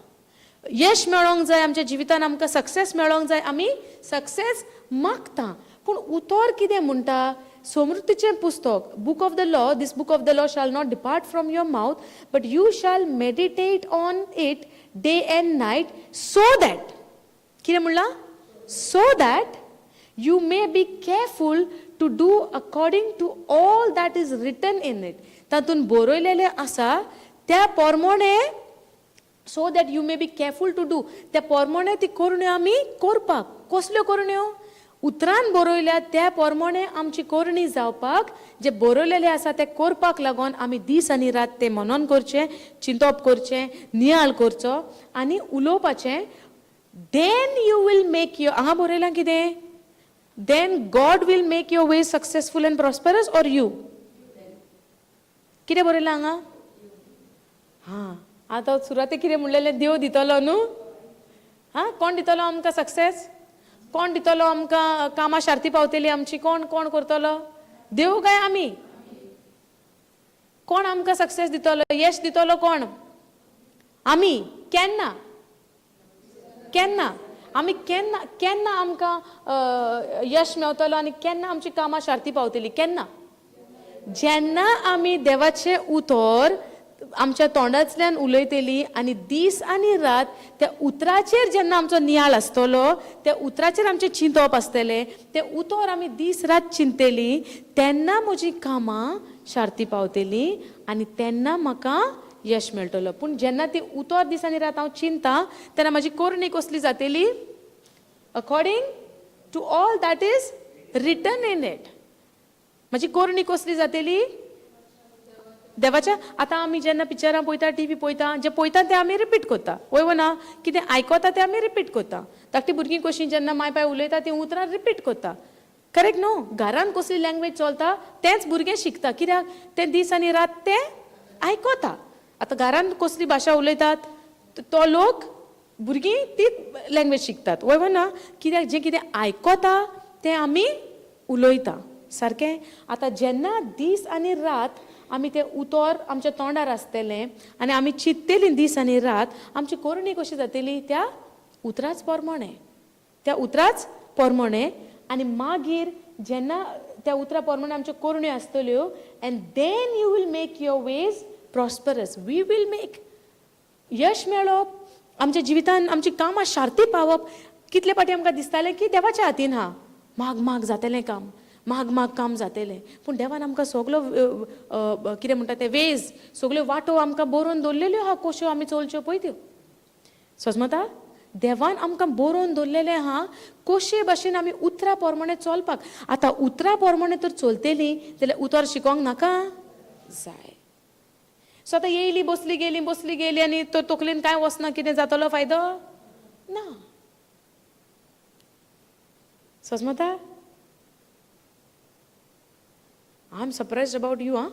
यश मेळोंक जाय आमच्या जिवितान, आमकां सक्सेस मेळोंक जाय, आमी सक्सेस मागता. पूण उतर कितें म्हणटा? समृद्धीचें पुस्तक, book of the law, this book of the law shall not depart from your mouth, but you shall meditate on it day and night, so that, कितें म्हणलां? So that you may be careful to do according to all that is written in it. तातूंत बरयलेलें आसा त्या प्रमाणे, so that you may be careful to do, त्या प्रमाणे ती करण्यो आमी करपाक. कसल्यो करण्यो? उतरान बरयल्या त्या प्रमाणे आमची करणी जावपाक, जे बरयलेलें आसा तें करपाक लागून आमी दीस आनी रात तें मनन करचें, चिंतप करचें, नियाळ करचो आनी उलोवपाचें. Then you will make your, हांगा बरयलां कितें? Then God will make your way successful and prosperous, or you? कितें बरयलां हांगा? हां, आतां सुरवातेक कितें म्हणलेलें? देव दितलो न्हू? हां, कोण दितलो आमकां सक्सेस? कोण दितलो आमकां? कामां शार्ती पावतली आमची? कोण कोण करतलो? देव काय आमी? कोण आमकां सक्सेस दितलो, यश दितलो? कोण? आमी. केन्ना? केन्ना आमी, केन्ना केन्ना आमकां यश मेवतलो आनी केन्ना आमची कामां शार्ती पावतली? केन्ना? जेन्ना आमी देवाचें उतर आमच्या तोंडांतल्यान उलयतली आनी दीस आनी रात त्या उतराचेर जेन्ना आमचो नियाळ आसतलो, त्या उतराचेर आमचें चिंतप आसतलें, तें उतर आमी दीस रात चिंततली, तेन्ना म्हजी कामां शार्ती पावतली आनी तेन्ना म्हाका यश मेळटलो. पूण जेन्ना ती उतर दीस आनी रात हांव चिंता, तेन्ना म्हाजी करणी कसली जातली? According to all that is written in it. म्हाजी करणी कसली जातली? देवाच्या. आतां आमी जेन्ना पिक्चरां पळयता, टिवी पळयता, जे पळयता तें आमी रिपीट करता. वय वो ना? कितें आयकता तें आमी रिपीट करता. धाकटी भुरगीं कशीं जेन्ना माय पाय उलयता तीं उतरां रिपीट करता. करेक्ट न्हू? घरान कसली लँग्वेज चलता तेंच भुरगें शिकता. कित्याक? तें दीस आनी रात तें आयकता. आतां घरान कसली भाशा उलयतात तो लोक, भुरगीं तीच लँग्वेज शिकतात. वय वो ना? कित्याक जें कितें आयकता तें आमी उलयता. सारकें? आतां जेन्ना दीस आनी रात आमी तें उतर आमच्या तोंडार आसतलें आनी आमी चिंततलीं दीस आनी रात, आमची करणी कशी जातली त्या उतराच प्रमाणे, त्या उतराच प्रमाणे. आनी मागीर जेन्ना त्या उतरा प्रमाणे आमच्यो करण्यो आसतल्यो, and then you will make your ways prosperous. We will make यश मेळप आमच्या जिवितान, आमची कामां शार्ती पावप. कितले फावटी आमकां दिसतालें की देवाच्या हातीन हा, माग माग जातलें काम, माग माग काम जातलें. पूण देवान आमकां सगलो कितें म्हणटा ते वेज, सगल्यो वाटो आमकां बरोवन दवरलेल्यो आहा, कश्यो आमी चलच्यो पळय त्यो. सजमता देवान आमकां बरोवन दवरलेलें आहा कशे भाशेन आमी उतरा प्रमाणे चलपाक. आतां उतरा प्रमाणे तर चलतलीं जाल्यार उतर शिकोंक नाका जाय. सो आतां येयली बसली गेली बसली गेली आनी तो तकलेन कांय वचना, कितें जातलो फायदो ना. सजमता I am surprised about you. Ah,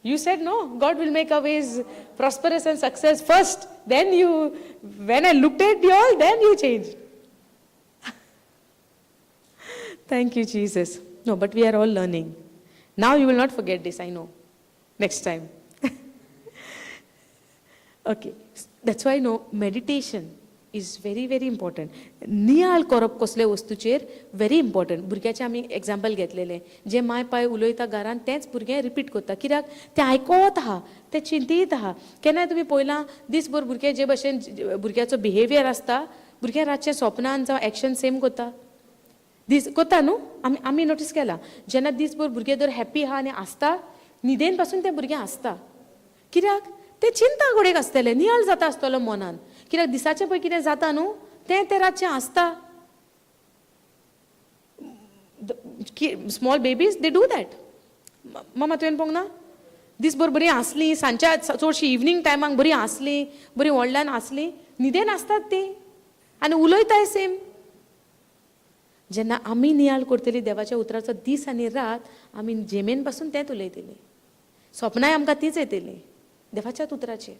you said no, God will make our ways prosperous and success first, then you, when I looked at you all, then you changed. Thank you Jesus. No, but we are all learning. Now you will not forget this, I know, next time. Okay, that's why no, meditation is very very important. नियाळ करप कसले वस्तूचेर very important. भुरग्याचें आमी example घेतलेलें, जें माय पाय उलयता घरान तेंच भुरगें रिपीट करता, कित्याक तें आयकत आहा, तें चिंतीत आहा. केन्नाय तुमी पळयलां दीसभर भुरगें जे भशेन भुरग्याचो बिहेवियर आसता, भुरगें रातचें सपनान जावं एक्शन सेम करता, दीस करता न्हू. आमी आमी नोटीस केलां, जेन्ना दीसभर भुरगें जर हॅप्पी आहा आनी आसता, न्हिदेन पासून तें भुरगें आसता, कित्याक तें चिंता घोडेक आसतलें, नियाळ जाता आसतलो मनान, कित्याक दिसाचें पळय कितें जाता न्हू तें तें रातचें आसता. Small babies they do that. मामा तुवें पळोवंक ना, दीसभर बरीं आसलीं, सांजच्या चडशीं इवनींग टायमाक बरीं आसलीं, बरीं व्हडल्यान आसलीं, न्हिदेन आसतात तीं आनी उलयताय सेम. जेन्ना आमी नियाळ करतली देवाच्या उतराचो दीस आनी रात, आमी जेमेन पासून तेंच उलयतलीं, सपनांय आमकां तीच येतलीं देवाच्याच उतराचेर.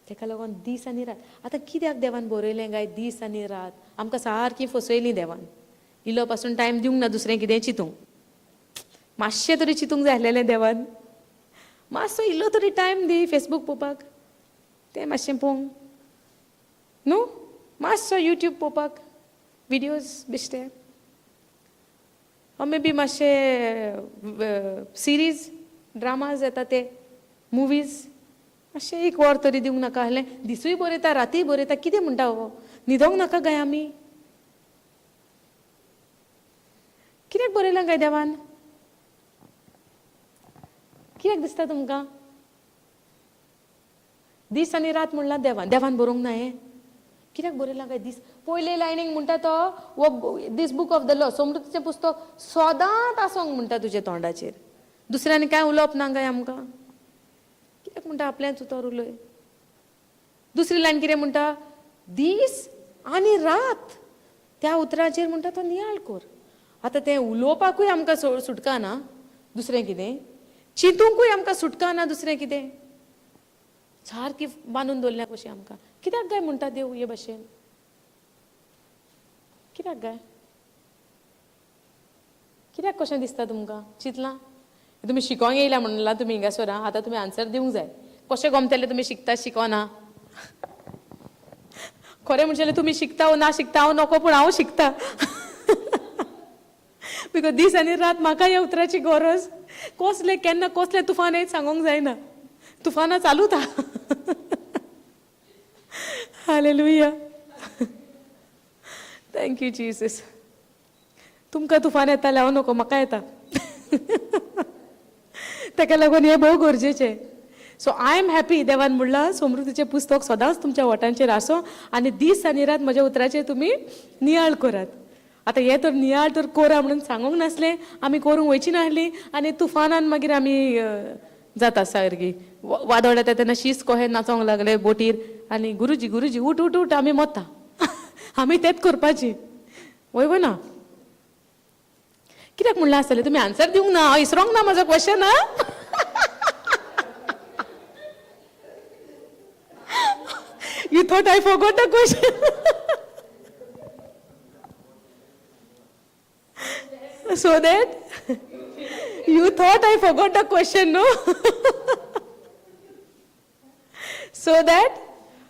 तेका लागून दीस आनी रात. आतां कित्याक देवान बरयलें काय दीस आनी रात? आमकां सारकी फसयली देवान, इलो पासून टायम दिवंक ना दुसरें कितें चिंतूंक, मातशें तरी चिंतूंक जाय आसलेलें देवान, मातसो इल्लो तरी टायम दी फेसबूक पळोवपाक, तें मातशें पळोवंक न्हू, मातसो युट्यूब पळोवपाक विडियोज बेश्टे, मे बी मातशे सिरीज ड्रामाज येता ते मुवीज, मातशें एक वर तरी दिवंक नाका आहलें. दिसूय बरयता रातीय बरयता, कितें म्हणटा हो, न्हिदोंक नाका काय आमी? कित्याक बरयलां काय देवान? कित्याक दिसता तुमकां दीस आनी रात म्हणलां देवान? देवान बरोवंक ना हें, कित्याक बरयलां काय दीस? पयले लायनीक म्हणटा तो हो this book of the law, समृद्धीचें पुस्तक सदांच आसोंक म्हणटा तुज्या तोंडाचेर, दुसऱ्यांनी कांय उलोवप ना काय आमकां? कित्याक म्हणटा आपल्याच उतर उलय? दुसरी लायन कितें म्हणटा? दीस आनी रात त्या उतराचेर म्हणटा तो नियाळ कर. आतां तें उलोवपाकूय आमकां सुटका ना, दुसरें कितें चिंतूंकूय आमकां सुटका ना, दुसरें कितें सारकी बांदून दवरल्या कशी आमकां. कित्याक काय म्हणटा देव हे भाशेन? कित्याक काय? कित्याक कशें दिसता तुमकां? चिंतलां तुमी शिकोंक येयला म्हणलां तुमी हिंगासर, आतां तुमी आन्सर दिवंक जाय. कशें गमतलें तुमी शिकता शिकोना? खरें म्हणचें तुमी शिकता वो ना शिकता हांव नको, पूण हांव शिकता, because दीस आनी रात म्हाका ह्या उतराची गरज. कसलें केन्ना कसलें तुफान येत सांगूंक जायना, तुफानां चालूच आहा. Hallelujah, thank you Jesus. तुमकां तुफान येतालें हांव नको, म्हाका येता. ताका लागून हें भोव गरजेचें. सो I am happy देवान म्हणलां समृद्धीचें पुस्तक सदांच तुमच्या वटांचेर आसूं आनी दीस आनी रात म्हज्या उतराचेर तुमी नियाळ करात. आतां हें तर नियाळ तर कोरा म्हणून सांगूंक नासलें, आमी करूंक वयची नासली आनी तुफानान मागीर आमी जाता सारकी वादळ येता तेन्ना शीस कोहे नाचोंक लागले बोटीर आनी गुरुजी गुरुजी उठ उठ उठ आमी मरता, आमी तेंच करपाची. वय वय ना कित्याक म्हणलां आसतलें तुमी आन्सर दिवंक ना, हांव इसरोंक ना म्हजो क्वेश्चन. आं You thought I forgot the question? So that You thought I forgot the question, no? So that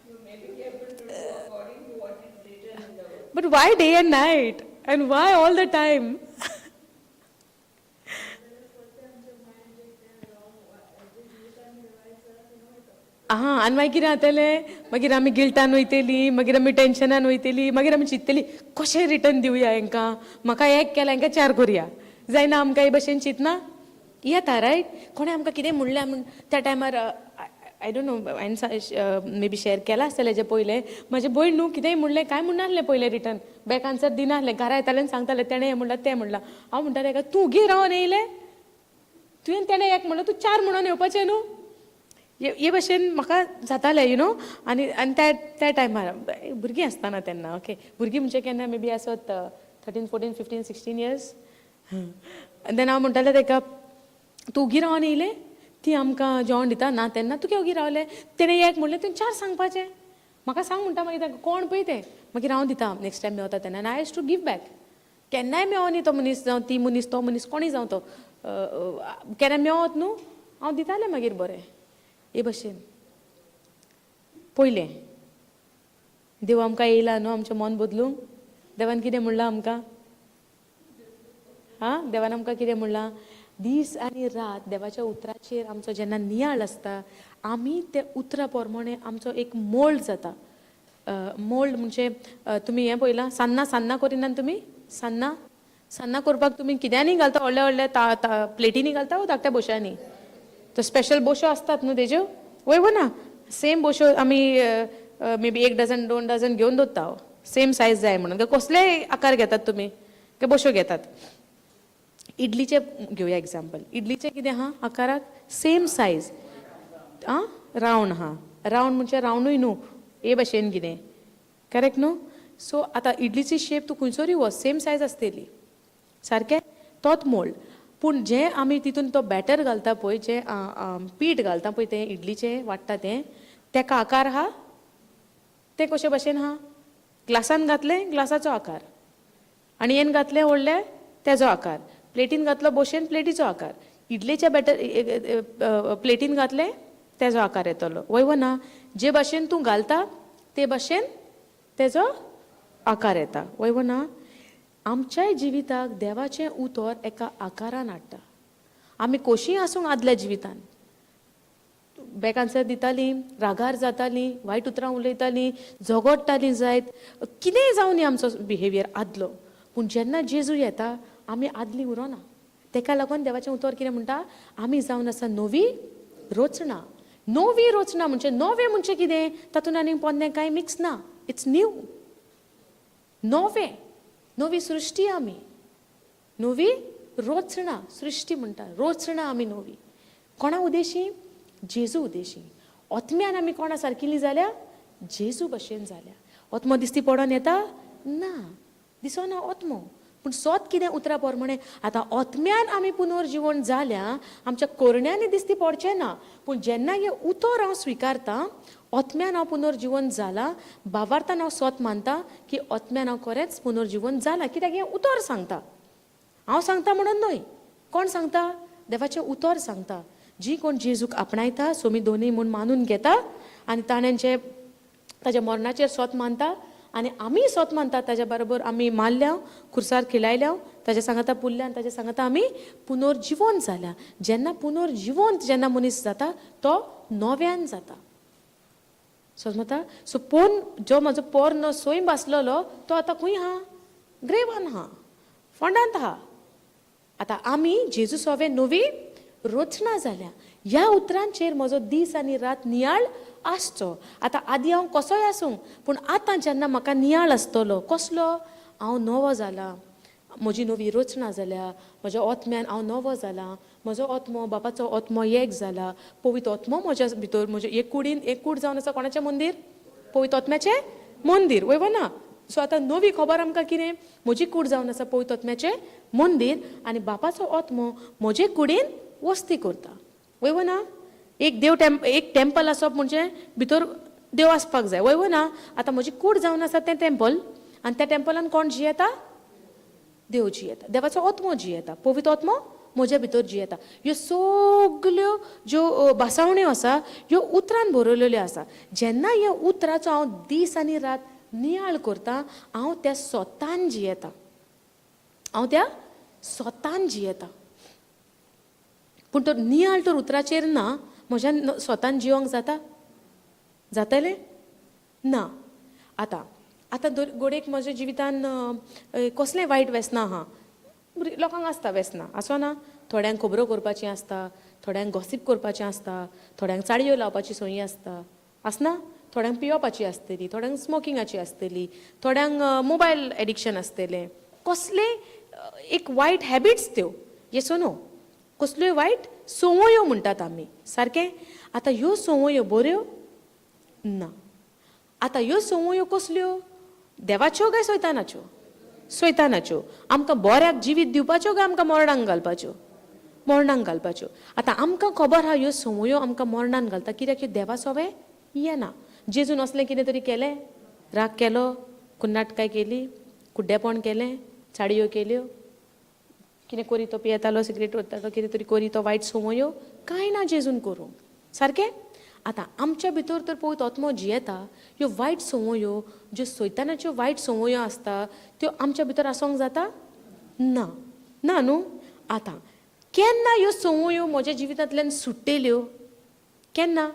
You may be able to do according to what is written in the word. But why day and night? And why all the time? आं, आनी मागीर कितें जातलें? मागीर आमी गिल्टान वयतली, मागीर आमी टेन्शनान वयतली, मागीर आमी चिंततली कशें रिटर्न दिवया हेंकां, म्हाका एक केला हेंकां चार करुया, जायना आमकां हे भशेन चिंतना येता, रायट? कोणें आमकां कितें म्हणलें म्हूण त्या टायमार, I don't know, हांवें मे बी शेअर केलां आसतलें हेजें पयलें, म्हाजें भयण न्हू कितेंय म्हणलें कांय म्हणनासलें पयलें, रिटर्न बॅक आन्सर दिनासलें. घरा येतालें आनी सांगतालें तेणें हें म्हणलां तें म्हणलां. हांव म्हणटालें हेका, तूं ओगी रावन येयलें, तुवें तेणें एक म्हणलें, तूं चार म्हणून येवपाचें न्हू. हे भशेन म्हाका जातालें, you know. आनी आनी त्या त्या टायमार भुरगीं आसतना तेन्ना, ओके, भुरगीं म्हणजे केन्ना मे बी आसत 13, 14, 15, 16 years. Then हांव म्हणटालें तेका, तूं ओगी रावन येयलें, ती आमकां जेवण दिता ना तेन्ना तुगे ओगी रावलें, तेणें एक म्हणलें तुवें चार सांगपाचें, म्हाका सांग म्हणटा. मागीर तांकां कोण पळय तें, मागीर हांव दिता नेक्स्ट टायम मेवता तेन्ना. आनी I used to give back. केन्नाय मेवनी न्ही तो मनीस जावं ती मनीस, तो मनीस कोणूय जावं, तो केन्ना मेवत न्हू, हांव दितालें मागीर बरें. हे भशेन पयलें देव आमकां येयला न्हू आमचें मन बदलूंक. देवान कितें म्हणलां आमकां? आं, देवान आमकां कितें म्हणलां? दीस आनी रात देवाच्या उतराचेर आमचो जेन्ना नियाळ आसता, आमी त्या उतरा प्रमाणे आमचो एक मोल्ड जाता. मोल्ड म्हणजे तुमी हें पळयलां, सान्नां, सान्नां करिनात तुमी? सान्नां, सान्नां करपाक तुमी कित्यानी घालता? व्हडल्या व्हडल्या ता प्लेटींनी घालता वो धाकट्या बोशांनी? तो स्पेशल बोशो आसतात न्हू तेज्यो, वय वो ना? सेम बोशो आमी मे बी एक डझन दोन डझन घेवन दवरता, सेम सायज जाय म्हणून. कसलेय आकार घेतात तुमी, ते बोशो घेतात. इडलीचे घेवया एग्जाम्पल. इडलीचे कितें आहा आकाराक सेम सायज, आं, रावंड आहा. रावंड म्हणजे रावंडूय न्हू, हे भशेन कितें, करेक्ट न्हू? सो आतां इडलीची शेप तूं खंयसरूय वच, सेम सायज आसतली, सारकें, तोच मोल्ड. पूण जें आमी तितून तो बॅटर घालता पळय, जें पीठ घालता पळय, तें इडलीचें वाडटा तें, तेका आकार आहा, तें कशे भशेन आहा? ग्लासान घातलें ग्लासाचो आकार, आनी येन घातलें व्हडलें तेजो आकार, प्लेटीन घातलो बोशेन प्लेटीचो आकार, इडलेच्या बॅटर प्लेटीन घातलें तेजो आकार येतलो, वय वो ना? जे भाशेन तूं घालता ते भाशेन तेजो आकार येता, वय वो ना? आमच्याय जिविताक देवाचें उतर एका आकारान हाडटा. आमी कशींय आसूंक आदल्या जिवितान, बॅक आन्सर दितालीं, रागार जातालीं, वायट उतरां उलयतालीं, झगडटालीं जायत, कितेंय जावं न्ही आमचो बिहेवियर आदलो, पूण जेन्ना जेजू येता आमी आदलीं उरोना. तेका लागून देवाचें उतर कितें म्हणटा? आमी जावन आसा नवी रचना. नवी रचना म्हणजे नवें म्हणजे कितें? तातूंत आनी पोन्नें कांय मिक्स ना, it's new, नवें, नवी सृश्टी आमी, नवी रचना, सृश्टी म्हणटा, रचना आमी नवी. कोणा उदेशी? जेजू उदेशी. ओतम्यान आमी कोणा सारकिली जाल्या? जेजू भशेन जाल्या. ओतमो दिसती पडोन येता ना, दिसना ओतमो, पूण सोत कितें उतरा प्रमाणे आतां ओतम्यान आमी पुनर्जिवन जाल्या. आमच्या कोरण्यांनी दिसती पडचें ना, पूण जेन्ना हें उतर हांव स्विकारता, ओतम्यान हांव पुनर्जिवन जाला, बावार्थान हांव सोत मानता की ओतम्यान हांव खरेंच पुनर्जिवन जाला, कित्याक हें उतर सांगता, हांव सांगता म्हणून न्हय. कोण सांगता? देवाचें उतर सांगता. जी कोण जेजूक आपणायता, सोमी दोनूय म्हूण मानून घेता आनी ताणें जे ताज्या मरणाचेर सोत मानता आनी आमी सोत मानता, ताज्या बरोबर आमी मारल्या, खुर्सार खिलायल्या, ताज्या सांगाता पुरल्या आनी ताज्या सांगाता आमी पुनर्जिवन जाल्या. जेन्ना पुनर्जिवंत जेन्ना मनीस जाता तो नव्यान जाता, समजता? सो पोन जो म्हजो पोरनो स्वयं आसलेलो तो आतां खंय आहा? ग्रेवान आहा, फोंडांत आहा. आतां आमी जेजू सोवे नवी रचना जाल्या. ह्या उतरांचेर म्हजो दीस आनी रात नियाळ आसचो. आतां आदीं हांव कसोय आसूं, पूण आतां जेन्ना म्हाका नियाळ आसतलो कसलो? हांव नवो जाला, म्हजी नवी रचना जाल्या, म्हज्या ओतम्यान हांव नवो जाला, म्हजो ओतमो बापाचो ओतमो एक जाला, पवित्र ओतमो म्हज्या भितर, म्हज्या एक कुडीन एक कूड जावन आसा. कोणाचें मंदीर? पवित्र ओतम्याचें मंदीर, वय वो ना? सो आतां नवी खबर आमकां कितें? म्हजी कूड जावन आसा पवित्र ओतम्याचें मंदीर आनी बापाचो ओतमो म्हजे कुडीन वस्ती करता, वय वो ना? एक देव एक टेम्पल आसप म्हणजे भितर देव आसपाक जाय, वय वो ना? आतां म्हजी कूड जावन आसा तें टेम्पल आनी त्या टेम्पलान कोण जियेता? देव जियेता, देवाचो ओतमो जियेता, पवित्र ओतमो म्हज्या भितर जियेता. ह्यो सगल्यो ज्यो भासावण्यो आसा ह्यो उतरान बरयलेल्यो आसा. जेन्ना ह्या उतराचो हांव दीस आनी रात नियाळ करता, हांव त्या स्वतान जियेता, हांव त्या स्वतान जियेता. पूण तो नियाळ तर उतराचेर ना, म्हज्यान स्वतान जिवंक जाता? जातलें ना. आतां आतां गोडेक म्हज्या जिवितान कसलें वायट वेसनां आहा, लोकांक आसता वेसनां, आसो ना? थोड्यांक खबरो करपाचें आसता, थोड्यांक गॉसीप करपाचें आसता, थोड्यांक चाडयो लावपाची संवय आसता, आसना? थोड्यांक पियोवपाची आसतली, थोड्यांक स्मोकिंगाची आसतली, थोड्यांक मोबायल एडिक्शन आसतलें, कसलें एक वायट हॅबिट्स त्यो, येसो न्हू? कसल्यो वायट संवयो म्हणटात आमी, सारकें? आतां ह्यो संवयो बऱ्यो ना. आतां ह्यो संवयो कसल्यो? देवाच्यो काय सैतानाच्यो? सैतानाच्यो. आमकां बऱ्याक जिवीत दिवपाच्यो काय आमकां मरणांक घालपाच्यो? मरणांक घालपाच्यो. आतां आमकां खबर आहा ह्यो संवयो आमकां मरणान घालता, कित्याक ह्यो देवा सवे येना. जेजून असलें कितें तरी केलें? राग केलो, कुन्नाट काय केली, कुड्डेपण केलें, चाडयो केल्यो, कितें कोरी तो पियेतालो, सिगरेट ओडटालो, कितें तरी कोरी तो वायट संवयो कांय ना जेजून करूंक, सारकें? आतां आमच्या भितर तर पवित्र आत्मो जियेता, ह्यो वायट संवयो ज्यो सैतानाच्यो वायट संवयो आसता त्यो आमच्या भितर आसोंक जाता ना? ना न्हू? आतां केन्ना ह्यो संवयो म्हज्या जिवितांतल्यान सुट्टेल्यो? केन्ना?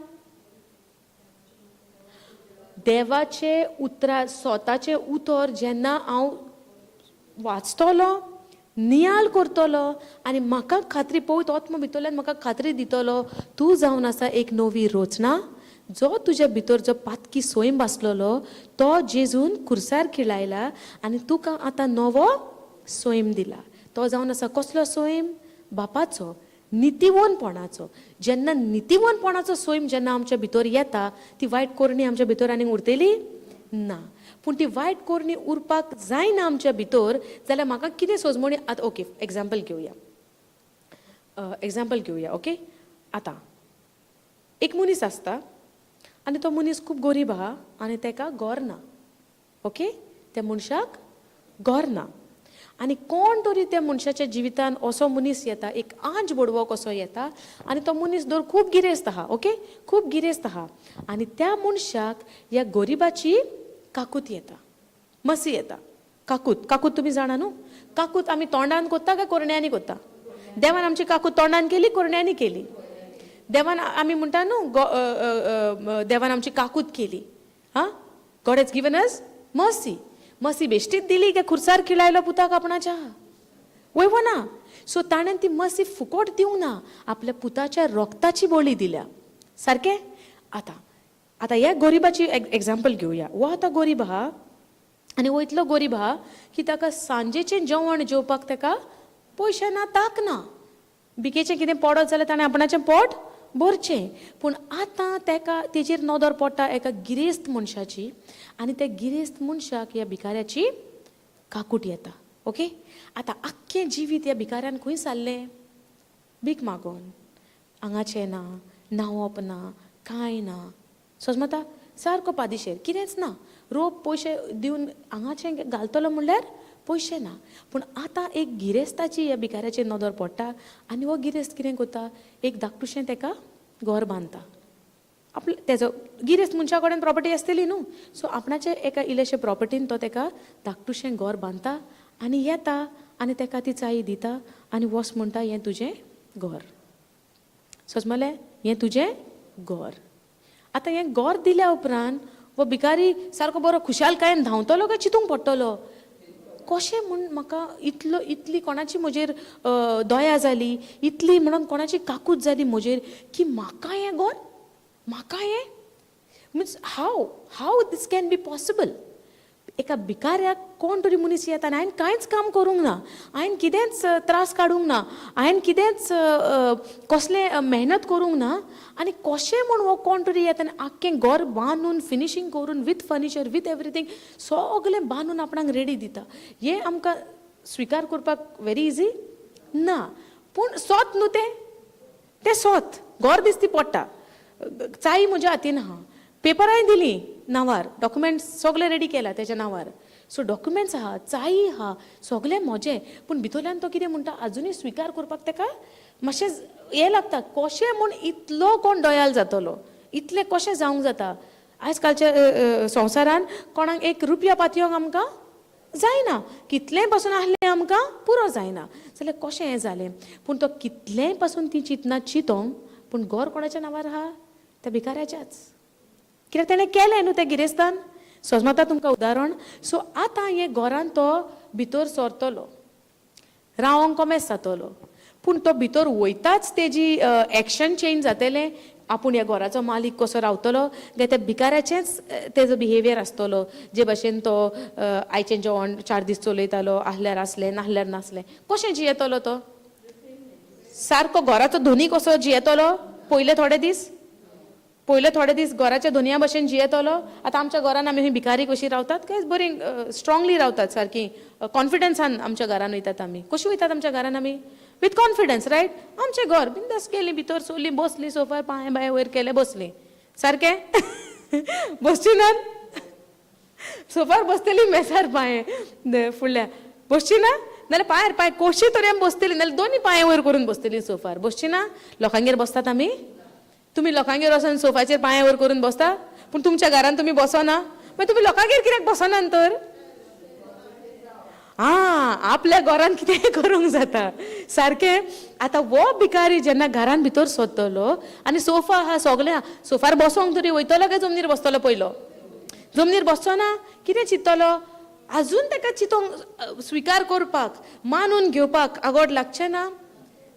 देवाचे उतरा, स्वताचें उतर जेन्ना हांव वाचतलो, नियाळ करतलो आनी म्हाका खात्री, पवित्र आत्मो भितरल्यान म्हाका खात्री दितलो, तूं जावन आसा एक नवी रचना, जो तुज्या भितर जो पातकी स्वयं आसलेलो तो जेजून खुर्सार खिळायला आनी तुका आतां नवो स्वयं दिला. तो जावन आसा कसलो स्वयं? बापाचो, नितीवनपणाचो. जेन्ना नितीवनपणाचो स्वयं जेन्ना आमच्या भितर येता, ती वायट करणी आमच्या भितर आनीक उरतली ना. पूण ती वायट करणी उरपाक जायना आमच्या भितर जाल्यार म्हाका कितें सोजमणी? आतां ओके, एग्जाम्पल घेवया, एग्जाम्पल घेवया. ओके, आतां एक मनीस आसता आनी तो मनीस खूब गरीब आहा आनी तेका घर ना. ओके, त्या मनशाक घर ना आनी कोण तरी त्या मनशाच्या जिवितान असो मनीस येता, एक आंज बडवो कसो येता आनी तो मनीस दर खूब गिरेस्त आहा. ओके, खूब गिरेस्त आहा आनी त्या मनशाक ह्या गरिबाची काकूत येता, मसी येता. काकूत, काकूत तुमी जाणा न्हू? काकूत आमी तोंडान कोत्ता काय कोरण्यांनी कोत्ता? देवान आमची काकूत तोंडान केली, कोरण्यांनी केली? देवान आमी म्हणटा न्हू, देवान आमची काकूत केली. हां, God has given us mercy. Mercy बेश्टीच दिली काय खुर्सार खिळायलो पुताक आपणाच्या? वय ना. सो ताणें ती मसी फुकोट दिवंक ना, आपल्या पुताच्या रोगताची बळी दिल्या, सारकें? आतां आतां ह्या गरिबाची एग्जाम्पल घेवया. हो आतां गरीब आहा आनी हो इतलो गरीब आहा की ताका सांजेचें जेवण जेवपाक ताका पयशे ना, ताक ना. भिकेचें कितें पडत जाल्यार ताणें आपणाचें पोट भरचें. पूण आतां ताका तेजेर नदर पडटा एका गिरेस्त मनशाची आनी त्या गिरेस्त मनशाक ह्या भिकाऱ्याची काकूट येता. ओके, आतां आख्खें जिवीत ह्या भिकाऱ्यान खंय सारलें? भीक मागोन. हांगाचें ना, न्हांवप ना, कांय ना, सोजमता सारको पादिशेर, कितेंच ना. रोप पयशे दिवन हांगाचें घालतलो म्हणल्यार पयशे ना. पूण आतां एक गिरेस्ताची ह्या भिकाऱ्याचेर नदर पडटा आनी हो गिरेस्त कितें करता, एक धाकटुशें तेका घर बांदता. आपले तेजो गिरेस्त मनशा कडेन प्रॉपर्टी आसतली न्हू, सो आपणाचे एका इल्लेशे प्रॉपर्टीन तो तेका धाकटुशें घर बांदता आनी येता आनी तेका ती चायी दिता आनी वस म्हणटा, हें तुजें घर, सोजमलें, हें तुजें घर. आतां हें घर दिल्या उपरांत हो भिकारी सारको बरो खुशालकायेन धांवतलो काय चिंतूंक पडटलो, कशें म्हूण म्हाका इतलो इतली कोणाची म्हजेर दया जाली, इतली म्हणून कोणाची काकूत जाली म्हजेर की म्हाका हें घर, म्हाका हें, means how this can be possible? एका भिकाऱ्याक कोण तरी मनीस येता आनी हांवें कांयच काम करूंक ना, हांवें कितेंच त्रास काडूंक ना, हांवें कितेंच कसलें मेहनत करूंक ना आनी कशें म्हूण हो कोण तरी येता आनी आख्खें घर बांदून फिनिशींग करून विथ फर्निचर विथ एवरीथींग सगलें बांदून आपणाक रेडी दिता. हें आमकां स्विकार करपाक व्हेरी इजी ना, पूण सोत न्हू तें, तें सोत घर दिसती पडटा, चाई म्हज्या हातीन आहा, पेपरांय दिली, नांवार, डॉक्युमेंट्स सगळे रेडी केला तेज्या नांवार. सो डॉक्युमेंट्स आहा, चाई आहा, सगळें म्हजें, पूण भितरल्यान तो कितें म्हणटा, आजुनूय स्विकार करपाक ताका मातशें हें लागता. कशें म्हूण इतलो कोण दयाल जातलो, इतलें कशें जावंक जाता? आयज कालच्या संवसारान कोणाक एक रुपया पातयोंक आमकां जायना, कितलेंय पासून आहलें आमकां पुरो जायना, जाल्यार कशें हें जालें? पूण तो कितलेंय पासून ती चिंतना चिंतोंक, पूण घर कोणाच्या नांवार आहा? त्या भिकाऱ्याच्याच. कित्याक तेणें केलें न्हू त्या गिरेस्तान. सोजमता तुमकां उदाहरण? सो आतां हे घरान तो भितर सरतलो, रावोंक कोमेस जातलो, पूण तो भितर वयताच तेजी एक्शन चेंज जातलें. आपूण ह्या घराचो मालीक कसो रावतलो काय त्या भिकाऱ्याचेंच तेजो बिहेवियर आसतलो, जे भशेन तो आयचें जेवण 4 दीस चलयतालो, आहल्यार आसलें नाहल्यार नासलें, कशें जियेतलो तो? सारको घराचो धनी कसो जियेतलो पयले थोडे दीस? पयले थोडे दीस घराच्या धनया भशेन जियेतलो. आतां आमच्या घरान आमी भिकारी कशी रावतात काय बरी स्ट्रांगली रावतात, सारकी कॉन्फिडन्सान आमच्या घरान वयतात आमी. कशी वयतात आमच्या घरान आमी? With confidence, right? आमचें घर बिंदास गेली, भितर सरली, बसली सोफार, पांय बांय वयर केले, बसली. सारकें बसची ना सोफार, बसतली मेजार पांय फुडल्या, बसची ना? नाल्यार पांयार पांय कशी तरी आमी बसतली, नाल्यार दोनी पांय वयर करून बसतली सोफार, बसची ना? लोकांगेर बसतात आमी? तुमी लोकांगेर वचोन सोफाचेर पांय वयर करून बसता, पूण तुमच्या घरान तुमी बसना, मागीर तुमी लोकांगेर कित्याक बसना तर? आं, आपल्या घरान कितेंय करूंक जाता. सारकें. आतां हो भिकारी जेन्ना घरान भितर सोदतलो आनी सोफा आहा, सगळें आहा, सोफार बसोंक तरी वयतलो काय जमनीर बसतलो? पयलो जमनीर बसचो ना. कितें चिंततलो? आजून ताका चिंतोंक, स्विकार करपाक, मानून घेवपाक आगोड लागचें ना?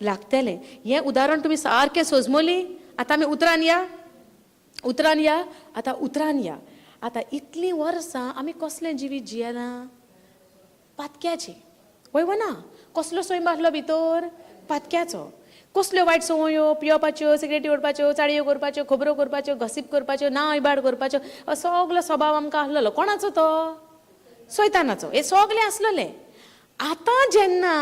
लागतलें. हें उदाहरण तुमी सारकें सोजमोली. आतां आमी उतरान या, उतरान या, आतां उतरान या. आतां इतलीं वर्सां आमी कसलें जिवीत जियेना? पातक्याचें. वय वो ना? कसलो सैम आसलो भितर? पातक्याचो. कसल्यो वायट संवयो, पियोपाच्यो, सिगरेटी ओडपाच्यो, चाळयो करपाच्यो, खबरो करपाच्यो, गसीप करपाच्यो, ना इबाड करपाच्यो, सगलो स्वभाव आमकां आसलेलो. कोणाचो तो? सैतानाचो. हे सगलें आसलेलें. आतां जेन्ना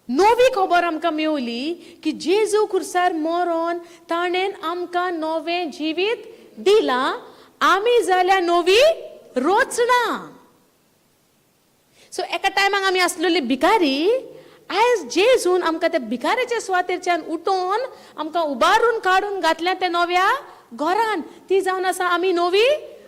नवी खबर आमकां मेवली की जेजू खुर्सार मरोन ताणें आमकां नवें जिवीत दिलां, आमी जाल्या नवी रचना. सो एका टायमाक आमी आसलेली भिकारी, आयज जेजून आमकां त्या भिकाऱ्याच्या सुवातेरच्यान उठोवन आमकां उबारून काडून घातल्या त्या नव्या घरान. ती जावन आसा आमी नवी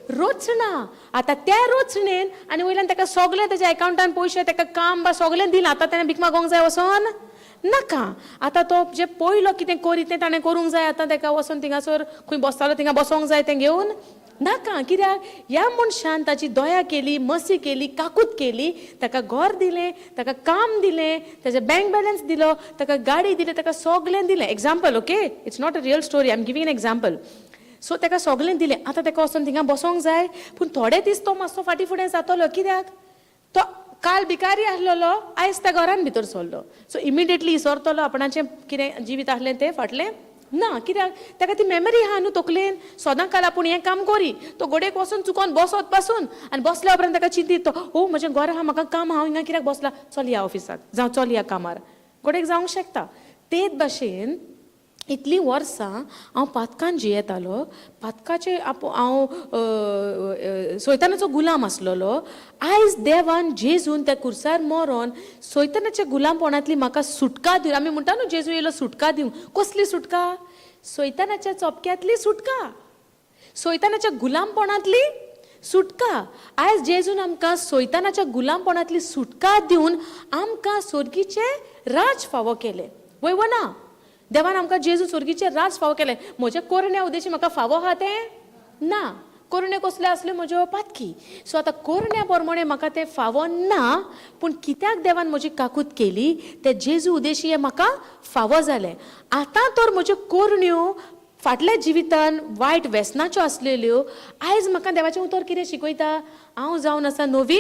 रचना. आतां त्या रचणेन आनी वयल्यान ताका सगलें तेज्या एकावंटान पयशे, ताका काम बा सगलें दिलां. आतां तेणें भीक मागोंक जाय वचोन नाका. आतां तो जे पयलो कितें करीत तें ताणें करूंक जाय. आतां ताका वचोन थिंगासर खंय बसतालो थिंगा बसोंक जाय तें घेवन नाका. कित्याक ह्या मनशान ताची दया केली, मसी केली, काकूत केली, ताका घर दिलें, ताका काम दिलें, ताजे बँक बॅलन्स दिलो, ताका गाडी दिली, ताका सगलें दिलें. Example, okay, it's not a real story, I am giving an example. So ताका सगलें दिलें. आतां ताका वचोन थिंगा बसोंक जाय, पूण थोडे दीस तो मातसो फाटीं फुडें जातलो. कित्याक तो काल भिकारी आसलेलो, आयज त्या घरान भितर सरलो. सो इमिडिएटली इसरतलो आपणाचें कितें जिवीत आसलें तें फाटलें ना. कित्याक ताका ती मेमरी आहा न्हू तकलेन, सदां काल आपूण हें काम करी. तो गोडेक वचून चुकोन बसत पासून, आनी बसल्या उपरांत ताका चिंतीत तो, ओ म्हजें घर आहा, म्हाका काम आहा, हांव हिंगा कित्याक बसला, चल या ऑफिसाक, जावं चल या कामार, गोडेक जावंक शकता. तेच भाशेन इतलीं वर्सां हांव पातकान जियेतालो, पातकाचे हांव सैतानाचो गुलाम आसलेलो. आयज देवान जेजून त्या खुर्सार मरोन सैतानाच्या गुलामपणांतली म्हाका सुटका दिवन, आमी म्हणटा न्हू जेजू येयलो सुटका दिवंक, कसली सुटका? सैतानाच्या चोपक्यांतली सुटका, सैतानाच्या गुलामपणांतली सुटका. आयज जेजून आमकां सैतानाच्या गुलामपणांतली सुटका दिवन आमकां सोर्गीचें राज फावो केलें. वय वो ना? देवान आमकां जेजू सोर्गीचें राज फावो केलें. म्हज्या कोरण्या उदेशी म्हाका फावो आहा तें ना. कोरण्यो कसल्यो आसल्यो म्हज्यो? पातकी. सो आतां कोरण्या प्रमाणे म्हाका तें फावो ना, पूण कित्याक देवान म्हजी काकूत केली, ते जेजू उदेशी हें म्हाका फावो जालें. आतां तर म्हज्यो कोरण्यो फाटल्या जिवितान वायट वेसनाच्यो आसलेल्यो, आयज म्हाका देवाचें उतर कितें शिकयता? हांव जावन आसा नवी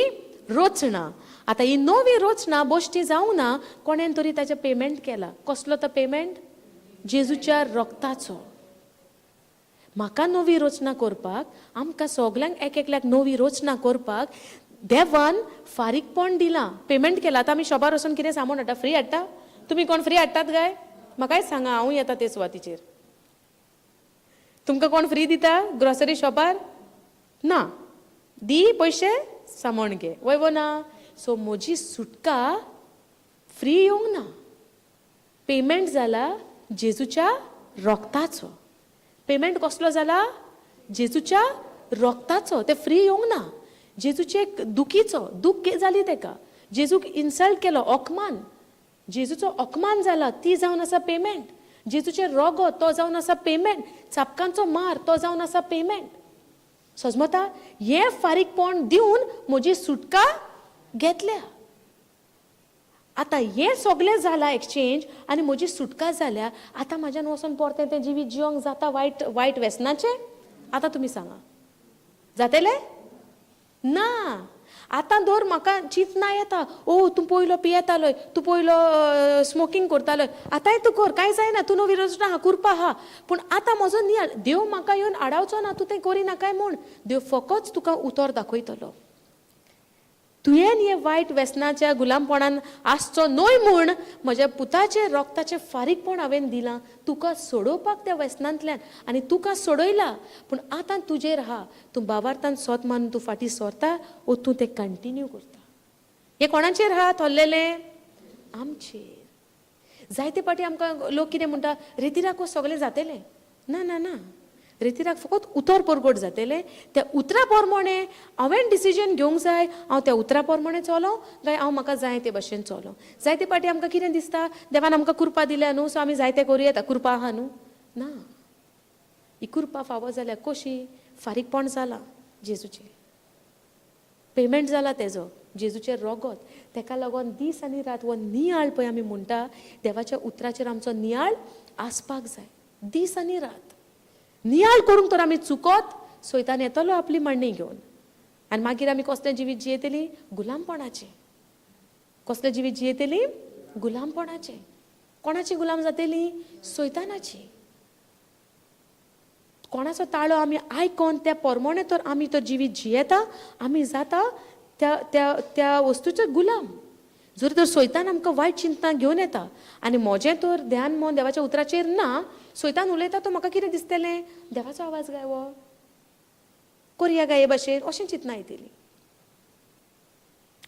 रचना. आतां ही नवी रचना बश्टी जावंक ना, कोणेन तरी ताचें पेमेंट केलां. कसलो तो पेमेंट? जेजूच्या रक्ताचो. म्हाका नवी रचना करपाक, आमकां सगल्यांक एक एकल्याक नवी रचना करपाक देवान फारीकपण दिलां, पेमेंट केलां. आतां आमी शॉपार वचून कितें सामान हाडटा, फ्री हाडटा? तुमी कोण फ्री हाडटात काय? म्हाकाय सांगा, हांवूय येता ते सुवातीचेर. तुमकां कोण फ्री दिता ग्रोसरी शॉपार? ना, दी पयशे सामण घे, वय वो ना? सो म्हजी सुटका फ्री येवंक ना, पेमेंट जाला जेजूच्या रोगताचो. पेमेंट कसलो जाला? जेजूच्या रोगताचो. ते फ्री येवंक ना, जेजूचे दुखीचो, दूख जाली तेका, जेजूक इन्सल्ट केलो, अपमान, जेजूचो अपमान जाला, ती जावन आसा पेमेंट. जेजूचें रोगो तो जावन आसा पेमेंट, चापकांचो मार तो जावन आसा पेमेंट. सजमता? हें फारीकपण दिवन म्हजी सुटका घेतल्या. आतां हें सगळें जालां एक्सचेंज आनी म्हजी सुटका जाल्या. आतां म्हाज्यान वचोन परतें तें जिवीत जिवंक जाता वायट वायट वेसनाचें? आतां तुमी सांगा, जातलें ना? आतां दवर म्हाका चिंतना येता, ओ तूं पयलो पियेतालोय, तूं पयलो स्मोकींग करतालोय, आतांय तूं कर, कांय जायना, तूं नवी रचना आहा, कुरपा आहा. पूण आतां म्हजो नियाळ, देव म्हाका येवन आडावचो ना तूं तें करिनाकाय म्हूण. देव फकत तुका उतर दाखयतलो, तुवें हे वायट वेसनाच्या गुलामपणान आसचो न्हय म्हूण म्हज्या पुताचें रोगताचें फारीकपण हांवें दिलां तुका सोडोवपाक त्या वेसनांतल्यान, आनी तुका सोडयला. पूण आतां तुजेर आहा, तूं बाबार्थान सोत मानून तूं फाटीं सरता ओ तूं तें कंटिन्यू करता. हें कोणाचेर आहा थोरलेलें? आमचेर. जायते फावटी आमकां लोक कितें म्हणटा, रेतिराक सगळें जातलें. ना ना ना, रेतिराक फकत उतर परगट जातलें. त्या उतरा प्रमाणे हांवें डिसिजन घेवंक जाय, हांव त्या उतरा प्रमाणे चलो काय हांव म्हाका जाय ते भशेन चलो. जायते फावटी आमकां कितें दिसता, देवान आमकां कुरपा दिल्या न्हू, सो आमी जायते करूं येता, कुरपा आहा न्हू. ना, ही कुरपा फावो जाल्या कशी? फारीकपण जालां जेजूचें, पेमेंट जाला तेजो, जेजूचें रोगोत. तेका लागून दीस आनी रात हो नियाळ पळय आमी म्हणटा, देवाच्या उतराचेर आमचो नियाळ आसपाक जाय दीस आनी रात. नियाळ करूंक तर आमी चुकोत, सोयतान येतलो आपली मांडणी घेवन, आनी मागीर आमी कसलें जिवीत जियेतलीं? गुलामपणाचें. कसलें जिवीत जियेतलीं? गुलामपणाचें. कोणाची गुलाम जातली? सोयतानाची. कोणाचो ताळो आमी आयकोन त्या परमोणे तर आमी तर जिवीत जियेता, आमी जाता त्या त्या त्या वस्तूचो गुलाम. जर तर सोयतान आमकां वायट चिंतना घेवन येता आनी म्हजें तर ध्यान मन देवाच्या उतराचेर ना, सोयतान उलयता तो म्हाका कितें दिसतलें? देवाचो आवाज गाय वो करया गाये भाशेन, अशें चिंतना येतली.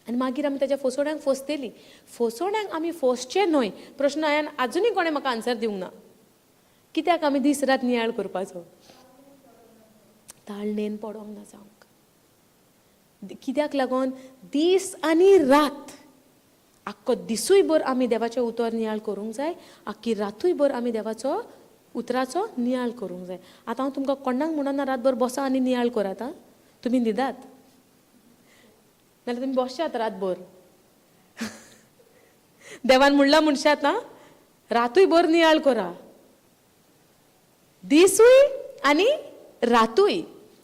आनी मागीर आमी ताच्या फोसोड्यांक फोसतली. फोसोड्यांक आमी फोसचें न्हय. प्रश्न हांवें आजुनूय कोणें म्हाका आन्सर दिवंक ना, कित्याक आमी दीस रात नियाळ करपाचो? ताळणेन पडोंक ना जावंक. कित्याक लागून दीस आनी रात, आख्खो दिसूय भर आमी देवाचें उतर नियाळ करूंक जाय, आख्खी रातूय भर आमी देवाचो उतराचो नियाळ करूंक जाय. आतां हांव तुमकां कोणाक म्हणना रातभर बसा आनी नियाळ करात, आं, तुमी न्हिदात नाल्यार तुमी बसशात रातभर. देवान म्हणलां म्हणशात ना, रातूय भर नियाळ करा, दिसूय आनी रातूय.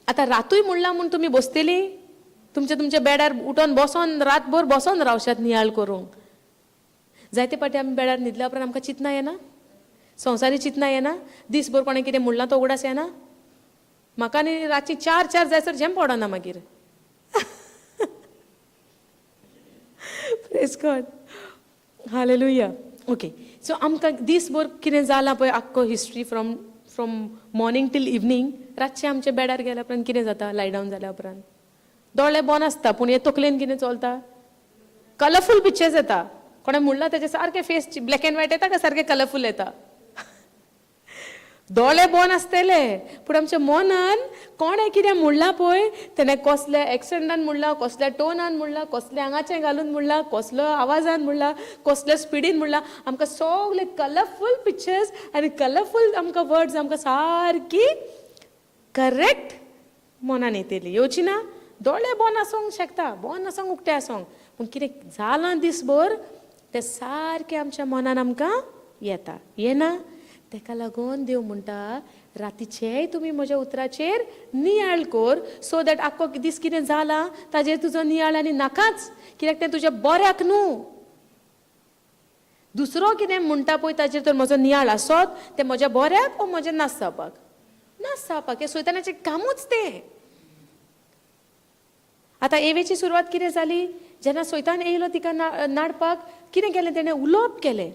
आतां रातूय म्हणलां म्हूण तुमी बसतली तुमच्या तुमच्या बेडार उठोन बसोन रातभर बसोन रावशात नियाळ करूंक? जायते फावटी आमी बेडार न्हिदल्या उपरांत आमकां चिंतना येना, संवसारी चिंतना येना, दीसभर कोणें कितें म्हणलां तो उगडास येना म्हाका, आनी रातची 4 4 जायसर झेम पडना मागीर. Praise God, hallelujah. Okay, so आमकां दीसभर कितें जालां पळय, आख्खो history from from morning till evening. रातचें आमच्या बेडार गेल्या उपरांत कितें जाता? लाय डावन जाल्या उपरांत दोळे बंद आसता, पूण हे तकलेन कितें चलता? कलरफूल पिक्चर्स येता. कोणें म्हणलां तेजें सारकें फेस ब्लॅक एंड व्हायट येता काय सारकें कलरफूल येता? दोळे बंद आसतले, पूण आमच्या मनान कोणें कितें म्हणलां पळय, तेणें कसल्या एक्संटान म्हणलां, कसल्या टोनान म्हणलां, कसल्या आंगाचें घालून म्हणलां, कसलो आवाजान म्हणलां, कसल्या स्पिडीन म्हणलां, आमकां सगळे कलरफूल पिक्चर्स आनी कलरफूल आमकां वर्ड्स आमकां सारकी करेक्ट मनान येतली. येवची ना? दोळे बंद आसूंक शकता, बंद आसूंक उक्ते आसूंक, पूण कितें जालां दीसभर तें सारकें आमच्या मनान आमकां येता, येना? तेका लागून देव म्हणटा, रातीचेय तुमी म्हज्या उतराचेर नियाळ कर, सो that आख्खो दीस कितें जालां ताजेर तुजो नियाळ आनी नाकाच, कित्याक तें तुज्या बऱ्याक न्हू. दुसरो कितें म्हणटा पळय ताजेर तर म्हजो नियाळ आसत, तें म्हज्या बऱ्याक ओ म्हज्या नास जावपाक, नास जावपाक. हें सैतानाचें कामूच तें. आतां एवेची सुरवात कितें जाली? जेन्ना सैतान येयलो तिका नाडपाक, कितें केलें तेणें? उलोवप केलें,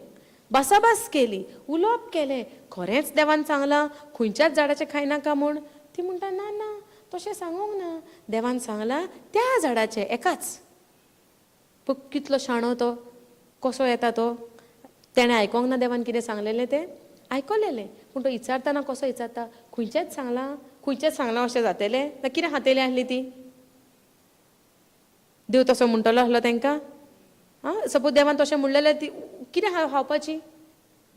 भासाभास केली, उलोवप केलें. खरेंच देवान सांगलां खंयच्याच झाडाचें खायनाका म्हूण? ती म्हणटा ना ना, तशें सांगूंक ना. देवान सांगलां त्या झाडाचें एकाच. पूण कितलो शाणो तो, कसो येता तो, तेणें आयकोंक ना देवान कितें सांगलेलें तें आयकलेलें. पूण तो विचारतना कसो विचारता, खंयचेंच सांगलां, खंयचेंच सांगलां अशें जातलें ना, कितें खातलें आसली ती? देव तसो म्हणटलो आसलो तांकां? आं, सपोज देवान तशें म्हणलेलें ती कितें खावपाची?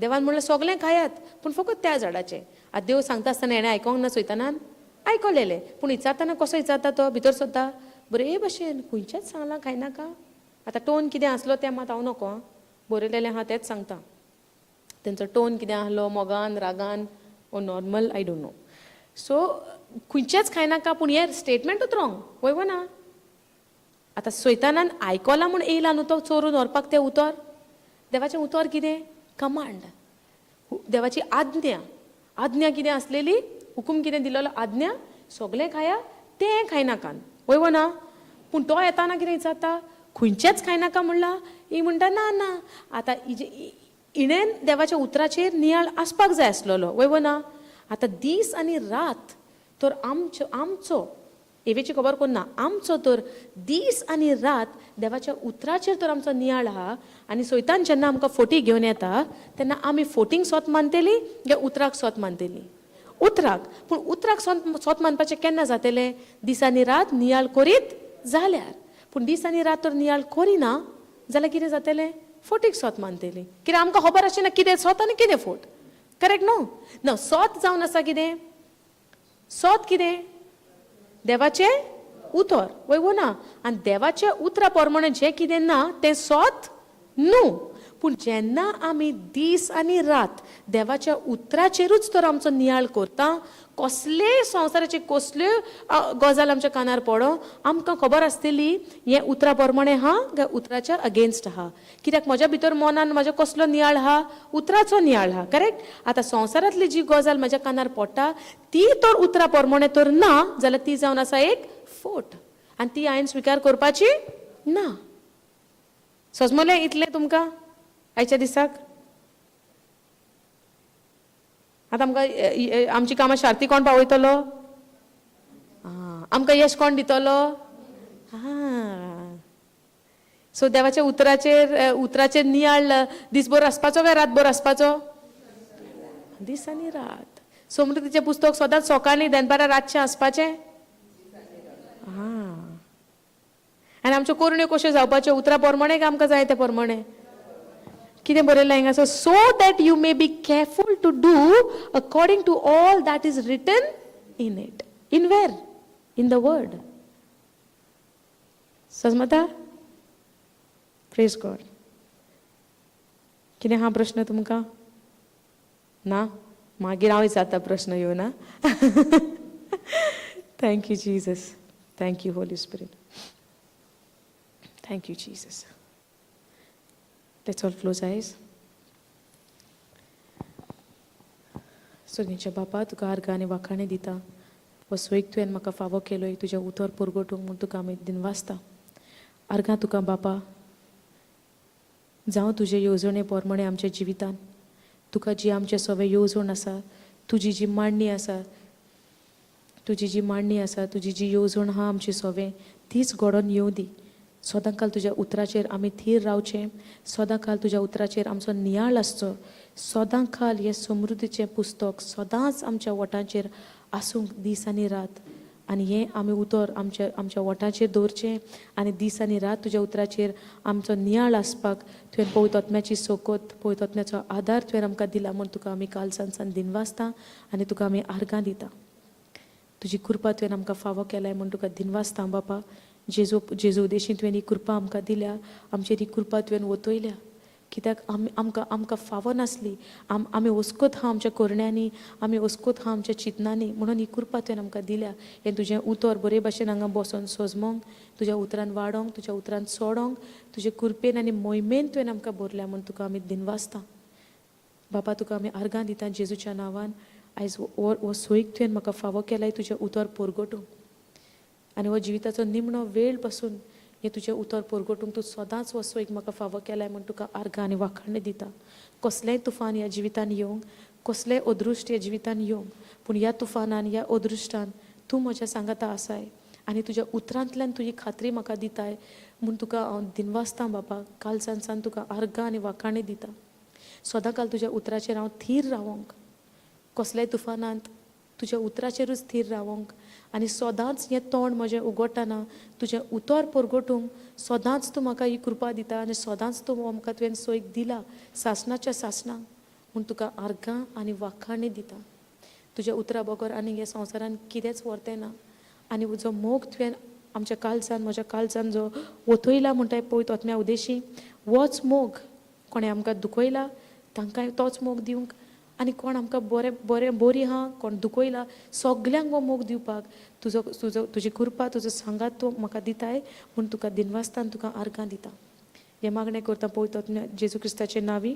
देवान म्हणलें सगळें खायात पूण फकत त्या झाडाचें. आतां देव सांगता आसतना हेणें आयकोंक ना, सैतानान आयकलेलें. पूण विचारतना कसो विचारता तो, भितर सरता बरे भशेन, खंयचेंच सांगलां खायनाका. आतां टोन कितें आसलो तें मात हांव नको, आं, बरयलेलें आहा तेंच सांगता. तेंचो टोन कितें आसलो, मोगान रागान ओ normal I don't know. So खंयचेंच खायनाका, पूण हें स्टेटमेंटूच रॉंग, वय वो ना? आतां सैतानान आयकलां म्हूण येयला न्हू तो चोरून व्हरपाक तें उतर. देवाचें उतर कितें? कमांड, देवाची आज्ञा. आज्ञा कितें आसलेली? हुकूम कितें दिलेलो? आज्ञा, सगळें खाया तें खायनाका, वय वो ना? पूण तो येताना कितें विचारता, खंयचेंच खायनाका म्हणलां. ही म्हणटा ना ना. आतां हिणेन देवाच्या उतराचेर नियाळ आसपाक जाय आसलेलो, वय वो ना? आतां दीस आनी रात तर आमचो आमचो एवेची खबर कोण ना, आमचो तर दीस आनी रात देवाच्या उतराचेर तर आमचो नियाळ आहा. आनी सैतान जेन्ना आमकां फोटी घेवन येता तेन्ना आमी फोटींक सोत मानतली काय उतराक सोत मानतली? उतराक. पूण उतराक सोत मानपाचें केन्ना जातलें? दीस आनी रात नियाळ करीत जाल्यार. पूण दीस आनी रात तर नियाळ करिना जाल्यार कितें जातलें? फोटीक सोत मानतली. कित्याक आमकां खबर आसचें ना कितें सोत आनी कितें फोट, करेक्ट न्हू? ना, सोत जावन आसा कितें? सोत कितें? देवाचें उतर, वय वो ना? आनी देवाच्या उतरा प्रमाणे जें कितें ना तें सोत न्हू. पूण जेन्ना आमी दीस आनी रात देवाच्या उतराचेरूच तर आमचो नियाळ करता, कसलेय संवसाराचे कसल्योय गजाल आमच्या कानार पडो, आमकां खबर आसतली हें उतरा प्रमाणे आहा काय उतराच्या अगेन्स्ट आहा. कित्याक म्हज्या भितर मनान म्हजो कसलो नियाळ आहा? उतराचो नियाळ आहा, करेक्ट? आतां संवसारांतली जी गजाल म्हज्या कानार पडटा ती तर उतरा प्रमाणे तर ना जाल्यार ती जावन आसा एक फोट, आनी ती हांवें स्विकार करपाची ना. सजमलें इतलें तुमकां आयच्या दिसाक? आतां आमकां आमची कामां शार्ती कोण पावयतलो? आमकां यश कोण दितलो? सो देवाच्या उतराचेर उतराचेर नियाळ दिसभर आसपाचो काय रातभर आसपाचो? दीस आनी रात. समृद्धीचें पुस्तक सदांच सकाळीं दनपारां रातचें आसपाचें. आनी आमच्यो कोरण्यो कश्यो जावपाच्यो? उतरा प्रमाणे काय आमकां जाय ते प्रमाणे? कितें बरयलां हांगा? So that you may be careful to do according to all that is written in it. In where? In the word. सजमता? Praise God. कितें हा प्रश्न तुमकां? ना? मागीर हांव विचारता प्रश्न येवना. Thank you Jesus, thank you Holy Spirit, thank you Jesus. Let's all close eyes. सोदीच्या बापा, तुका आर्गां आनी वाखाणें दिता. हो सोयीक तुवें म्हाका फावो केलोय तुजें उतर पुरगोटूंक म्हूण तुका आमी दिनवासता. आर्गां तुका बापा, जावं तुजे येवजणे प्रमाणे आमच्या जिवितान, तुका जी आमचे सगळे येवजण आसा, तुजी जी मांडणी आसा, तुजी जी मांडणी आसा, तुजी जी येवजण आहा आमची सगळें, तीच घडोवन येवं दी. सदांकाल तुज्या उतराचेर आमी थीर रावचें, सदांकाल तुज्या उतराचेर आमचो नियाळ आसचो, सदांकाल हें समृद्धीचें पुस्तक सदांच आमच्या वटांचेर आसूंक दीस आनी रात. आनी हें आमी उतर आमच्या आमच्या वटांचेर दवरचें आनी दीस आनी रात तुज्या उतराचेर आमचो नियाळ आसपाक तुवें पवित्र आत्म्याची सोकोत, पवित्र आत्म्याचो आदार तुवें आमकां दिला म्हूण तुका आमी कालसान सान दिनवासता आनी तुका आमी आर्गां दिता. तुजी कृपा तुवें आमकां फावो केलाय म्हूण तुका दिनवासता बापा. जेजू जेजू उदेशी तुवें ही कृपा आमकां दिल्या, आमचेर ही कृपा तुवें वतयल्या. कित्याक आमी आमकां आमकां फावो नासली, आमी वस्कोत आहा आमच्या कोरण्यांनी, आमी वस्कोत आहा आमच्या चिंतनांनी, म्हणून ही कृपा तुवें आमकां दिल्या. हें तुजें उतर बरे भाशेन हांगा बसोन सोजमोंक, तुज्या उतरान वाडोंक, तुज्या उतरान सोडोंक, तुजे कृपेन आनी मोहिमेन तुवें आमकां भरल्या म्हूण तुका आमी दिनवासता बापा. तुका आमी आर्गां दिता जेजूच्या नांवान. आयज हो सोयीक तुवें म्हाका फावो केलाय तुजें उतर परगटूंक, आनी हो जिविताचो निमणो वेळ पासून हें तुजें उतर परगटूंक तूं सदांच हो सोयीक म्हाका फावो केलाय म्हूण तुका आर्गां आनी वाखाणें दिता. कसलेंय तुफान ह्या जिवितान येवंक, कसलेंय अदृश्ट ह्या जिवितान येवंक, पूण ह्या तुफानान ह्या अदृश्टान तूं म्हज्या सांगाता आसाय आनी तुज्या उतरांतल्यान तुजी खात्री म्हाका दिताय म्हूण तुका हांव दिनवासतां बाबा. कालसान सान तुका आर्गां आनी वाखाणी दिता. सदां काल तुज्या उतराचेर हांव थीर रावोंक, कसल्याय तुफानांत तुज्या उतराचेरूच थीर रावोंक आनी सदांच हें तोंड म्हजें उगडटना तुजें उतर परगटूंक सदांच तूं म्हाका ही कृपा दिता आनी सदांच तूं म्हाका तुवें सोयीक दिला सासणाच्या सासणाक म्हूण तुका आर्गां आनी वाखाणी दिता. तुज्या उतरा बगर आनी ह्या संवसारान कितेंच व्हरतें ना आनी जो मोग तुवें आमच्या काळजान म्हज्या काळजान जो ओतयला म्हणटाय पळय तोतम्या उदेशी, होच मोग कोणें आमकां दुखयला तांकांय तोच मोग दिवंक आनी कोण आमकां बरें बरें बरी आहा कोण दुखयला सगल्यांक हो मोग दिवपाक तुजो तुजो तुजी कृपा तुजो सांगात तूं म्हाका दिताय म्हूण तुका दिनवासतान तुका आर्गां दिता. हें मागणें करता पळय तोतम्या जेजू क्रिस्ताचे नांवी.